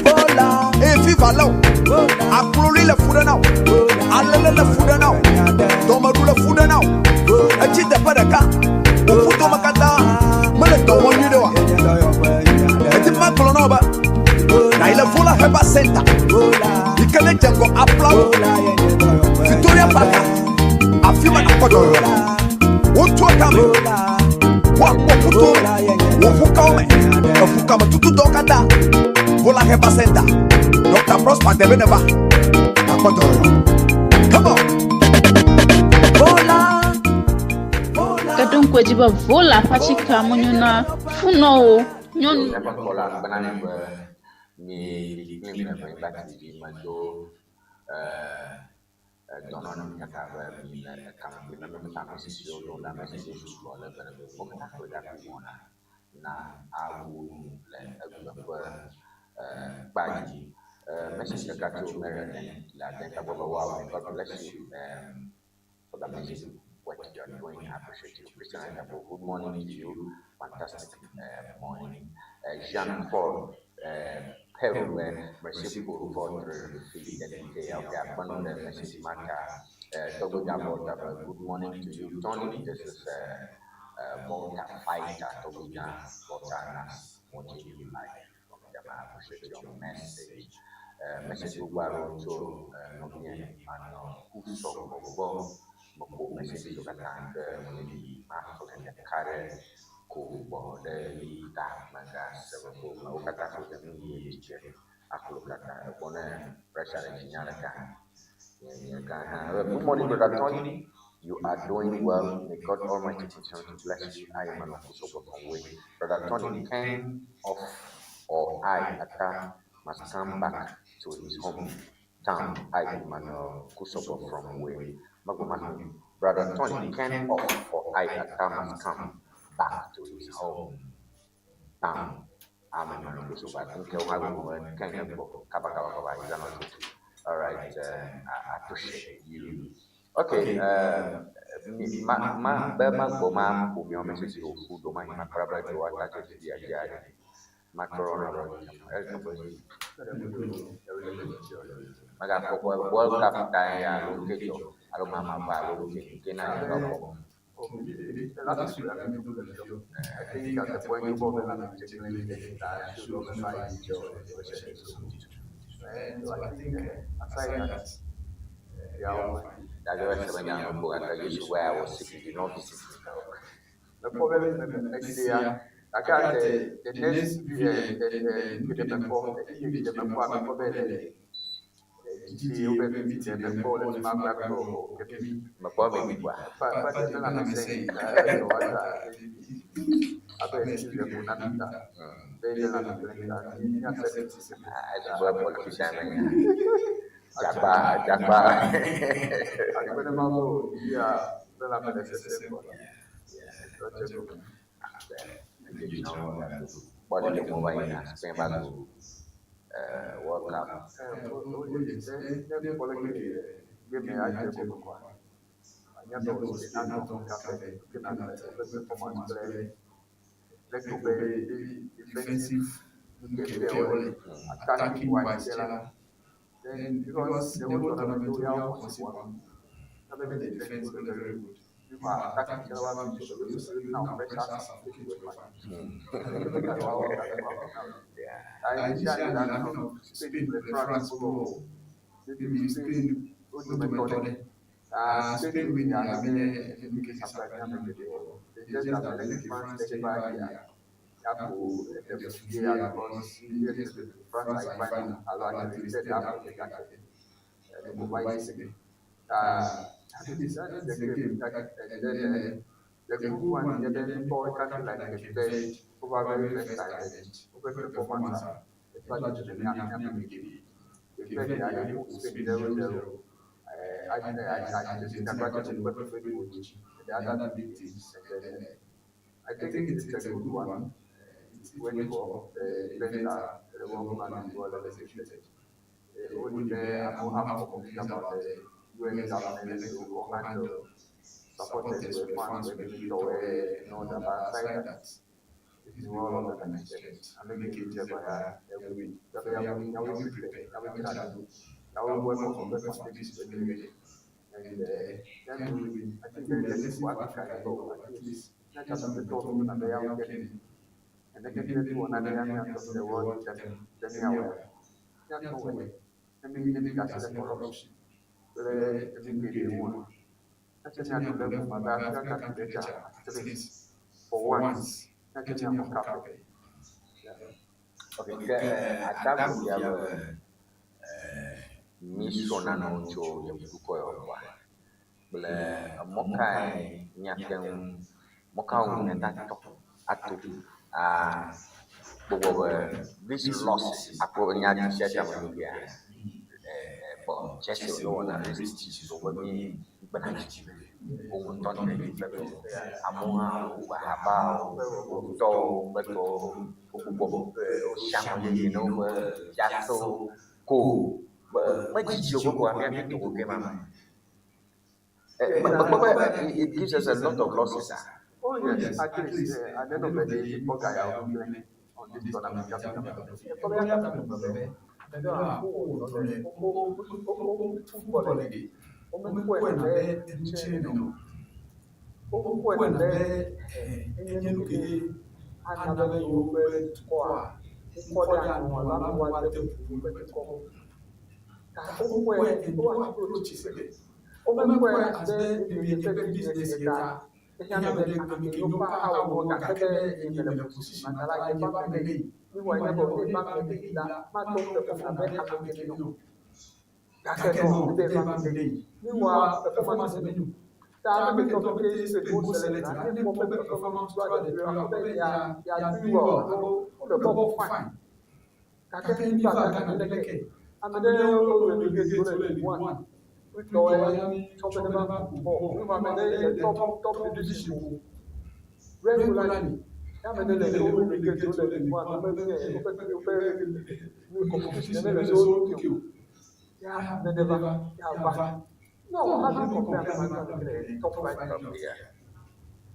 Vola. Eye fiva lé wò, akloli le fu ɖe na wò, alele le fu ɖe na wò, dɔmeɖu le fu ɖe na wò, etsi teƒe ɖeka, wò ƒudome katã mele dɔ wɔm nyuiɖe oa? Edi be magblɔ na wò be nàyi le Vola Herbal Center yi ke ne dze ŋgɔ Aflawo, Victoria Park, afi ma nàkpɔ dɔyɔyɔ le. Wotua kame, woakpɔ ƒuto, wò ʋukawo me, eʋukame tutudɔwo katã. Vola Herbal Center, Dr. Prosper Debe neva, nàkpɔ dɔyɔyɔ. Come on! Vola. Ke ɖo ŋku edzi be Vola ƒe atikea menyo na funɔwo, nyɔnu. Míaƒe kplɔla kpena nɛ be mi li kplim le Ʋenyigba TV me do dɔnɔ na mi katã be mi le ekame kplim na míaƒe ame siwo ɖo ame siwo sugbɔ le be wo katã kpe ɖe afi wɔna na awu nu le egbe ƒe kpa dzi. Message ɖeka tso Maryland le Atlanta gbɔ be wow, may God bless you for the amazing work you are doing. I appreciate you. Christian Adabo, good morning to you. Fantastic morning. Jean Paul Peru be merci pour votre fidélité. Ok, akpɔnɔ ɖe message ma ta. Tɔgbega Volta be good morning to you Tony. This is Volta fighter Tɔgbega Volta nas watching you live from Ghana. I appreciate your message. Message gbogbo aɖewo tso nɔvinye Emmanuel Kusɔgbɔ gbɔ. Mekpɔ message yiwo katã ke wòle masɔ ɖeka ɖe ko gbɔ ɖe yi ta megase me o. Wo katã so ɖe nu yi dze aklo katã ekpɔ ne pressure le dzinya ɖeka. Nye nye gã hã. Good morning, brother Tony. You are doing well. May God Almighty continue to bless you. I am Emmanuel Kusɔgbɔ from Way. Brother Tony, Ken of or I, Ata, must come back to his home town. I, Emmanuel Kusɔgbɔ from Way. Magomanu. Brother Tony, Ken of or I, Ata, must come back to his home town. I'm Emmanuel Kusɔgbɔ. I think he'll have a Ken kaba kaba kaba. Is that not it? All right. I appreciate you. Okay. Ma ma be ma gbɔ ma ƒo miawo message wo ƒu do ma yi ma kpla be do ata tso fia dzia ɖe. Ma trɔ na ɖe Megakpɔ be World Cup ta ya alo ke dzɔ alo ma ma va alo ke ke na ya va kpɔ. Last week, I mean, I think at the point of And so I think aside that, they are all fine. That's why I said, I where I was sick, you did not visit me. The problem is that next year, I got the next Mekpɔ me bi kɔa. Esi be politician menye. Dzagba dzagba. Kpɔ ɖe mo va yina Spain va zu World Cup. Defensive attacking wise, then because the whole tournament we are concede one goal. The defense was very good. Spain win It's just that France That's the game. And then the good one, then for country like Cape Verde, over very first time, over performance, Cape Verde, I Spain 0-0. The other big teams. I think it's a good one. It went well. The events are well planned and well executed. Only there, I'm half confused about the US government who handle supporters were fans were really aware and all that. But aside that, it's well organized. I make it by every and then I think the lesson for Africa is at least not just the talk and the young and the people who are not the world them aware. Let me corruption. For once, Okay, ke ataku ya be mi srɔ̃na nɔ tso yevudukɔ yawo gbɔa kple emɔ kae míate ŋu mɔ kawo ŋu míate ŋu ato akpɔ be this loss akpɔ be nya sia sia me nu ya bɔn Chelsea wòle wɔna prestige so be mi gbena dzi wo ŋutɔ ne amewo hã woƒe habawo wo ŋutɔwo gbetɔwo wogbugbɔ siame yeye ne woƒe fiasewo ko be medzidzi o gbogbo míaƒe togo ke ma me. Mekpɔ be it gives us a lot of losses. Oh yes, at least at the end of the day, people guy are on this tournament. Ekpɔ be ya ta me gblɔ be ame ɖewoa wowɔ dɔ le wo wo wo football le ɖe womekpɔe na be enu tsɛ nene o. Wokpɔe na be enye nu ke ana be yewoƒe dukɔa ŋkɔ ɖe anɔ alo amewo ade bubu woƒe dukɔ ŋu. Ta wokpɔe wo approach se. Womekpɔe abe maybe yeƒe business ye ta ehiã be ame ke nyo ƒe awɔ nu gake be nye mele position ma ta la nye ƒe ame ɖe yi. Meanwhile nye be ne ƒe ame ɖe yi la mate ŋu perform abe ame ke nyo. Gake no, ebe ƒe ame ɖe yi. Meanwhile performance menyo. Ta ame ke tɔ pete Spain wo select la ne kpɔ be performance throughout the period akpɔ be they are they are doing well alo wole bɔl ƒom fine. Gake mi va Ghana ɖe leke ame ɖe wo relegate wo le League One. Wotɔ ya mi tsɔ be ne va ƒo bɔl. Meanwhile ame ɖe le top top division ƒom regularly. Ye ame ɖe le wo relegate wo le League One wobe nye woƒe woƒe competition mele so ɖokui o. Ya ame ɖe va ya va. No, how do you compare ame ma kple le top 5 club?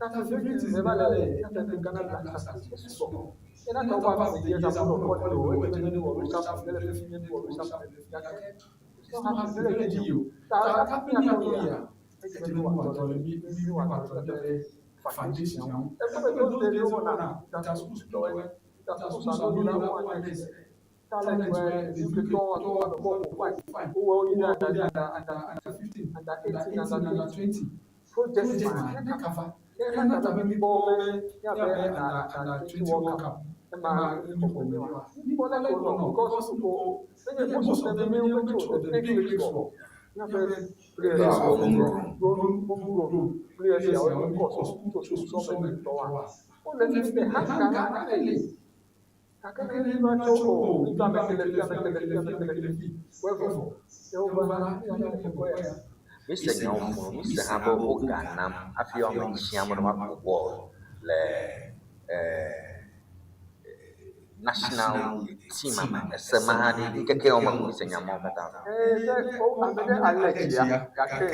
Ta celebrities ne va le míaƒe Ghana Black Stars esugbɔ. Ena ta woƒe ame yi eza ƒo nɔ kɔli o, edze be ne wɔ reshuffle, mele fifi ne wɔ reshuffle gake it's not happening, mele dzi yi o. Ta hafi míatɔ yia, edze be míwɔ dɔ le mí míwɔ dɔ le míaƒe foundation ŋu. Ekpɔ be those days wowɔna inter schools tɔwoe, inter schools alo yi la wowɔna talent wɛ UK tɔwo atɔ anɔ bɔl ƒo fine. Wowɔ wo yi ɖe under under under under 15, under 18, under 20. Project ma ne kava. Ke hã ta be míkpɔ be míabe under under 20 World Cup ema míxɔ me wa. Míkpɔ leke wonɔ because ko menye most of them menye wometso the big leagues o. Míaƒe players grown homegrown players siawo míkɔ school tso school sɔ me tɔwoa. Wole fi be hanga la ele. Gake ne míva tso o, míva ame ke le fi, ame ke le fi, ame ke le fi, whoever, ye wova la, míanya le teƒe ya. Mise nyawo ƒo, mise hã be woga nam hafi woame tsiam be ne maƒo bɔl le national team me. Ese ma hã ɖi ŋkeke yawo me mise nya mawo katã. Ee, ne wo ame ɖe alé tsia gake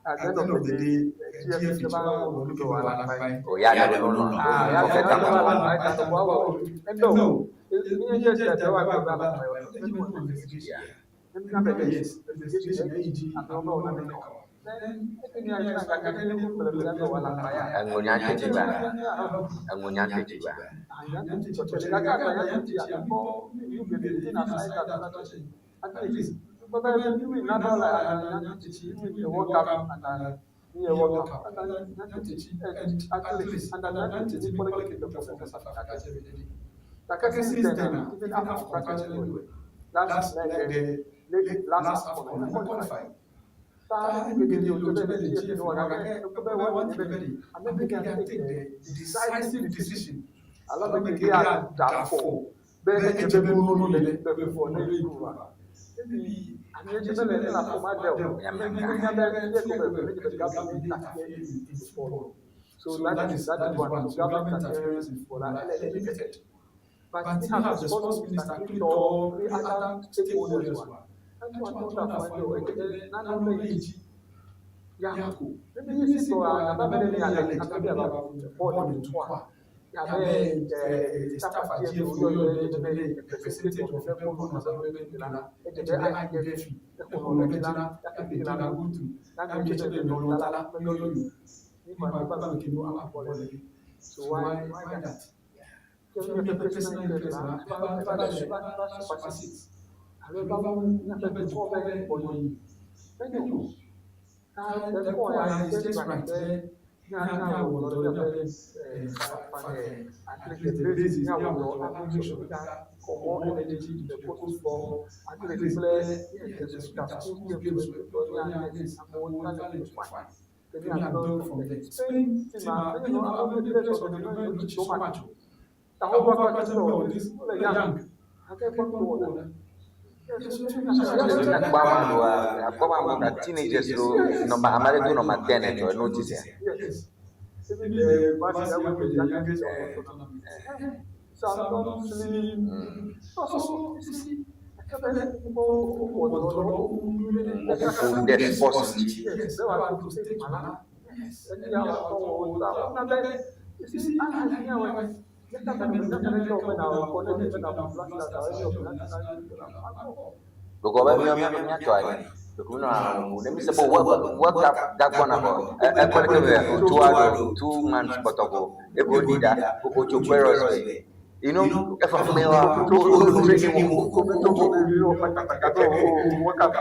at the end of the day, GFA va wɔ nu ke wɔ alakpae. O ya ɖe wo lɔlɔ. Ah, ya ɖe wo lɔlɔ alakpae ta wɔ wɔ. Endo, mi nye se ɖe wa gbe alakpae o. Ne mi wɔ investigation. Ne mi be yes, investigation ye yi dzi amewo be wɔ nane kɔ. Then eke mi ayi na gake ne mi gblɔ be ya wɔ alakpae ya. Eŋu nya teti ba. Eŋu nya teti ba. Ah, nya teti tɔtɔ. Gake agba nya teti ya kpɔ nu geɖe ti na sa ita ta tɔtɔ. At least, be be mi win nana la nya teti, mi win the World Cup and mi yɛ World Cup and nya teti and at least and nya teti mi kpɔ leke perform South Africa. Gake since then, even after anyway, last like the late last AFCON, we qualify. Ta nu geɖe o tse be le GFA wa gake ekpɔ be one thing be ame ke can take the decisive decision alo ame ke ya da afɔ be edze be nuwo le be before ne improve a maybe ame dze be le ele afɔ ma de o enya be ye ko be be be government interfere in football. So that is one. So government interference in football are limited. But you have the sports minister kple tɔwo kple other stakeholders wa. Etu atɔ ɖe afɔ ɖe o eke nane le yi dzi. Ya ko. Ne mi si tɔ abe ame ɖe ne ya le abe be aba bɔɔl dukɔa. Ya be staff a GF wo yɔ ɖe edze be a percentage of the bonus alo be be la edze be ayi ɖe fi. Exɔ le dzi la ya ke fi la go through. Na mi dze be lɔlɔ ta la me yɔ yɔ. Mi ma ba ba ke no aba bɔɔl le. So why that? Ke míaƒe personal interest la, eva eva va va surpass it. Alo eva wu míaƒe dukɔ ƒe ŋgɔyiyi. Menyo o. Ta therefore ya it's just right be mía míawɔ dɔ ɖe míaƒe at least the basis míawɔ dɔ a make sure be míakɔ more energy into the football at least kple inter school games kple mía amewo talent fine. Ke mía build from there. Spain team a menye no ame players of the no so much o. Ta wo va kpa tse wɔ this wole young. Gake kpɔ nu wɔ na. Akpɔ ame ɖewoa, akpɔ ame ɖewoa teenagers ɖewo nɔma ame aɖe do nɔma ten etsɔ eno dzi sia. Yes. Even the Barca wey be the youngest of the tournament. Some slim. So you see, Woƒo nu ɖe sports ŋuti. Yes. Ɖeko be míawo míaƒe míatɔ ene. Ɖeko míenɔ alɔ̃ ƒom. Ne míse be World World Cup gagbɔna vɔ, ekpɔ leke be wòtsoa ɖo 2 months kpɔtɔ ko eko woɖi ɖa koko tso Queiroz vɛ. Eƒe amewoa, wo training wo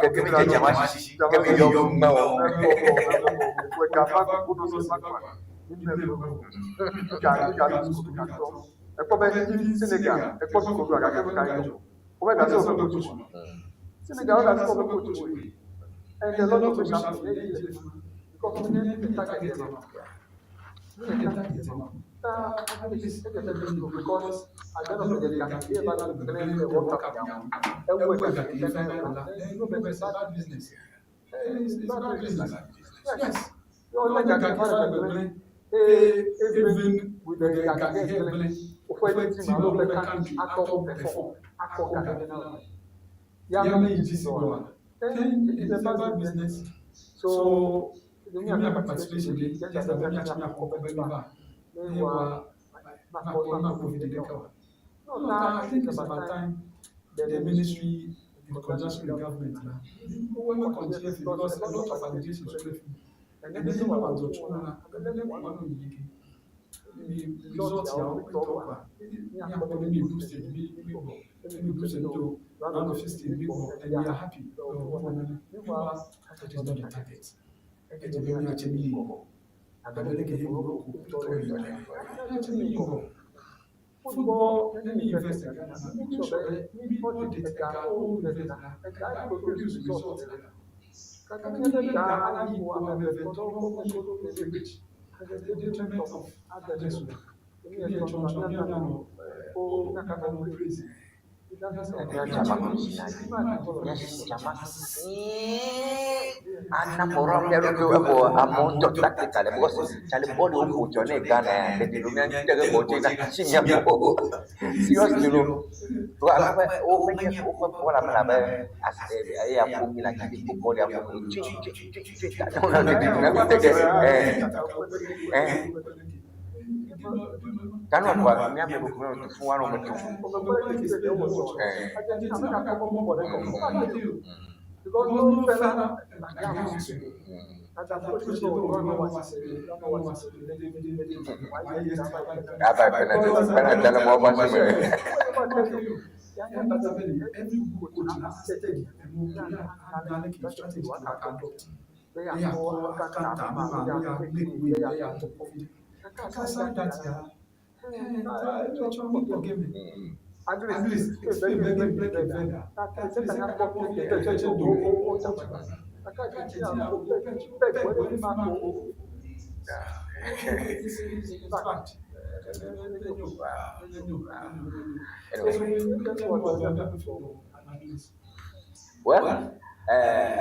keke mi dze dzama sisi ke mi yɔ mewɔ. Ekpɔ be Senegal, ekpɔ bi kodo gake nu ka ye wo be gase woƒe coach o. Senegal wo gase woƒe coach o. And a lot of people are because we need to target them. We need to target them. Ta because at the end of the day, can be able to claim the World Cup now. Ewu eka ke ife na No, but it's bad business. It's bad business. Yes. You only can find even with the gake ofe team alo ofe country akɔ perform akɔ gake na ya me yi dzi wa. Then it's a bad business. So So, me a participation dey just that me actually akɔ bɛ ba. Ne wa na kɔ na kɔ fi de kawa. No, I think it's about time the ministry in conjunction with government na we will continue because a lot of allegations wey fi. And then the one was na and then one no yike. The results ya we talk about. Me akɔ me boosted me me go. Me boosted to round of 16 me go and we are happy. Meanwhile, that is not the target. Ete be mi ache mi go. Abele ke Morocco to yi. Ache mi go. Football, let me invest in Ghana. Make sure that we audit eka o invest na eka produce results na. Kaka mi ga yi ko ameve to ko ko which at the detriment of others. Mi e chon chon mi na o na ka no praise. Míatsama míatsama ana mɔrɔ mía ɖokui evɔ amewo ŋutɔ tactical because tsale bɔɔlu woƒo tsɔ ne Ghana ya ɖeɖi ɖo mía ŋutɔ ke gbɔ tse na tsi mía ƒo seriously lo to ale be wo menye woƒe bɔɔl me abe asi eya ƒo mi le anyi kpo bɔɔl ya ƒo mi tsi tsi tsi tsi ta ne ɖeɖi ɖo na mi teke ɛ ɛ tanu akɔ míaƒe ɖokui me fún wa nɔ me tso ɛ. Because no fella Aba penalty penalty le mɔ ba si me. Every coach na steady and strategy to adopt. Ya kanta ma ya make way ya to profit. Kasa that ya. Eh, cho mi ko game. At least explain very very very. At least ka ko ko che do. Ka che ti na ko It's bad. Anyway. Well,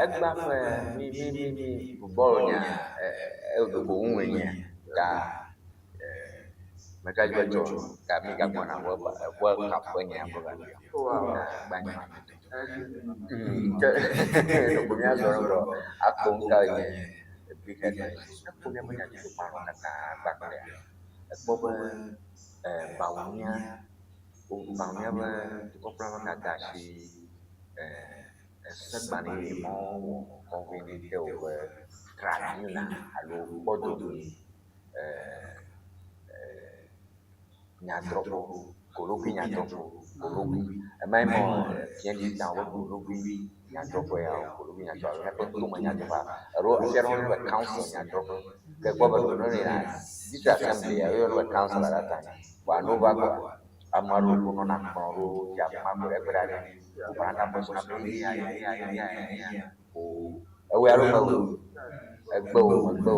egba ƒe mi mi mi mi bɔl nya eɖoko ŋu nye ta meka dzi dzɔ ta mi gagbɔna World Cup ƒe nya gbɔ gabia. Gba nya. Ke ɖeko míazɔ ɖe ŋgɔ akpɔ nu ka nye big headline. Ekpɔ míaƒe nyadzɔdzɔgbalẽwo katã kpakplea. Ekpɔ be Bawumia Bawumia ƒe dukɔkplɔla ƒe gada asi esegbalẽ yeye ma wowɔ kɔ vɛ ne te woƒe tribunal alo kpɔdodoe nyadrɔƒe gologui nyadrɔƒe gologui ema ye mɔ PND ta wobe gologui nyadrɔƒe ya gologui nyadrɔƒe alo míaƒe tome nyadrɔƒea alo afia ɖewo woyɔnɛ be council nyadrɔƒe ke ekpɔ be ɖo ne yina district assembly ya woyɔnɛ be council at that time vɔa ne wova gbɔa ame aɖewo ko nɔna kplɔ ɖo tsi afi ma ko ɖe gbe ɖa ɖe woƒona ɖe sɔna be eya eya eya eya o ewɔe alo mewɔe o egbe o megbe o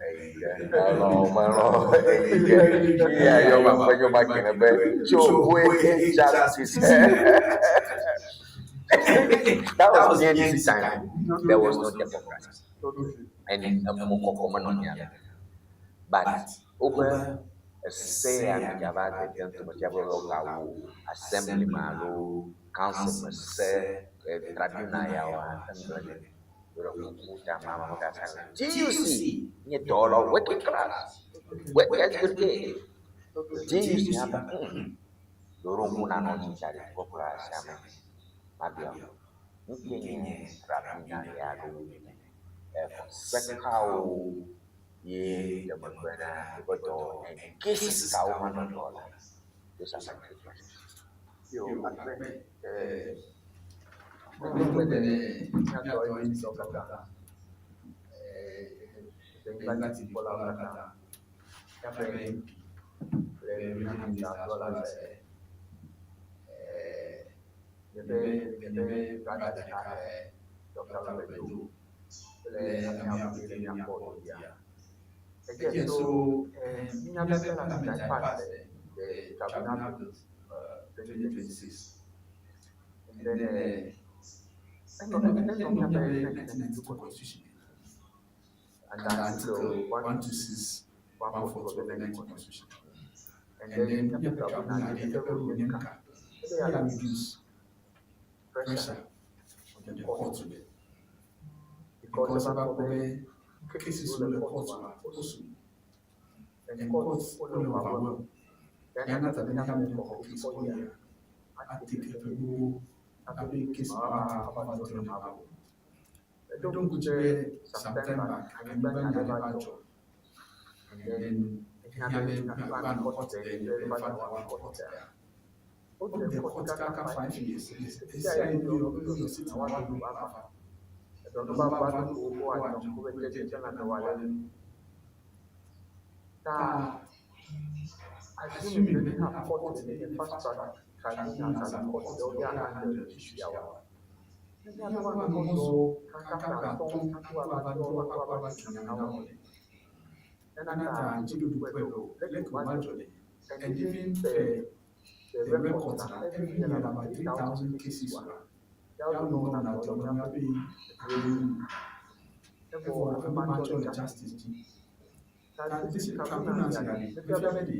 eyi ke elɔ̃ melɔ̃ eyi ke eya yɔ ma ƒe yɔ ma ke ne be tso hoe justice. That was PNDC time. There was no democracy. And emɔ kɔkɔ menɔ mía me. But wobe ese ya me dzava dedem tome fia be wogawo assembly me alo council me se tribunal yawoa egblẽ ɖe. Woɖe kuku ta ma me gasa. TUC nye dɔwɔlawo working class. Workers brigade. TUC hã be ŋ ɖoɖo ŋku nanɔ dzi da ɖi kɔkɔla sia me. Mabia o. Nu ke nye tribunal ya ɖo efɔ se kawo ye le megbe na woƒe dɔ and cases kawo hã nɔ dɔ la. Those are my three questions. Yo, akpe. Eh, ne gbe ɖe míatɔ ye katã. Eh, Denyigba dzikpɔlawo katã. Míaƒe MP kple regional minister as well as eh, míaƒe míaƒe brother ɖeka eh, Dr. Roberto kple amea bubu ke míakpɔ fia. Again, so eh, mínya be parliament pass the tribunal bill 2026. And then enɔ enɔ míaƒe 1992 constitution and article 126 142 of the 19 constitution. And then míaƒe tribunal eƒe role nye nuka? Ebe ya reduce pressure on the court today. Because eva kpɔ be cases wo le court ma wosu and court wole overwhelm. Yana ta be ne ame xɔ case kɔ yia, atake eƒe gbogbo hafi case ma ava ava drɔ ne va. Eɖo ŋku dzi be some time back anyigba nya ɖe va dzɔ and then ehiã be woanɔ court ɖe be va woanɔ court ɖea. Wode court kaka 5 years. Esia ye be yɔ sitting woaɖo ava. Eɖɔ nu va va ɖo woadzɔ wobe dzedze na dɔ wòale nu. Ta assuming be hã court le nye fast track tribunals alo court ɖewo ya handle issue yawo. Ne míabe woanɔ mɔ zɔ kaka ƒe atɔ̃ hafi woava drɔ hafi woava tso nya na wo ɖe. Ena ta dziɖuɖu kpɔe be o leke wòva dzɔ ɖe. And even the records na every year about 3,000 cases wa yawo nɔ na dzɔ be míaƒe evɔ ebe matsɔ le justice dzi. Ta this tribunal sia ɖe efia be ɖe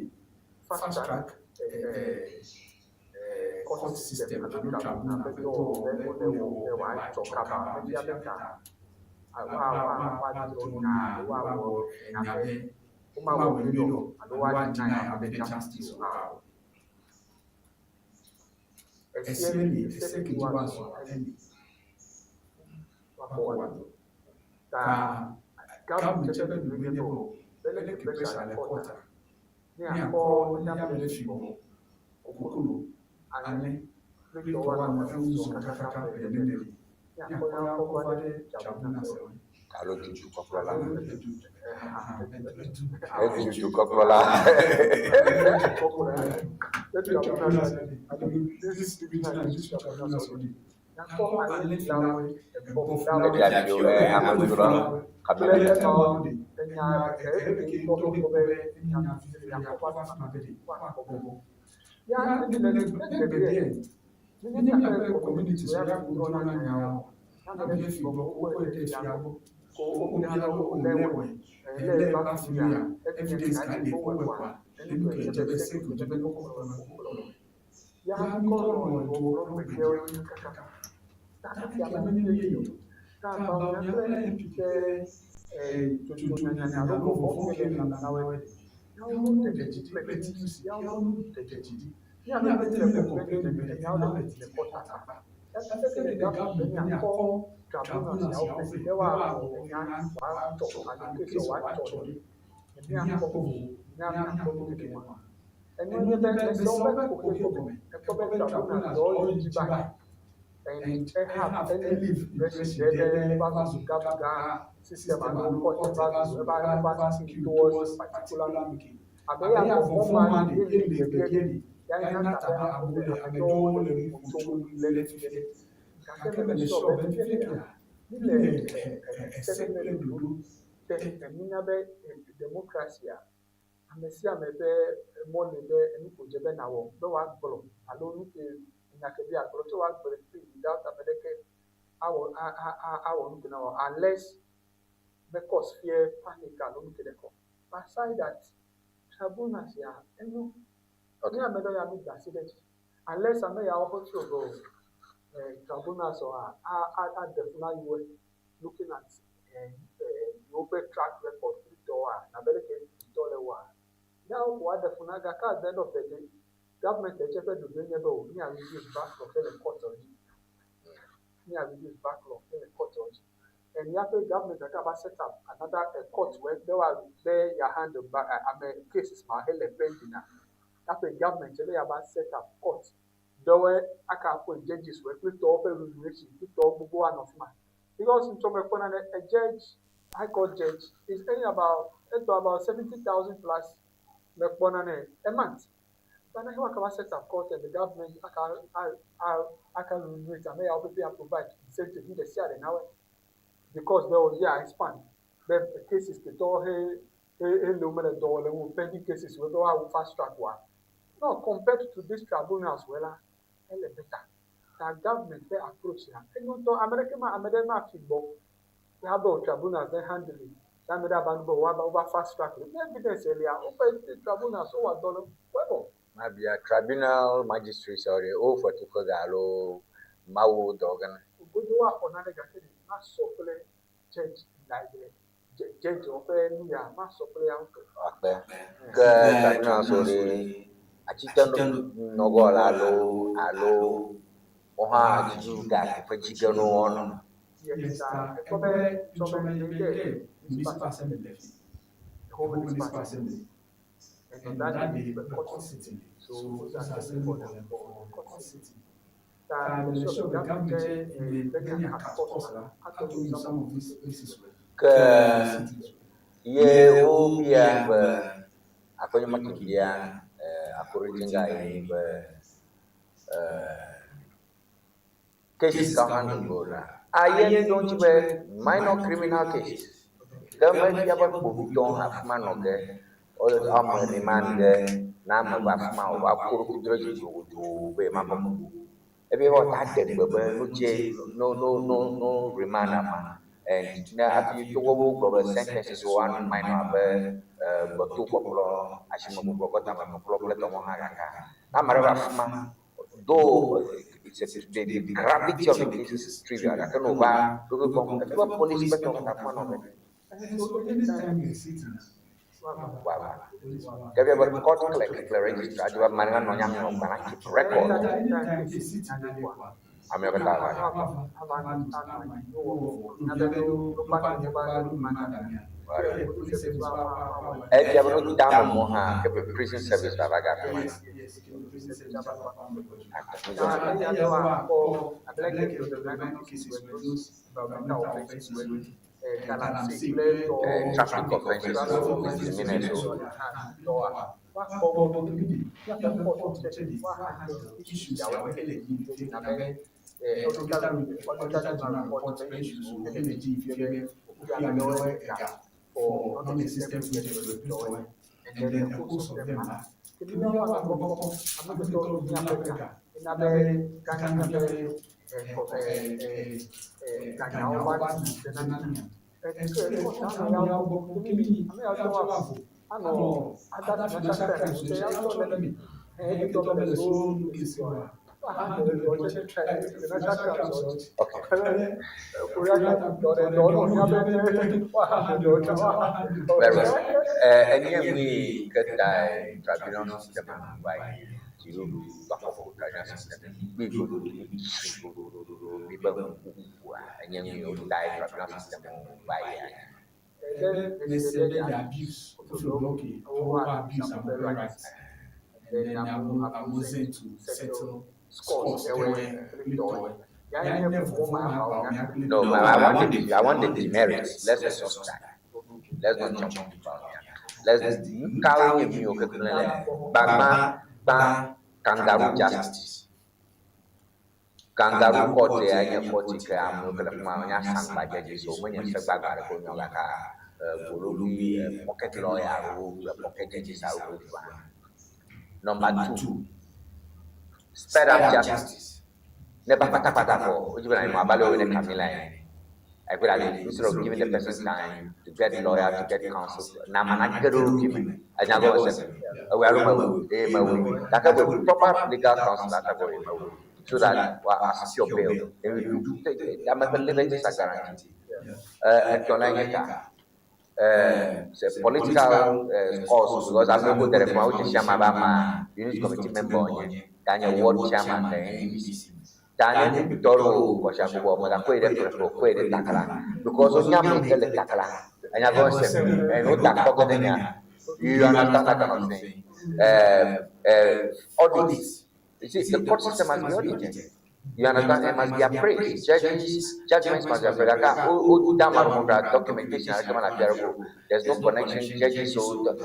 fast track court system alo tribunal ƒe dɔwɔwɔ be wole wɔ be wòadzɔ kaba mefia be ta woadrɔ̃ nya alo woawɔ nya be womawɔ nyuie o alo woadeny ame ɖe justice o. Esia li ese ke dzi woazɔ eli woakɔ woado. Ta government tsɛ be ɖoɖoe nye be o be leke pressure le court a ne akɔ míaƒe le fi gbɔ koklo alẽ kple tɔwo woanɔ eŋu zɔm kakaka ƒe nene li míakɔ ya kɔ va ɖe tribunal sewo. Alo dudukɔkplɔla. Edu edu. Evi dudukɔkplɔla. Tribunal alo this regional and district tribunal sewo ɖi. Míakɔ alẽfilawoe, egbɔfilawoe. Eɖiafiwo, amedzroa, Kple kameli. emawo ɖe enya eke ŋutɔ kpɔ be enya yakɔ va fi ma be ɖe woakpɔ gbɔ. Ya ne ne ne gbeɖe ne míaƒe community so ya drɔna nyawo ne be fi gbɔ wokɔe ɖe fia gbɔ ko wobia wo lé wɔe lé va fi ya evidence ka le wowɔe kɔa enu ke dze be se ke dze be kɔkɔ kplɔ kplɔ ya mi kɔ nɔ do nɔ gbeɖewo kakaka ta efia be menye ye o ta ba míaƒe MP ƒe tsotso nyanya alo vɔvɔ ke le na wɔe yawo nu ɖe dzi kple TUC yawo nu ɖe dzi ɖi míabe te le complain be enyawo le le court akpa efe ke ɖe government be míakɔ tribunal siawo vɛ be woawɔ enya woatsɔ alo case woatsɔ ɖi míakpɔ vovo míakpɔ nu ke ma enu nye be ese wo be koxe gɔme ekpɔ be tribunal dɔ yi dzi ba and eha eleave impression ɖe be eva zu gã system alo court eva zu eva eva skew towards particular making abe ya vɔvɔ ma ɖe ele gbegbe ɖi ya nya ta be amewo le ame ɖewo le nu ƒom tso le fifia gake mele sure be fifia kea mi le ese kple ɖoɖo te eminya be democracy a ame sia ame ƒe mɔ le be enu ko dze be nawɔ be woagblɔ alo nu ke nya ke be agblɔ tso woagblɔe free without ame ɖeke awɔ a a a awɔ nu ke na wɔ unless be cause fear panic alo nu ke ɖe kɔ. Aside that, tribunal sia enyo. Ne ame ɖe ya mi da asi ɖe edzi unless ame yawo ƒe feel be o tribunals a a a aɖe fu na yewoe looking at yewoƒe track record kple tɔwoa abe leke tɔ le wɔa yawo ko aɖe fu na gake at the end of the day, government tse ƒe ɖoɖoe nye be o mía reduce backlog hele court dzi. Mía reduce backlog hele court dzi. And míaƒe government gake ava set up another court where be wa be ya handle ba ame cases ma hele pending na. Míaƒe government tse be ya va set up court ɖewoe aka appoint judges woe kple tɔwo ƒe remuneration kple tɔwo gbogbo anɔ fi ma. Because ŋtsɔ me kpɔna ne a judge, high court judge is earning about etɔ about 70,000 plus me kpɔna ne a month. But na wa kaba set up court and the government aka aka remunerate ame yawo ƒe ya provide incentive nu ɖe sia ɖe na woe. Because be wo ya expand be cases ke tɔwo he he he le wo mele dɔ wɔ le ŋu pending cases wo be woawu fast track wa. No, compared to these tribunals wɔ la, ele better. Ta government ƒe approach ya, enyo ŋutɔ. Ame ɖeke ma ame ɖe ma fi gbɔ. Ya be o tribunals ne handle ya ame ɖe ava nu be woava wova fast track. Ne evidence elia, woƒe tribunals wowɔ dɔ le wɛbɔ. Mabia tribunal magistrates ɖe wo fetu ƒe ga alo mawu dɔ gena. Godo woaxɔ nane gake ɖe masɔ kple judge like the judge ƒe nu ya masɔ kple ya ŋutɔ. Akpe. Ke tribunal so ɖe atsite nɔgɔ la alo alo wohã dziɖuɖu ga ƒe dzi ge no wɔnɔ. Yes, Yes, ekpɔ be ɛkpɛ tsɔme tsɔme ne be de de municipal assembly le fi. the whole The whole municipal municipal assembly. assembly. And on And that that day, day, the the court court sitting. sitting. So So those those are are assembly assembly for for the the for court court sitting. sitting. Ta Ta me me sure sure be be government government tse tse be be nya nya cut cut cost cost la la ato ato in in some some of of these these places places. wɛ. Ke ye wobia be aƒenyɔmaki bia akorotinga ye be cases ka handle go la. Aye ŋutɔ ŋuti be minor criminal cases. Ke mefia be kpovitɔ afi ma nɔ ge ame remand ge na ame va afi ma wòva ku ɖokui dro dzi godoo be ma va ku. Ebe woata ɖe gbe be no dze no no no no remand ama. And ne hafi togbɔ be wogblɔ be sentences woanɔ minor abe gbeto kpɔkplɔ, asimekpɔkplɔ, kɔtamekpɔkplɔ kple tɔmɔ hã gaka. Ne ame ɖe va afi ma, though it's a, the gravity of the case is trivial, gake ne wòva ɖoɖo kpɔm, efi be police inspector katã afi ma nɔ ge. And so anytime you sitting, Wava. Ke fia be court clerk kple registrar dzi be ame ɖe nanɔ nya ŋlɔ gbalẽ keep record. Anytime you sitting, Amewo katã va. ava ava ava police service va va va. Efia be no da ame mɔ hã ke be prison service va va ga fi ma. Yes, prison service va va va. Ta eya ɖe woakpɔ abe leke the minor cases wɛ those environmental offences wɛ galamsey kple tɔ Traffic offences o, misdemeanors o. tɔa woakpɔ gbɔ be míaƒe court tse wa handle issues yawo hele dzi abe Auditor General report ƒe issues wo hele dzi fia be wofi ame ɖewo ega for non-existent project wɔ kple and then a host of them la. Ke míawo woagbɔ kpɔkpɔ amegbetɔ míaƒe ga ina ina be be Ghana Ghana míaƒe míaƒe ganyawo ganyawo va va ɖi ɖi se na na mí. mía. Ke Ke court court ame yawo ameyawo gbɔ gbɔ kemi kemi ame yawo yawo tsɛ tsɛ woavo woavo anɔ anɔ other other financial financial crimes crimes tse tse yawo yawo tsɔ tsɔ le le eme. eme. Eketɔ Eketɔ mele mele so so nu kesi kesi oa. oa. Wa Wa handle handle dɔ dɔ tse tse financial financial crimes crimes tse. tse. Okay. Ele Korea dɔ ɖe dɔ nɔ mía be wa handle dɔ tse wa handle dɔ Very tse. well. Enye nu yi ke tae tribunal system va yi dziɖuɖu va kɔkɔ tribunal system kpui godo tsi godododo mi be ŋkuŋkua enye nu yi tae tribunal system va yi anyi. Then They say they abuse. If okay, over abuse and rights. And then Amozen to settle scores. They were No, I want the demerits. Let's not start. Let's not jump to Let's nukawo nye nu yiwo keklẽ le gbagba gba kangaroo justice. Kangaroo court ya nye court yi ke amewo ke le fi ma wonye asaŋgba judges o menye segbagba ɖeke wonye o gake golobi pocket lawyer wo kple pocket judges awo ke va. Number two, sped up justice. Ne ba patapata kɔ wodzi be na yi abe ale wo ne Camilla ene. I could have instead of giving the person time to get lawyer, to get counsel, na mana ge ɖe ɖokui me. Enya gɔme se. Ewɔe alo mewɔe eye mewɔe. Gake with proper legal counsel ate ŋu awɔe mewɔe. So that wa secure bail. And we do ame ƒe liberties are guaranteed. Etɔ̃lia nye ka. Eh, political scores because ame ko tere fún àwọn chairman bá ma unit committee member ọ̀nyẹ ta nye ward chairman le NDC. Ta ne tɔrɔ kɔsia gbogbo ọmọ ta koe ɖe kplɔkplɔ koe ɖe takla because o nya mi ke le takla enya gɔ se ɛ no ta kpɔ ge ne nya. You understand that kind of thing. Audit. You see, the court system must be audited. You understand? It must be appraised. Judges, judgments must be appraised. Like, oh, oh, damn, documentation. I come and There's no connection. Judges, so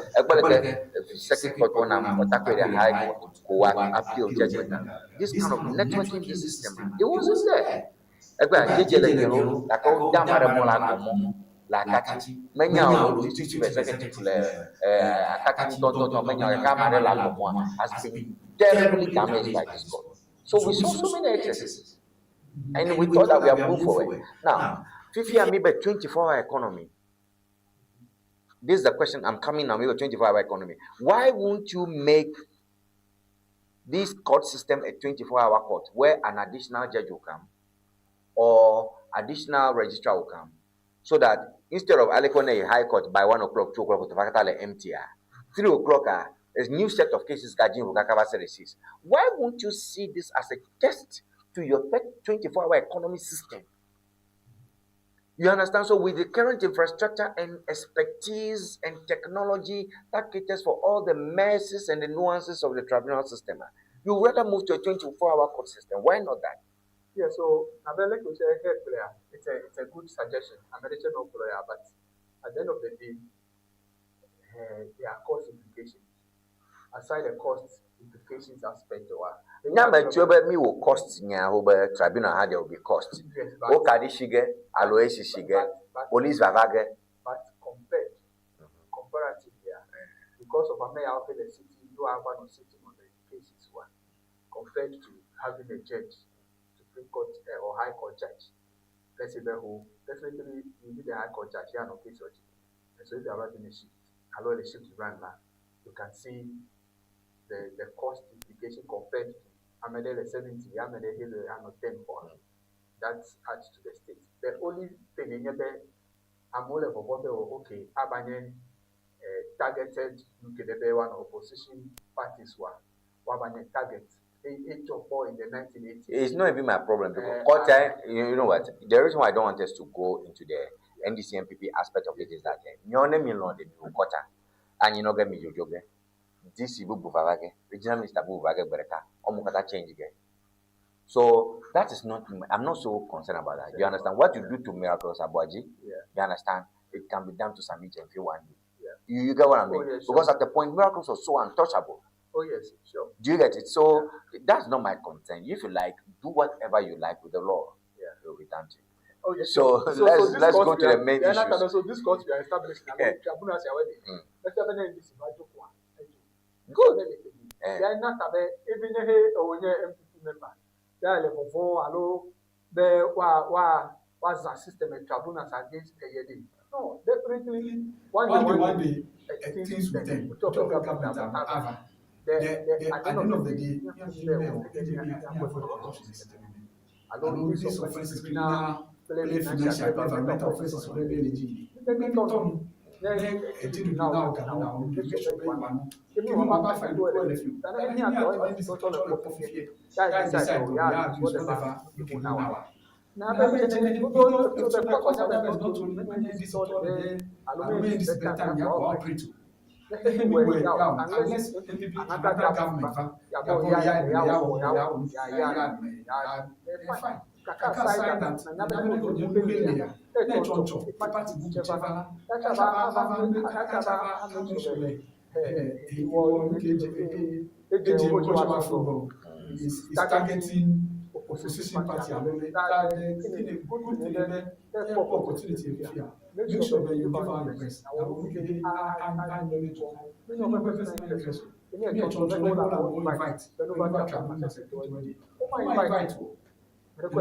second court one, the high court, go appeal judgment. This kind of networking system, it wasn't there. Ẹgbẹ́ jẹjẹ lẹ yẹn o, like, oh, damn, la akati menya o district chief executive le akati ntɔntɔntɔ menya o kama ɖe le agɔmɔa has been terribly damaged by this court. So we saw so many excesses and we thought that we have moved forward. Now, fifia mi be 24 hour economy. This is the question I'm coming now, maybe 24 hour economy. Why won't you make this court system a 24 hour court where an additional judge will come or additional registrar will come so that instead of Alekone High Court by 1 o'clock, 2 o'clock, empty, 3 o'clock, there's new set of cases Why won't you see this as a test to your 24 hour economy system? You understand? So, with the current infrastructure and expertise and technology that caters for all the messes and the nuances of the tribunal system, you rather move to a 24 hour court system. Why not that? Yeah, so Abele player, it's a good suggestion. I'm a lawyer, but at the end of the day, there are cost implications. Aside the cost implications aspect, or Nyama tuo be mi wo cost nya ho be tribunal ha there will be cost. Yes, Wo ka di shige, alo esi shige, police vava ge. But compared, comparatively, yeah, because of Ameya the city, you are one of sitting on the cases one, compared to having a judge, Supreme Court or High Court judge. Let's say who definitely you need a High Court judge here no case. And so if you are running a shift, allow the shift to run now, you can see the cost implication compared to Amedele 70, Amedele Hill, and 10 for that adds to the state. The only thing in I'm all about okay, abanye targeted UK one opposition parties were wabanye target in the 1980s. It's not even my problem because court, you know what? The reason why I don't want us to go into the NDC NPP aspect of it is that nyɔne mi lɔn de mi wo kɔta anyi nɔ ge mi dzodzo ge DC bubu vava ge regional minister bubu va ge gbe ɖeka wɔmu katã change ge. So that is not, I'm not so concerned about that. You understand? What you do to Miracles Abuaji, you understand? It can be done to Sammy Gyamfi one day. You get what I mean? Oh, yeah, sure. Because at the point, Miracles was so untouchable. Oh, yes, sure. Do you get it? So that's not my concern. If you like, do whatever you like with the law. It will be done to you. Oh, yes. So, So, let's so this let's court go we to the are- main we are not- issues. So this court we are establishing. Tribunal si awɛ de. Let's have an NDC ba jokwa. Good. Eh. Ya na tabe even he onye NPP member. Ya le vovo alo be wa wa wa za system and tribunals against eye. No, definitely one day One day, one one day day, things will turn. Government ava. The, at the end of the day, alo this offences criminal, play financial, environmental offences, whatever it is. Ne edi na o ga na o make sure be wa no. Even wa ba find well if you. Any at all this talk like coffee. That decide to ya whatever you can now. Na Na be be chene chene go go to to the the court court of is not only when this talk there alo me this better ya cooperate. Anywhere down unless NPP another government fa ya bo ya ya ya ya ya ya ya fine. Kaka side that na be ko je pe ya. Ne choncho party bu cheva. Kacha ba ba kacha ba make sure eh ìwọ keje eje ojo afro is targeting opposition party alone. That in a good thing there opportunity here. Make sure that you give her your best. Na wo ke a knowledge. Make sure personal interest. Me choncho le ko la wo invite. Pẹ̀lú tribunal secretary wedi. O ma invite o. And the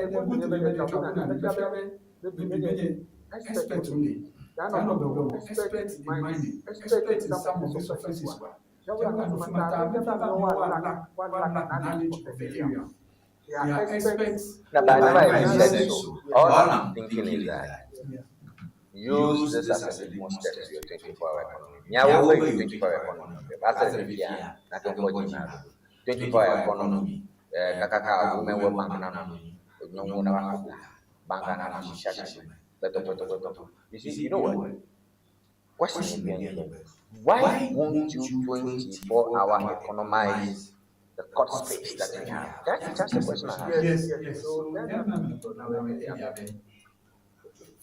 good thing be tribunal be maybe expert only. They are not the one. Expert in mining, expert in some of these offenses. Lack knowledge of the area. They are experts. No, but I never even said so. All I'm thinking is that Use this as a litmus test to your 24-hour economy. Miawo be 24-hour economy. Va se ɖe fifia, nate ŋu kpɔ dzi na 24-hour economy. Eh, kakaka women wɔ bank na nɔ anyi, nyɔnuwo na va kɔ ga, banka na nɔ sisia si me, kpetɔkpetɔkpetɔ. You see, you know what? Question again, why won't you 24-hour economize the court space that we have? That's just a question I have. Yes. So,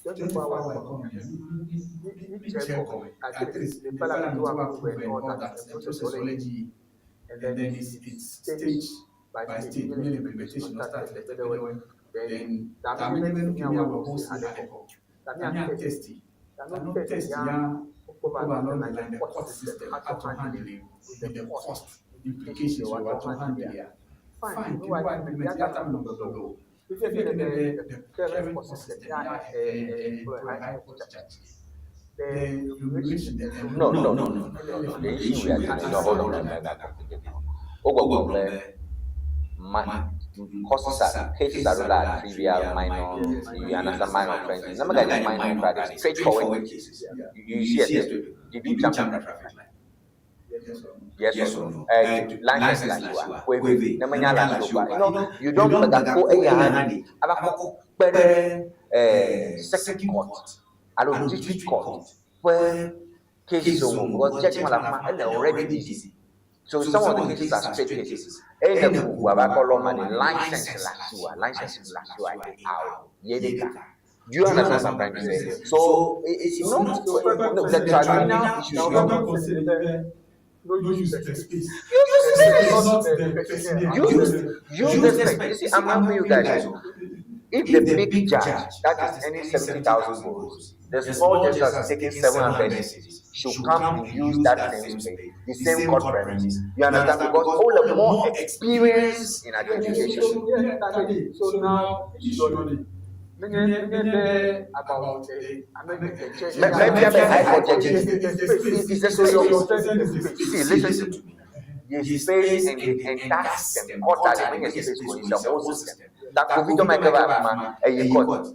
24 hour economy, check at least the parliament to approve and all that, the process already, and then it's stage by stage, meaning implementation not start then the amendment we have will say test no test ya over along the line the court system how to handle it with the cost implications we want to handle ya. Fine, people are implement ya time no no. If you get the current court system ya high court judge, the remuneration the No. The issue we are dealing no, hold on, no, no, no. Ogbogbo ma causes are cases are like trivial, minor, you understand minor offenses. Number guys minor crime, straightforward cases. You see it. Did you jump the traffic light? Yes or no? License la siwa, kweve, na manya la siwa. You know, you don't put that ko eya handi. Aba ko pere second court, alo district court, where cases o because judge ma la already busy. So some of the cases are straight cases. Ene ku aba ko lo man license la siwa, license la siwa out. Yedeka. Do you understand what I'm trying to say? So it's not no, the tribunal issue. You don't consider no use the space. Use the space. Not the personnel. Use the space. You see, I'm helping you guys. If the big judge, that is any 70,000 votes, the small judge that's taking 700 cedis should come and use that same space, the same court premise. You understand? Because all the more experience in adjudication. So now, issue many about the Maybe I'm a high court judge. It's the space. See, listen to me. The space and the entire system, court are the space for the whole system. That COVID might cover a court.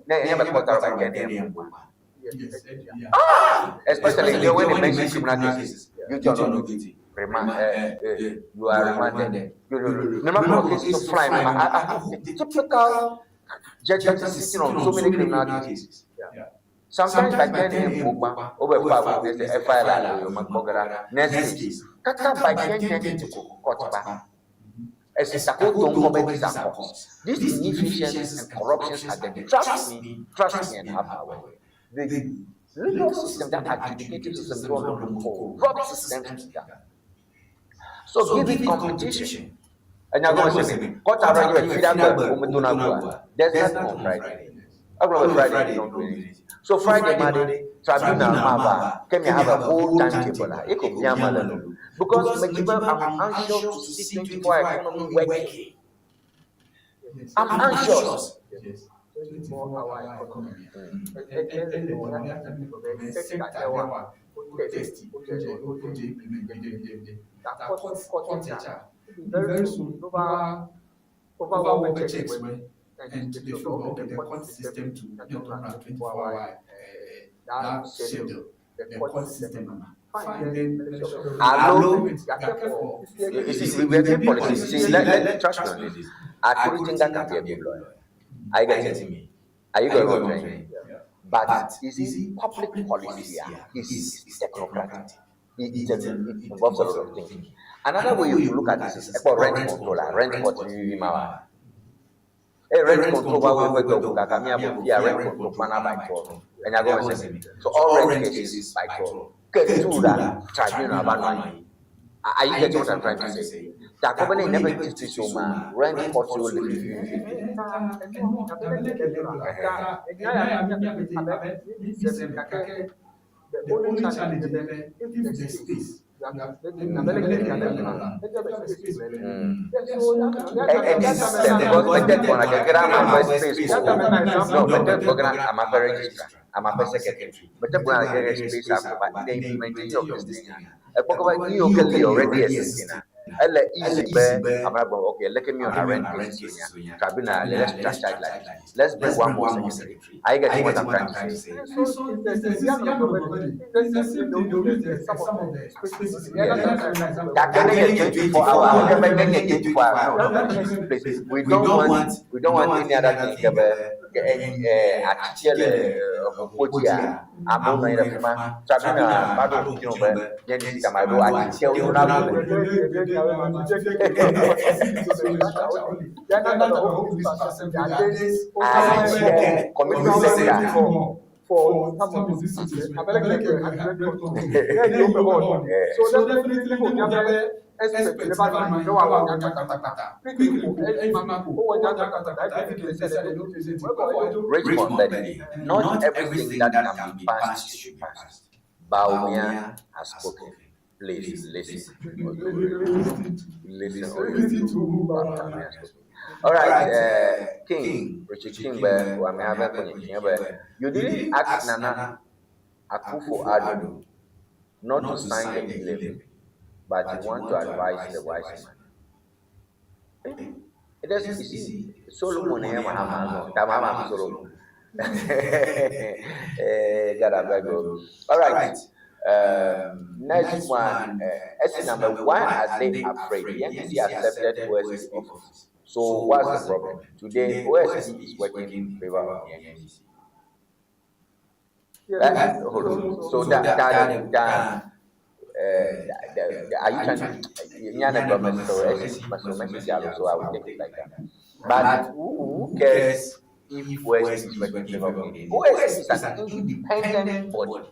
Ah! Especially when they mention criminal cases, guilty or not guilty. Remand, you are remanded. Remember, cases of flying. The typical judge is sitting on so many criminal cases. Sometimes by 10 a.m. over 5, there's the FIR, next case. Kaka by 10 10 to court back. As don't commit these are costs. These inefficiencies and corruptions are there. Trust me, and have my way. The legal system, that adjudicative system, is one of the corrupt systems. So give it competition. And you're going to say, court arrange There's nothing on Friday. I'm Friday, you don't do anything. So Friday, Monday, tribunal mava, can you have a whole timetable? It could be a Because I'm anxious to see 24 economy working. I'm anxious. Yes. 24-hour economy. Very soon, over checks and they feel okay, the court system to get on 24-hour that schedule, the court system. Fine, then Hello. You see, we are doing policy. See, let trust me on this. Akuritinga can be a good lawyer. Are you getting me? Are you going what I'm saying? But you see, public policy is technocratic. It involves a lot of thinking. Another way you look at this is about rent control. Rent control. Hey, rent control, why we go to Kamia, rent control, by 12. And you're going to say, so all rent cases by 12. Get to that tribunal. Are you getting what I'm trying to say? That company never gives so much rent control. The only challenge is if the space. And system, because the one like grandma space. No, but the I'm a registrar, I'm a secretary. But the one like space, but the implementation of this thing. You already existing. Ele easy be ame la gblɔ okay leke mi wɔna rent cases so nya tribunal let's structure it like this. Let's bring one more secretary. Are you getting what I'm trying to say? So it's the some of the spaces. Gake ne nye 24 hour, ke be ne nye 24 hour, no, no, please, please. We don't want any other thing ke be ke atitse le ʋuƒodzia, amewo nɔ anyi ɖe fi ma. Tribunal va ɖo ŋuti be nye ŋuti kama ɖo atitsewo ɖo la le. Atitse community center. For some of these cities, So definitely, Richmond Betty, not everything that can be passed should be passed. Bawumia has spoken. Please listen. Or you will listen or you will Bawumia has spoken. All right, King, Richard King, you didn't ask Nana Akufo-Addo not to sign the e-levy, but you want to advise the wise man. It is, you see, Solomon eh, Mahama, Mahama Solomon. God, I beg you. All right. Next one, uh, number one, are they afraid? The NDC accepted OSP office. So what's the problem? Today, OSP is working in favor of the NDC. Hold on. So that that that are you trying to so message so I will take it like that. But who cares if OSP is working in favor of the NDC? OSP is an independent body.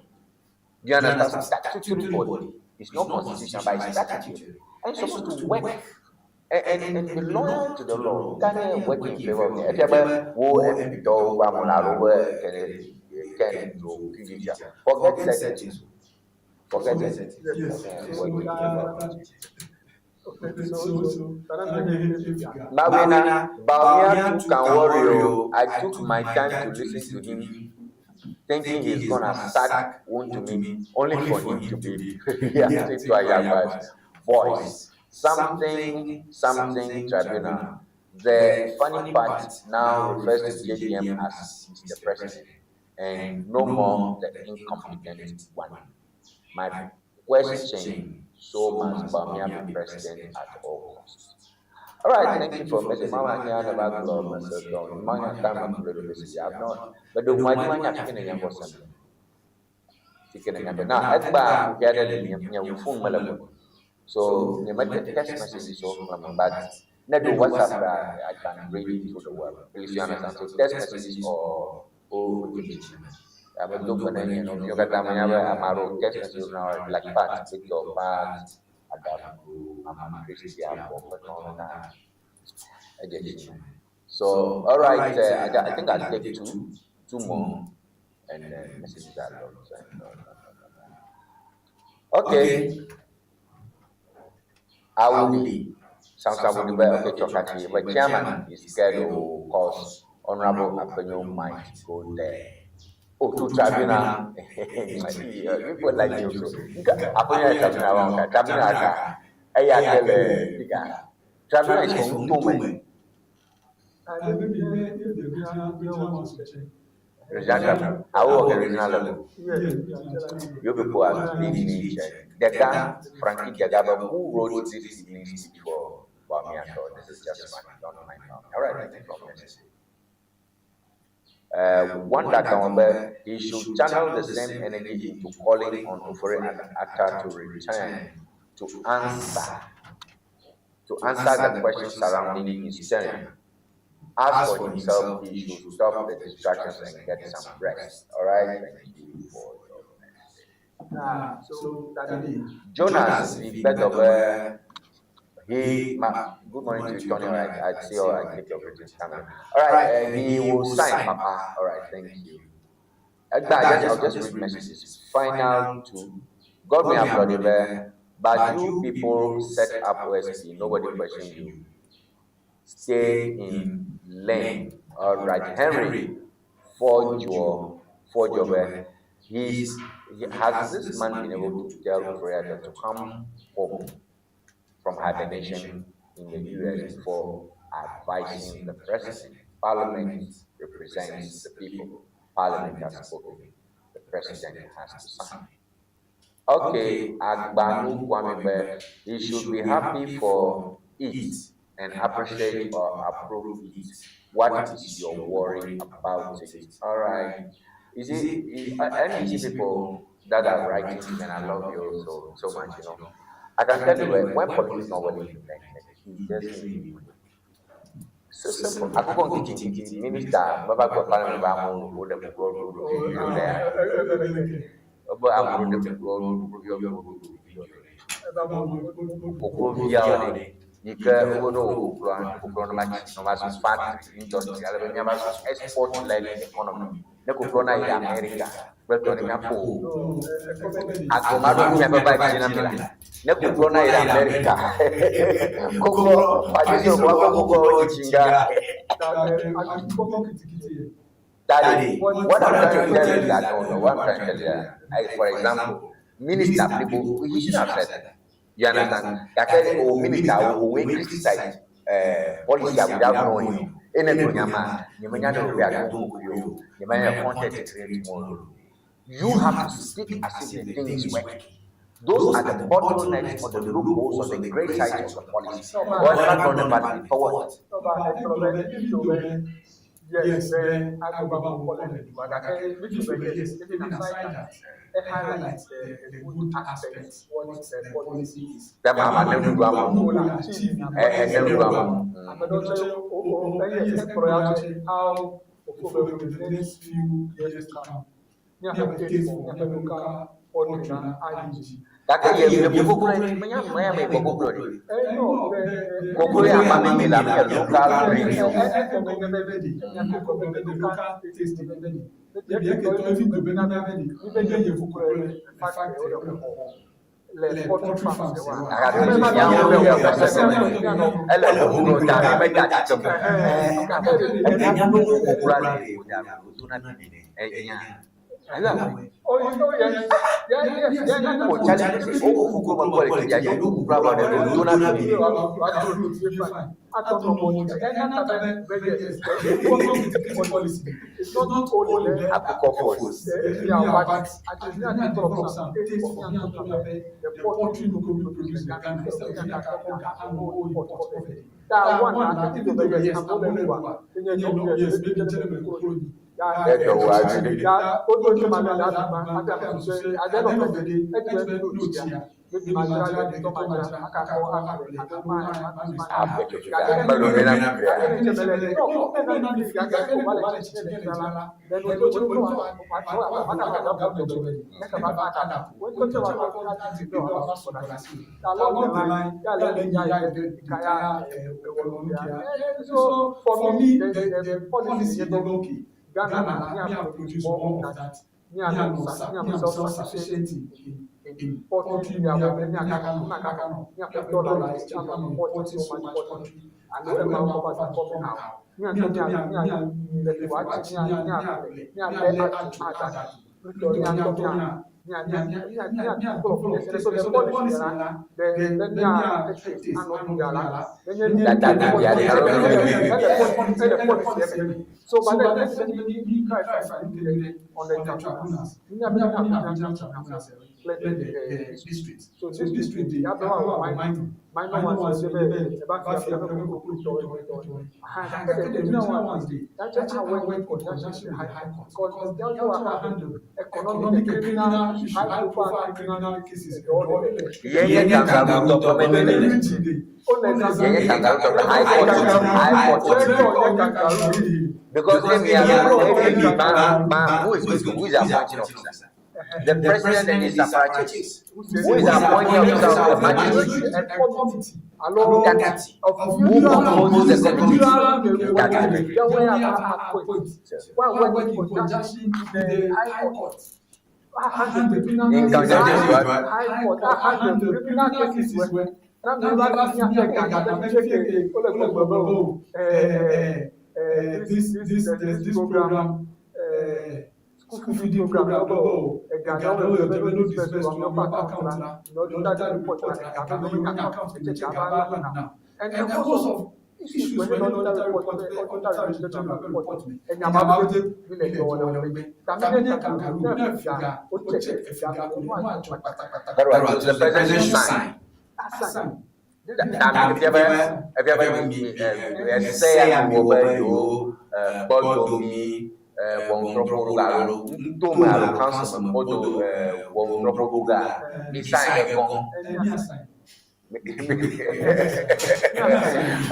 Do you understand? Statutory body. It's not constitutional, but it's statutory. And it's supposed to work and be loyal to the law. Can work in favor of the if you wo MP do wa mo la ro can do forget settings. Forget it. Mawena, Bawumia too can worry. oh. I took my time to listen to him, thinking he's gonna sack Wontumi, only for him to be reacting to Agyagba's voice. Something, something tribunal. The funny part now refers to JDM as Mr. President and no more the incompetent one. My question, so must Bawumia be president at all costs? All right, thank you for message. Mama nya never glow myself down. Mama time I'm ready message. I've not. But the one you nya fikene nya bosan. Fikene nya na egba get nya nya phone mele. So nya ma text message so but na do WhatsApp I can read through the web. Please you understand. So text messages or OTP. Ame do gbe ne nye nɔviwo katã menya be ame aɖewo text message na like Pat, Victor, Pat, Adamu, Mama Christian, Bob, na edze dzi. So all right, I think I'll take two more, and then messages are long. So, no, no, no, no. Okay. Awuli. Sounds like okay, Chokachi, but chairman is scared to cause Honorable Apenyo might go there. Oh, to tribunal. People like you so. Apenyo tribunal, tribunal ka. Eya kele bika. Tribunal is for Ntume. Maybe if the regional wants to check. Regional tribunal. I will work at regional level. You people are really check. Dega, Frankie Degaba, who wrote this evening speech for Bawumia? This is just fun. Don't mind. All right, thank you for one that can he should channel the same energy into calling on Ofori Atta to return to answer the questions surrounding his term. As for himself, he should stop the distractions and get some rest. All right, thank you for your message. So, Daddy. Jonas, the bed of he, ma, good morning to you, Tony. All right, I see all right, take your greetings coming. All right, he will sign, Papa. All right, thank you. I'll just read messages. Final two. God may applaud you, but you people set up OSP. Nobody question you. Stay in lane. All right, Henry, for your, he's, he, has this man been able to tell Freya to come home? from hibernation in the US before advising the president. Parliament represents the people. Parliament has spoken. The president has to sign. Okay, Agbanu Kwame Be, he should be happy for it and appreciate or approve it. What is your worry about it? All right. You see, NDC people that are writing, and I love you so so much, you know. I can tell you when policy is not well implemented, it doesn't really work. So simple. Akoko nkiti nkiti minister baba gba parliament ba amu wo de kukuro ro ro le obo amu de kukuro ro ro ro kokuro via le yi ke wo no kokuro kokuro no ma tsi no ma zu factory industry ale be miaba zu export led economy ne kokuro na yi America kple tɔ ne miaƒo agboma ɖo miaƒe ba dzi na mi la ne kokuro na yi America kokuro adzisi o kɔ kokuro tsi nga. Daddy, what I'm trying to tell you is that no, no, what I'm trying to tell you, I, for example, minister people, he should have said that. You understand? Gake o minister o we criticize policy without knowing. Ene to nyama, nyamanya no be adu yo, nyamanya content create tomorrow. You have to speak as if the thing is working. Those are the bottlenecks or the loopholes or the grey sides of the policy. Or not on the party for what? Yes, then Agbaba will call it. But yes, even aside that, it highlights the good aspects, what the policy is. That man, I never I never How the next few years to come. Gake ye ye koklo menya menya me koklo de. Koklo ya ma me la me local breed. Ele koklo ta me me ta ti ke. Enya no koklo la le o da o to na bi ne. Enya. O challenge o koklo ma ko le ya yo koklo ba de o to na bi. Akoko force. So for me, the policy is okay. Ghana, me have produced more of that. Me I'm self-sufficient in poultry. Me have me have dollar exchange. I'm importing so much poultry. And when my papa come now, me So, but then let me clarify on the tribunals. District. So district, the other one, minor ones, the regional ones, that's how we went in conjunction with the High Court. Because they also handle economic, criminal, high profile criminal cases. Yenye kangaroo tɔ mɛ ne. Yenye kangaroo tɔ high court high court. Because if you are ma who is who is appointing officer? The president and his apparatchiks. Who is appointing officer of the magistrate? That who composes the committee? That In conjunction with what? This this this program. School feeding program gblɔ be o, ega ɖewo yɔ be no disburse to amewo ƒe account la, ne auditor report la, ega me yiwo nye account me tse ga va land now. And a host of issues wɔ ne auditor report be auditor general ƒe report me. Enya mawo te mi le dɔ wɔm le megbe. Ta mi nye kangaroo ne efiga wo check efiga ko ne woadzɔ kpatakpata. That was the president should sign. Asign. Ta mi fia be efia be mi ese ya mi wɔ be yewo kpɔ do mi ʋɔnudrɔ̃ƒe alo ŋutome alo council me kpɔ do ʋɔnudrɔ̃ƒe ga mi sign ɖe kɔ.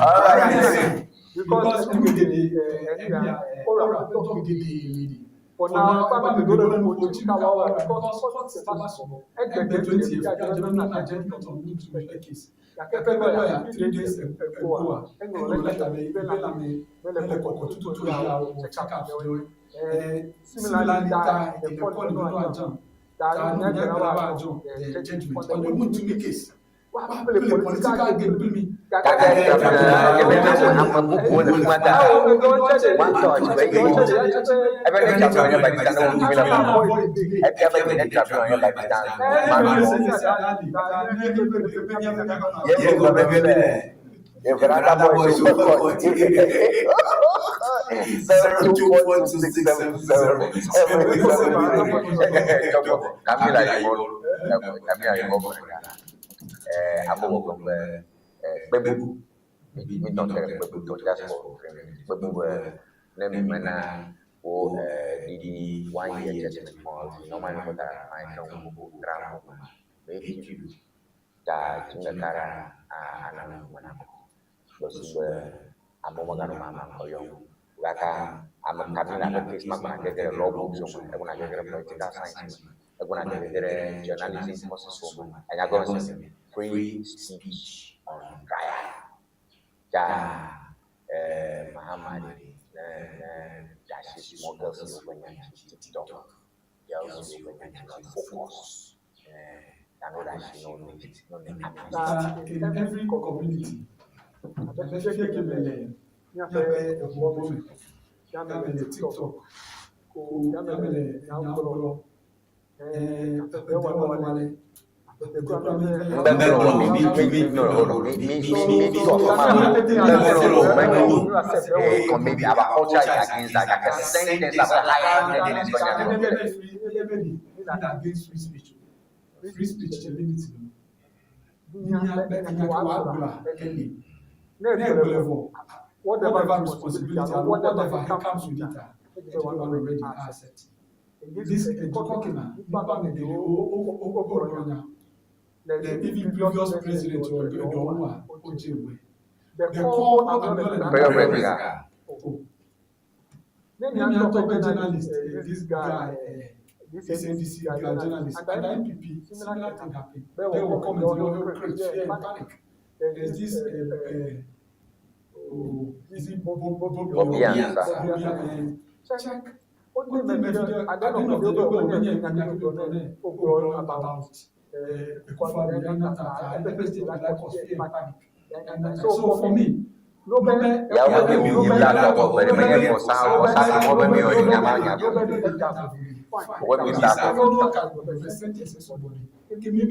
All right. Because egedede ɛnua ora ƒe dɔ gedede li. For now, ebe ame geɖewo le nu ƒo tsi ka woawɔ because court va sɔgbɔ. Egbe 20 fia dze be nana judgement on Muntu ƒe case. Gake ƒe lawyer 3 days ago a eŋlɔ lɛta be yiƒe lãme mele kɔkɔ tututu ya wɔ check up ɖewoe. Similarly ta in the court be no adjourn. Ta nu nya gbe la va adjourn the judgement on the Muntu case. Wa play political game kpli mi. Gake ame bubuwo le fi ma ta woatɔ be yi ebe ne champion nye Pakistan ne wotu mi le ma efia be ne champion nye Pakistan ma nɔ ye gblɔ be mi le veranda boys wo kɔ 024267077 Kamila yibɔ Kamila yibɔ amewo gblɔ be kpebu mi tɔ te ɖe kpebu tɔ just for kpebu be ne mi mena wo ɖiɖi one year judgement mɔ normally wo da fine ke wo tra mo me YouTube ta tsi ɖeka ɖa ana me na gbɔsi be amewo meganɔ mama ŋkɔ yɔm gake ame Kamila ƒe case ma gbɔna gege ɖe law books me egbɔna gege ɖe political science me egbɔna gege ɖe journalism courses me enya gɔme se free speech on trial ta Mahama ne ne ɖe asi small girls yiwo ƒe nya dzi TikTok girls yiwo ƒe nya dzi na focus ta no ɖe asi no need no need amnesty. In every community, abe fifia ke me le míaƒe eʋuwo me, ya me le TikTok, ko ya me le nyawo gblɔ, aƒe dewɔlawo ale, Mbegblɔ mi mi mi no hold on mi mi mi mi tɔ ma mbegblɔ menyo comedy our culture is against that gake sentence abe higher than this one against free speech. Free speech the limit no. Nya be enya ke woagblɔa eli. Ne egblɔe vɔ, whatever responsibility alo whatever comes with it a, edze be woanɔ ready accept. This edukɔ ke ma, nipa ame geɖewo wogblɔ nya. Le even previous president wɔ eɖewo a, wodze wɔe. The call amewo le Previous president. Oh. Ne miatɔ be journalist, this guy, this NDC guy journalist, and the NPP, similar thing happen. They will comment, create fear and panic. There's this, oh, is it Bob, Bob, Bob, Bobby Ansah. Bobby, check. What the method, at the end of the day, when you about So for me, Ya wo be mi mi bla tɔ bɔ be menye vɔsa vɔsa ke mɔ be mi wɔ nya ma nya wo mi sa kɔ. Wo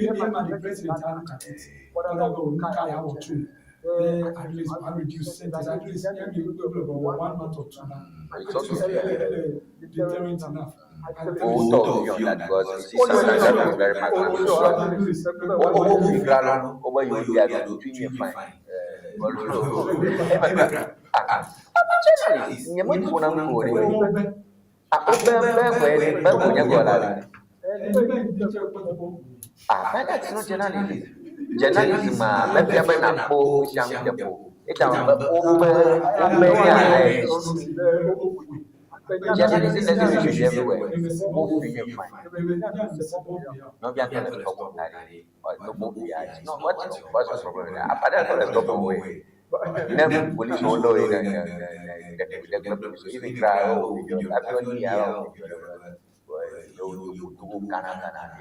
tɔ view on that because you see sometimes that is very magnanimous. Wo wo wo fi kra lo wo be yewo dia do tu nye fine. Ah, journalist nye me ƒona nu o ɖe. Ah, wo be be be be wo nye gɔ la ɖe. Ah, but that's not journalism. Journalism ma mefia be nakpɔ nu sia nu teƒe o. Eta be wobe wobe nya journalism doesn't reach everywhere. Wo fi nye fine. Nɔvia ŋutɔ le tɔ da ɖi. No bo fi ya. No, what's your problem with that? Apart from the stop away. Ne police wo lɔ yi ne ne ne ne ne ne police even cry oh video afi oni ya oh video yo kana kana and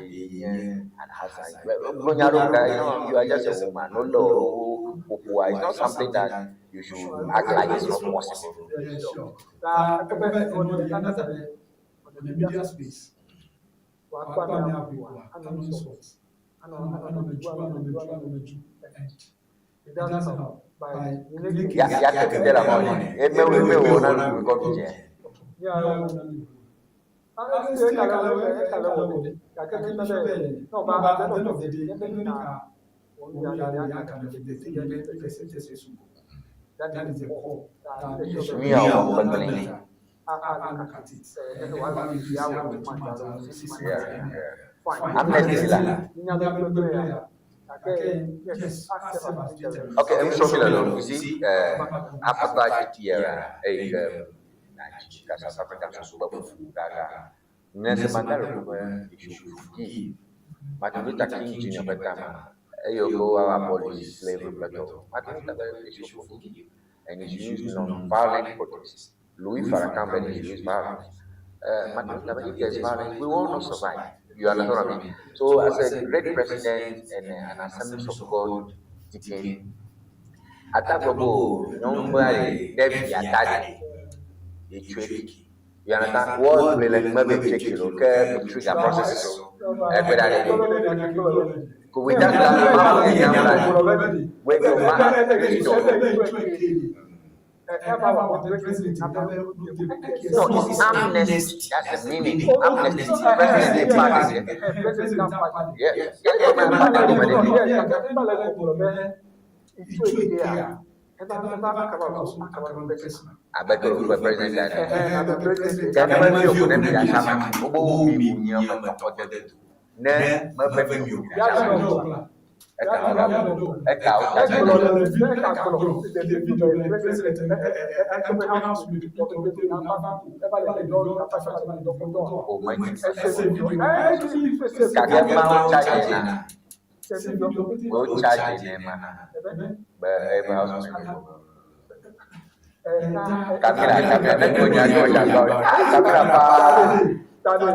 you are just a woman no law it's not something that you should act like it's not possible. Yeah, sure. in the media space. Wakɔ ame aƒoa, anɔ insult, anɔ anɔ me dzu, anɔ me dzu, anɔ me dzu, and it doesn't help. By Ya ya ke de la mɔ eme wo eme wo na nu kɔ fi dze. No, but at the end of the day, that is the core. Mi a wɔ gbɛgblẽ. Amnesty la. Okay, I'm sorry, Lalo. You see, apartheid era, eh, na South Africa so so fu gaga. Nelson Mandela ko you should forgive. Martin Luther King Jr. Betama, eh, you go abolish slavery, but Martin Luther they should forgive, and he used non-violent protest. Louis Farrakhan he used violence. Martin Luther, if there's violence, we will not survive. You understand what I mean? So, as a great president and an Assemblies of God deacon, atagbogbo nyɔnua ɖe ɖevi ata ɖe etsoe you understand word play like maybe check it okay trigger process so egbe ɖa ɖe ko without that ma wo nya la we go ma no it's amnesty that's the meaning amnesty president pardon yeah yeah yeah abeke o president gane me fi o ne mi asama o bo mi bu nyi me tɔkɔ de do ne me be mi o mi asama eka o eka o ta o me kake ma o charge na o charge ne ma be ebe house member. Kamila, Kamila, ne ko nya ko nya ko. Kamila pa.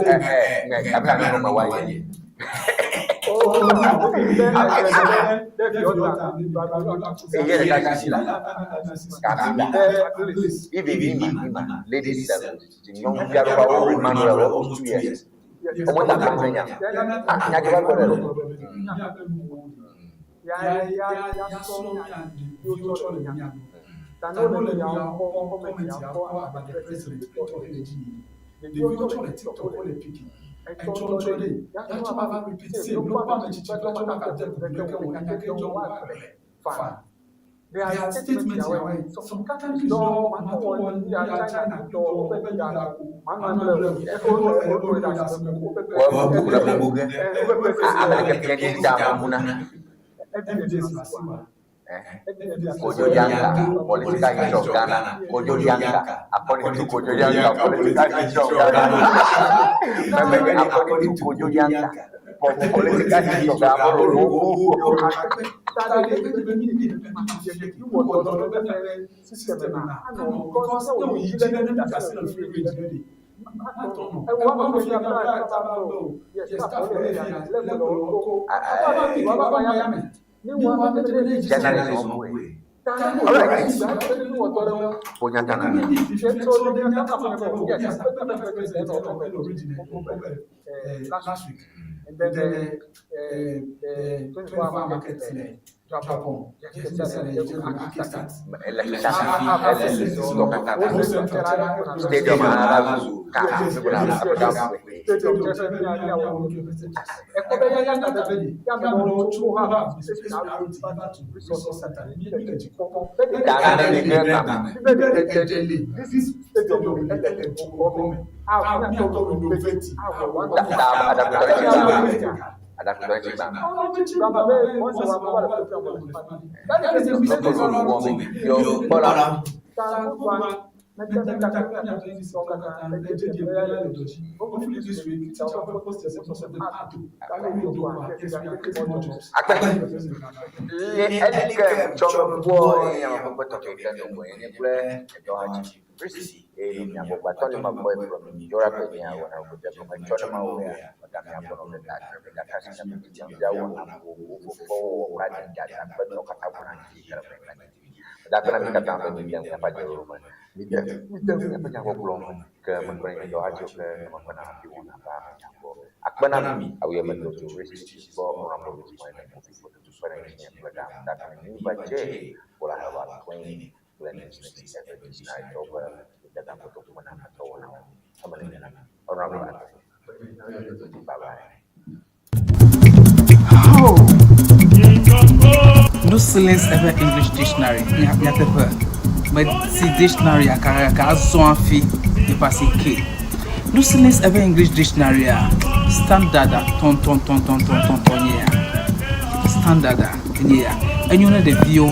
Eh eh, nge Kamila ne ko ma wa ye. Eye le ka sisi la. Kamila. Ibe ni ma ni ma ladies level. Nyɔnu fi aɖe wo Emmanuel almost 2 years. Omo ta kɔn nya. Ah, nya ke ba gbɔ ɖe. There are statements here. Some countries don't Wọ́n bu la bu ge. Ame ke fia di da mu na. Kojo Yanka, political history of Ghana. Kojo Yanka, according to Kojo Yanka, political history of Ghana. According to Kojo Yanka, political history of Ghana. Journalism. All right. Ponyatana. Last week, and then the 24 market Stadium Arazu ka Le elike tsɔme bɔ nyame ƒe tɔtɔ ɖe no gbɔ nye kple edɔ hatsi prisi eye nyagbɔgba tɔ ne ma gbɔ ekplɔ mi dzɔra kpe nya wɔna ko dze gɔme tsɔ ne ma wo ya ɔda mia gbɔ nɔ ɖeka ɖeka si ne mi dze ya wɔ na wo wo fofo wɔ ka di dza kpe tɔ kata wɔna dzi kele ƒe ɔda kpe na mi katã be mi dze miaƒe adze wo me. Mide mide miaƒe nyagbɔgblɔ me ke megblɔ nye dɔ hadzo ke megbe na hafi wɔna va mia gbɔ. Akpe na mi awu ya medo tso Rich gbɔ Honorable Rich Moyne Kofi Fotutu kpe ɖe ŋutinye kple ɖaŋu ɖaka Niva J Bola Herbal Clinic kple Newsmax eƒe dictionary tɔwo ƒe ŋutegakotoku me na ametɔ wɔnawo. Eme nenye na mi. Honorable Akpe. Bye bye. Oh. No silence ever English dictionary. Nyateƒe. Meti dictionary gake gake azɔ hafi yeƒe asi ke. No silence ever English dictionary a standard a tɔntɔntɔntɔntɔntɔntɔ nye ya. Standard a enye ya. Enyo ne ɖeviwo,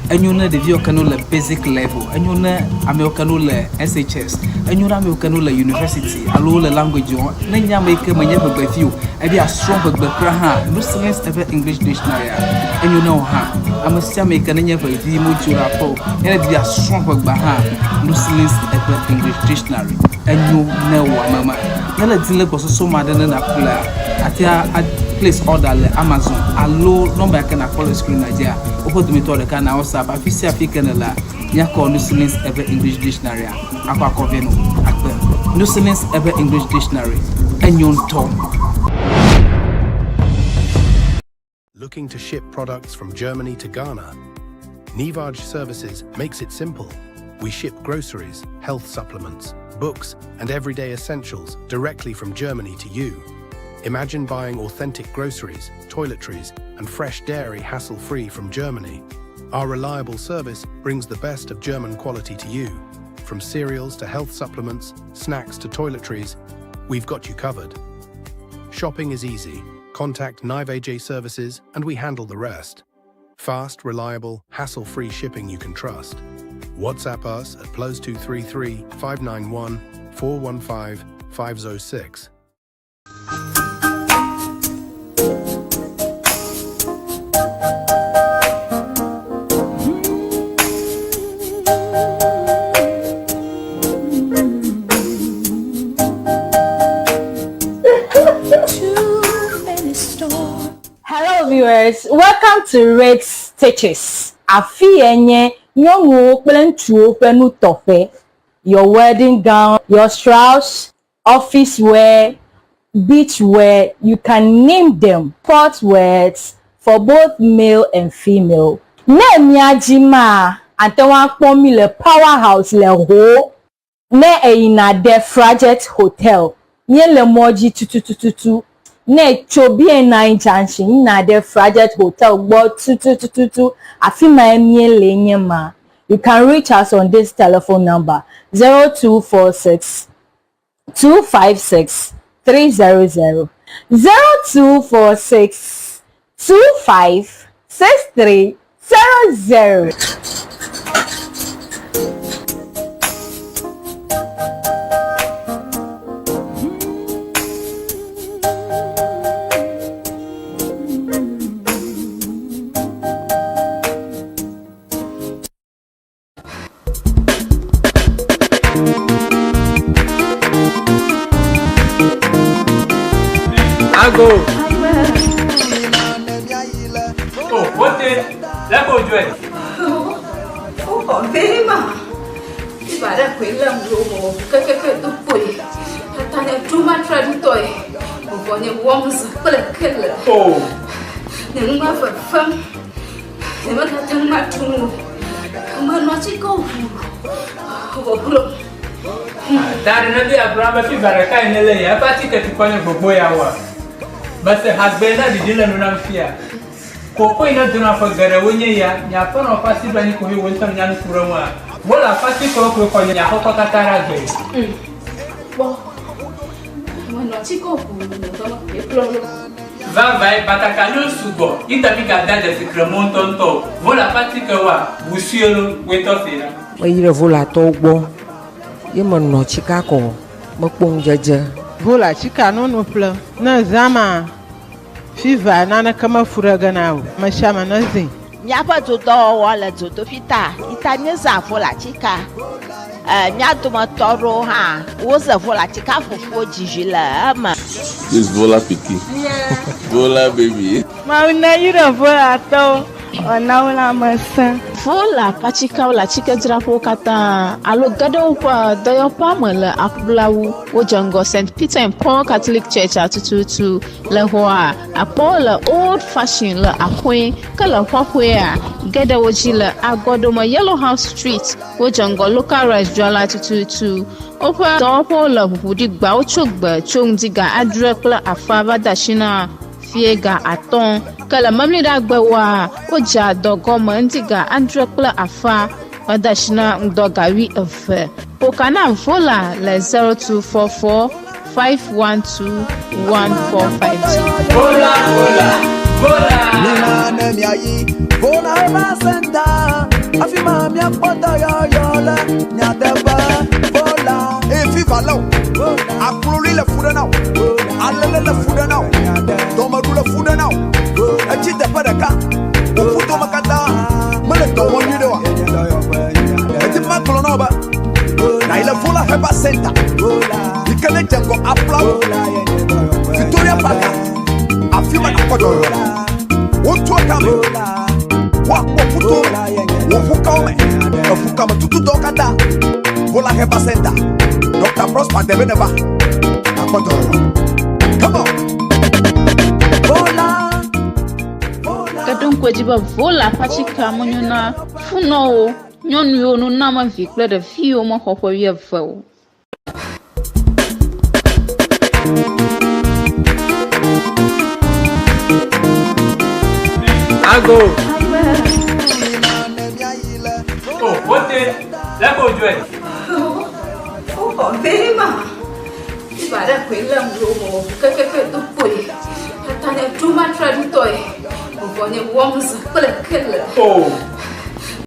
enyo ne ɖeviwo ke no le basic level, enyo ne amewo ke no le SHS, enyo ne amewo ke no le university alo wole language wɔm. Ne nye ame yi ke menye ʋegbevi o, ebe yeasrɔ̃ ʋegbe kura hã, no silence eƒe English dictionary a, enyo ne wò hã. Ame sia ame yi ke nenye ʋevi medzo ɖe aƒe o, ne edi be yeasrɔ̃ ʋegbea hã, no silence eƒe English dictionary enyo ne wò ame ma. Ne le di le gbɔsɔsɔ me aɖe ne nàƒlea, àte a place order le Amazon alo nɔmba yi ke nàkpɔ le screen dzia, woƒe dometɔ ɖeka na WhatsApp. Afi sia afi ke nèlea, míakɔ Nusilin's eƒe English Dictionary a akɔ akɔ vɛ nɔ akpe. Nusilin's eƒe English Dictionary enyo ŋutɔ. Looking to ship products from Germany to Ghana? Nivaj Services makes it simple. We ship groceries, health supplements, books, and everyday essentials directly from Germany to you. Imagine buying authentic groceries, toiletries, and fresh dairy hassle-free from Germany. Our reliable service brings the best of German quality to you. From cereals to health supplements, snacks to toiletries, we've got you covered. Shopping is easy. Contact Nivaj Services and we handle the rest. Fast, reliable, hassle-free shipping you can trust. WhatsApp us at +233 591 415 506. Hello viewers, welcome to Red Stitches. Afi ye nye nyɔnuwo kple ŋutsuwo ƒe nutɔƒe. Your wedding gown, your shrouds, office wear, beach wear, you can name them. Sport wears for both male and female. Ne mía dzi maa, ate ŋu akpɔ mí le Power House le Ho. Ne èyina ɖe Frajet Hotel, míele mɔ dzi tutututu. Ne ètso BNI Junction yina ɖe Frajet Hotel gbɔ tutututu, afi mae míele nye ma. You can reach us on this telephone number, 0246 256 300, 0246 25 63 00. Ago. Oh, wote, le ko dzɔe. Wokɔ bema. Iba ɖe koe lém ɖo wɔ kekeke do kpoe. Tata nye ɖo matre ŋutɔe. Vɔvɔ nye wɔm zã kple kele. Oh. Nye nu ma fefem. Nyemegate ŋu aɖu nu o. Menɔ atikewo ʋuu vɔ klo. Da ɖe ne be agblɔ be fiva ɖeka yi nele ya eƒe atike tukɔ nye gbogbo ya wa. Mese hagbe na ɖiɖi le nu nam fia. Koko yi ne dona ƒe geɖewo nye ya, nye aƒenɔ ƒe asi ɖo anyi ko he wo ŋutɔ nya nu ku ɖe ŋua. Wole aƒe atikewo koe xɔ nye aƒekɔ katã ɖe agbe. Kpɔ. Menɔ atikewo ʋuu vɔ klo. Vavãe, batakaliwo sugbɔ yi ta migada dzesi kremɔ ŋutɔŋutɔ o. Vola ƒe atikewoa, ʋu sue lo, woe tɔ see ɖa. Meyi ɖe Volatɔwo gbɔ ye menɔ tsika kɔ mekpɔ ŋudzedze. Vola tsika nono ƒle ne zã ma fiva naneke mefu ɖe ge na o mesiame ne zĩ. Míaƒe dodɔwɔwɔ le dzodoƒi ta yi ta míezã volatika. E, mía dometɔ aɖewo hã woze volatika fufuwo dzizi le eme. This Vola pikin. Vola baby. Mawu nayra Volatɔwo wòana wo lãmesẽ. Vola ƒe atikewo le atikedzraƒewo katã alo ge ɖe woƒe dɔyɔƒea me le Aƒulawu. Wodze ŋgɔ St. Peter and Paul Catholic Church tututu. Le xɔa, akpɔwo le Old Fashion le Axɔe ke le Ƒaƒoea, ge ɖe wo dzi le Agɔdome Yellow House Street. Wodze ŋgɔ Local Rice dzrala tututu. Woƒe dɔwɔƒewo le ʋuʋu ɖi gbawo tso gbe tso ŋdi ga adre kple afã va de asi na fie ga atɔ̃. Ke le Memleɖagbewoa, wodzea dɔ gɔme ŋdi ga adre kple afã va de asi na ŋdɔ ga wuieve. Ƒo ka na Vola le 0244 512 145 dzi. Vola, vola, vola. Mina ne miayi Vola Herbal Center, afi ma miakpɔ dɔyɔyɔ le nyateƒe. Vola. Eye fiva lé wò, akloli le fu ɖe na wò, alele le fu ɖe na wò, dɔmeɖu le fu ɖe na wò, etsi teƒe ɖeka, wò ƒudome katã mele dɔ wɔm nyuie ɖe oa? Edi be magblɔ na wò be nàyi le Vola Herbal Center yi ke ne dze ŋgɔ Aflawo, Victoria Park, afi ma nàkpɔ dɔyɔyɔ le. Wotu kame, woakpɔ ƒuto me, wò ƒukawo me, eƒukame tututɔwo katã. Vola Herbal Center, Dr. Prosper Debe neva, nàkpɔ dɔyɔyɔ. Come on. Vola. Ke ɖo ŋku edzi be Vola ƒe atikea menyo na funɔwo, nyɔnu yiwo noname vi kple ɖevi yiwo mexɔ ƒe wuieve o. Ago. Oh, wote, lé ko dzɔe. Woxɔ bema. Fiva ɖe koe lém ɖo mɔ kekeke do kpoe. Tata nye ɖo matre ŋutɔe. Vɔvɔ nye wɔm zã kple kele. Oh,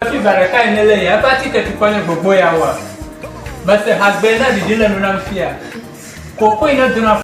fiva ɖeka yi ne lé ya eƒe atike tukɔ nye gbogbo ya wa. Mese hagbe na ɖiɖi le nu nam fia. Koko yi ne dona.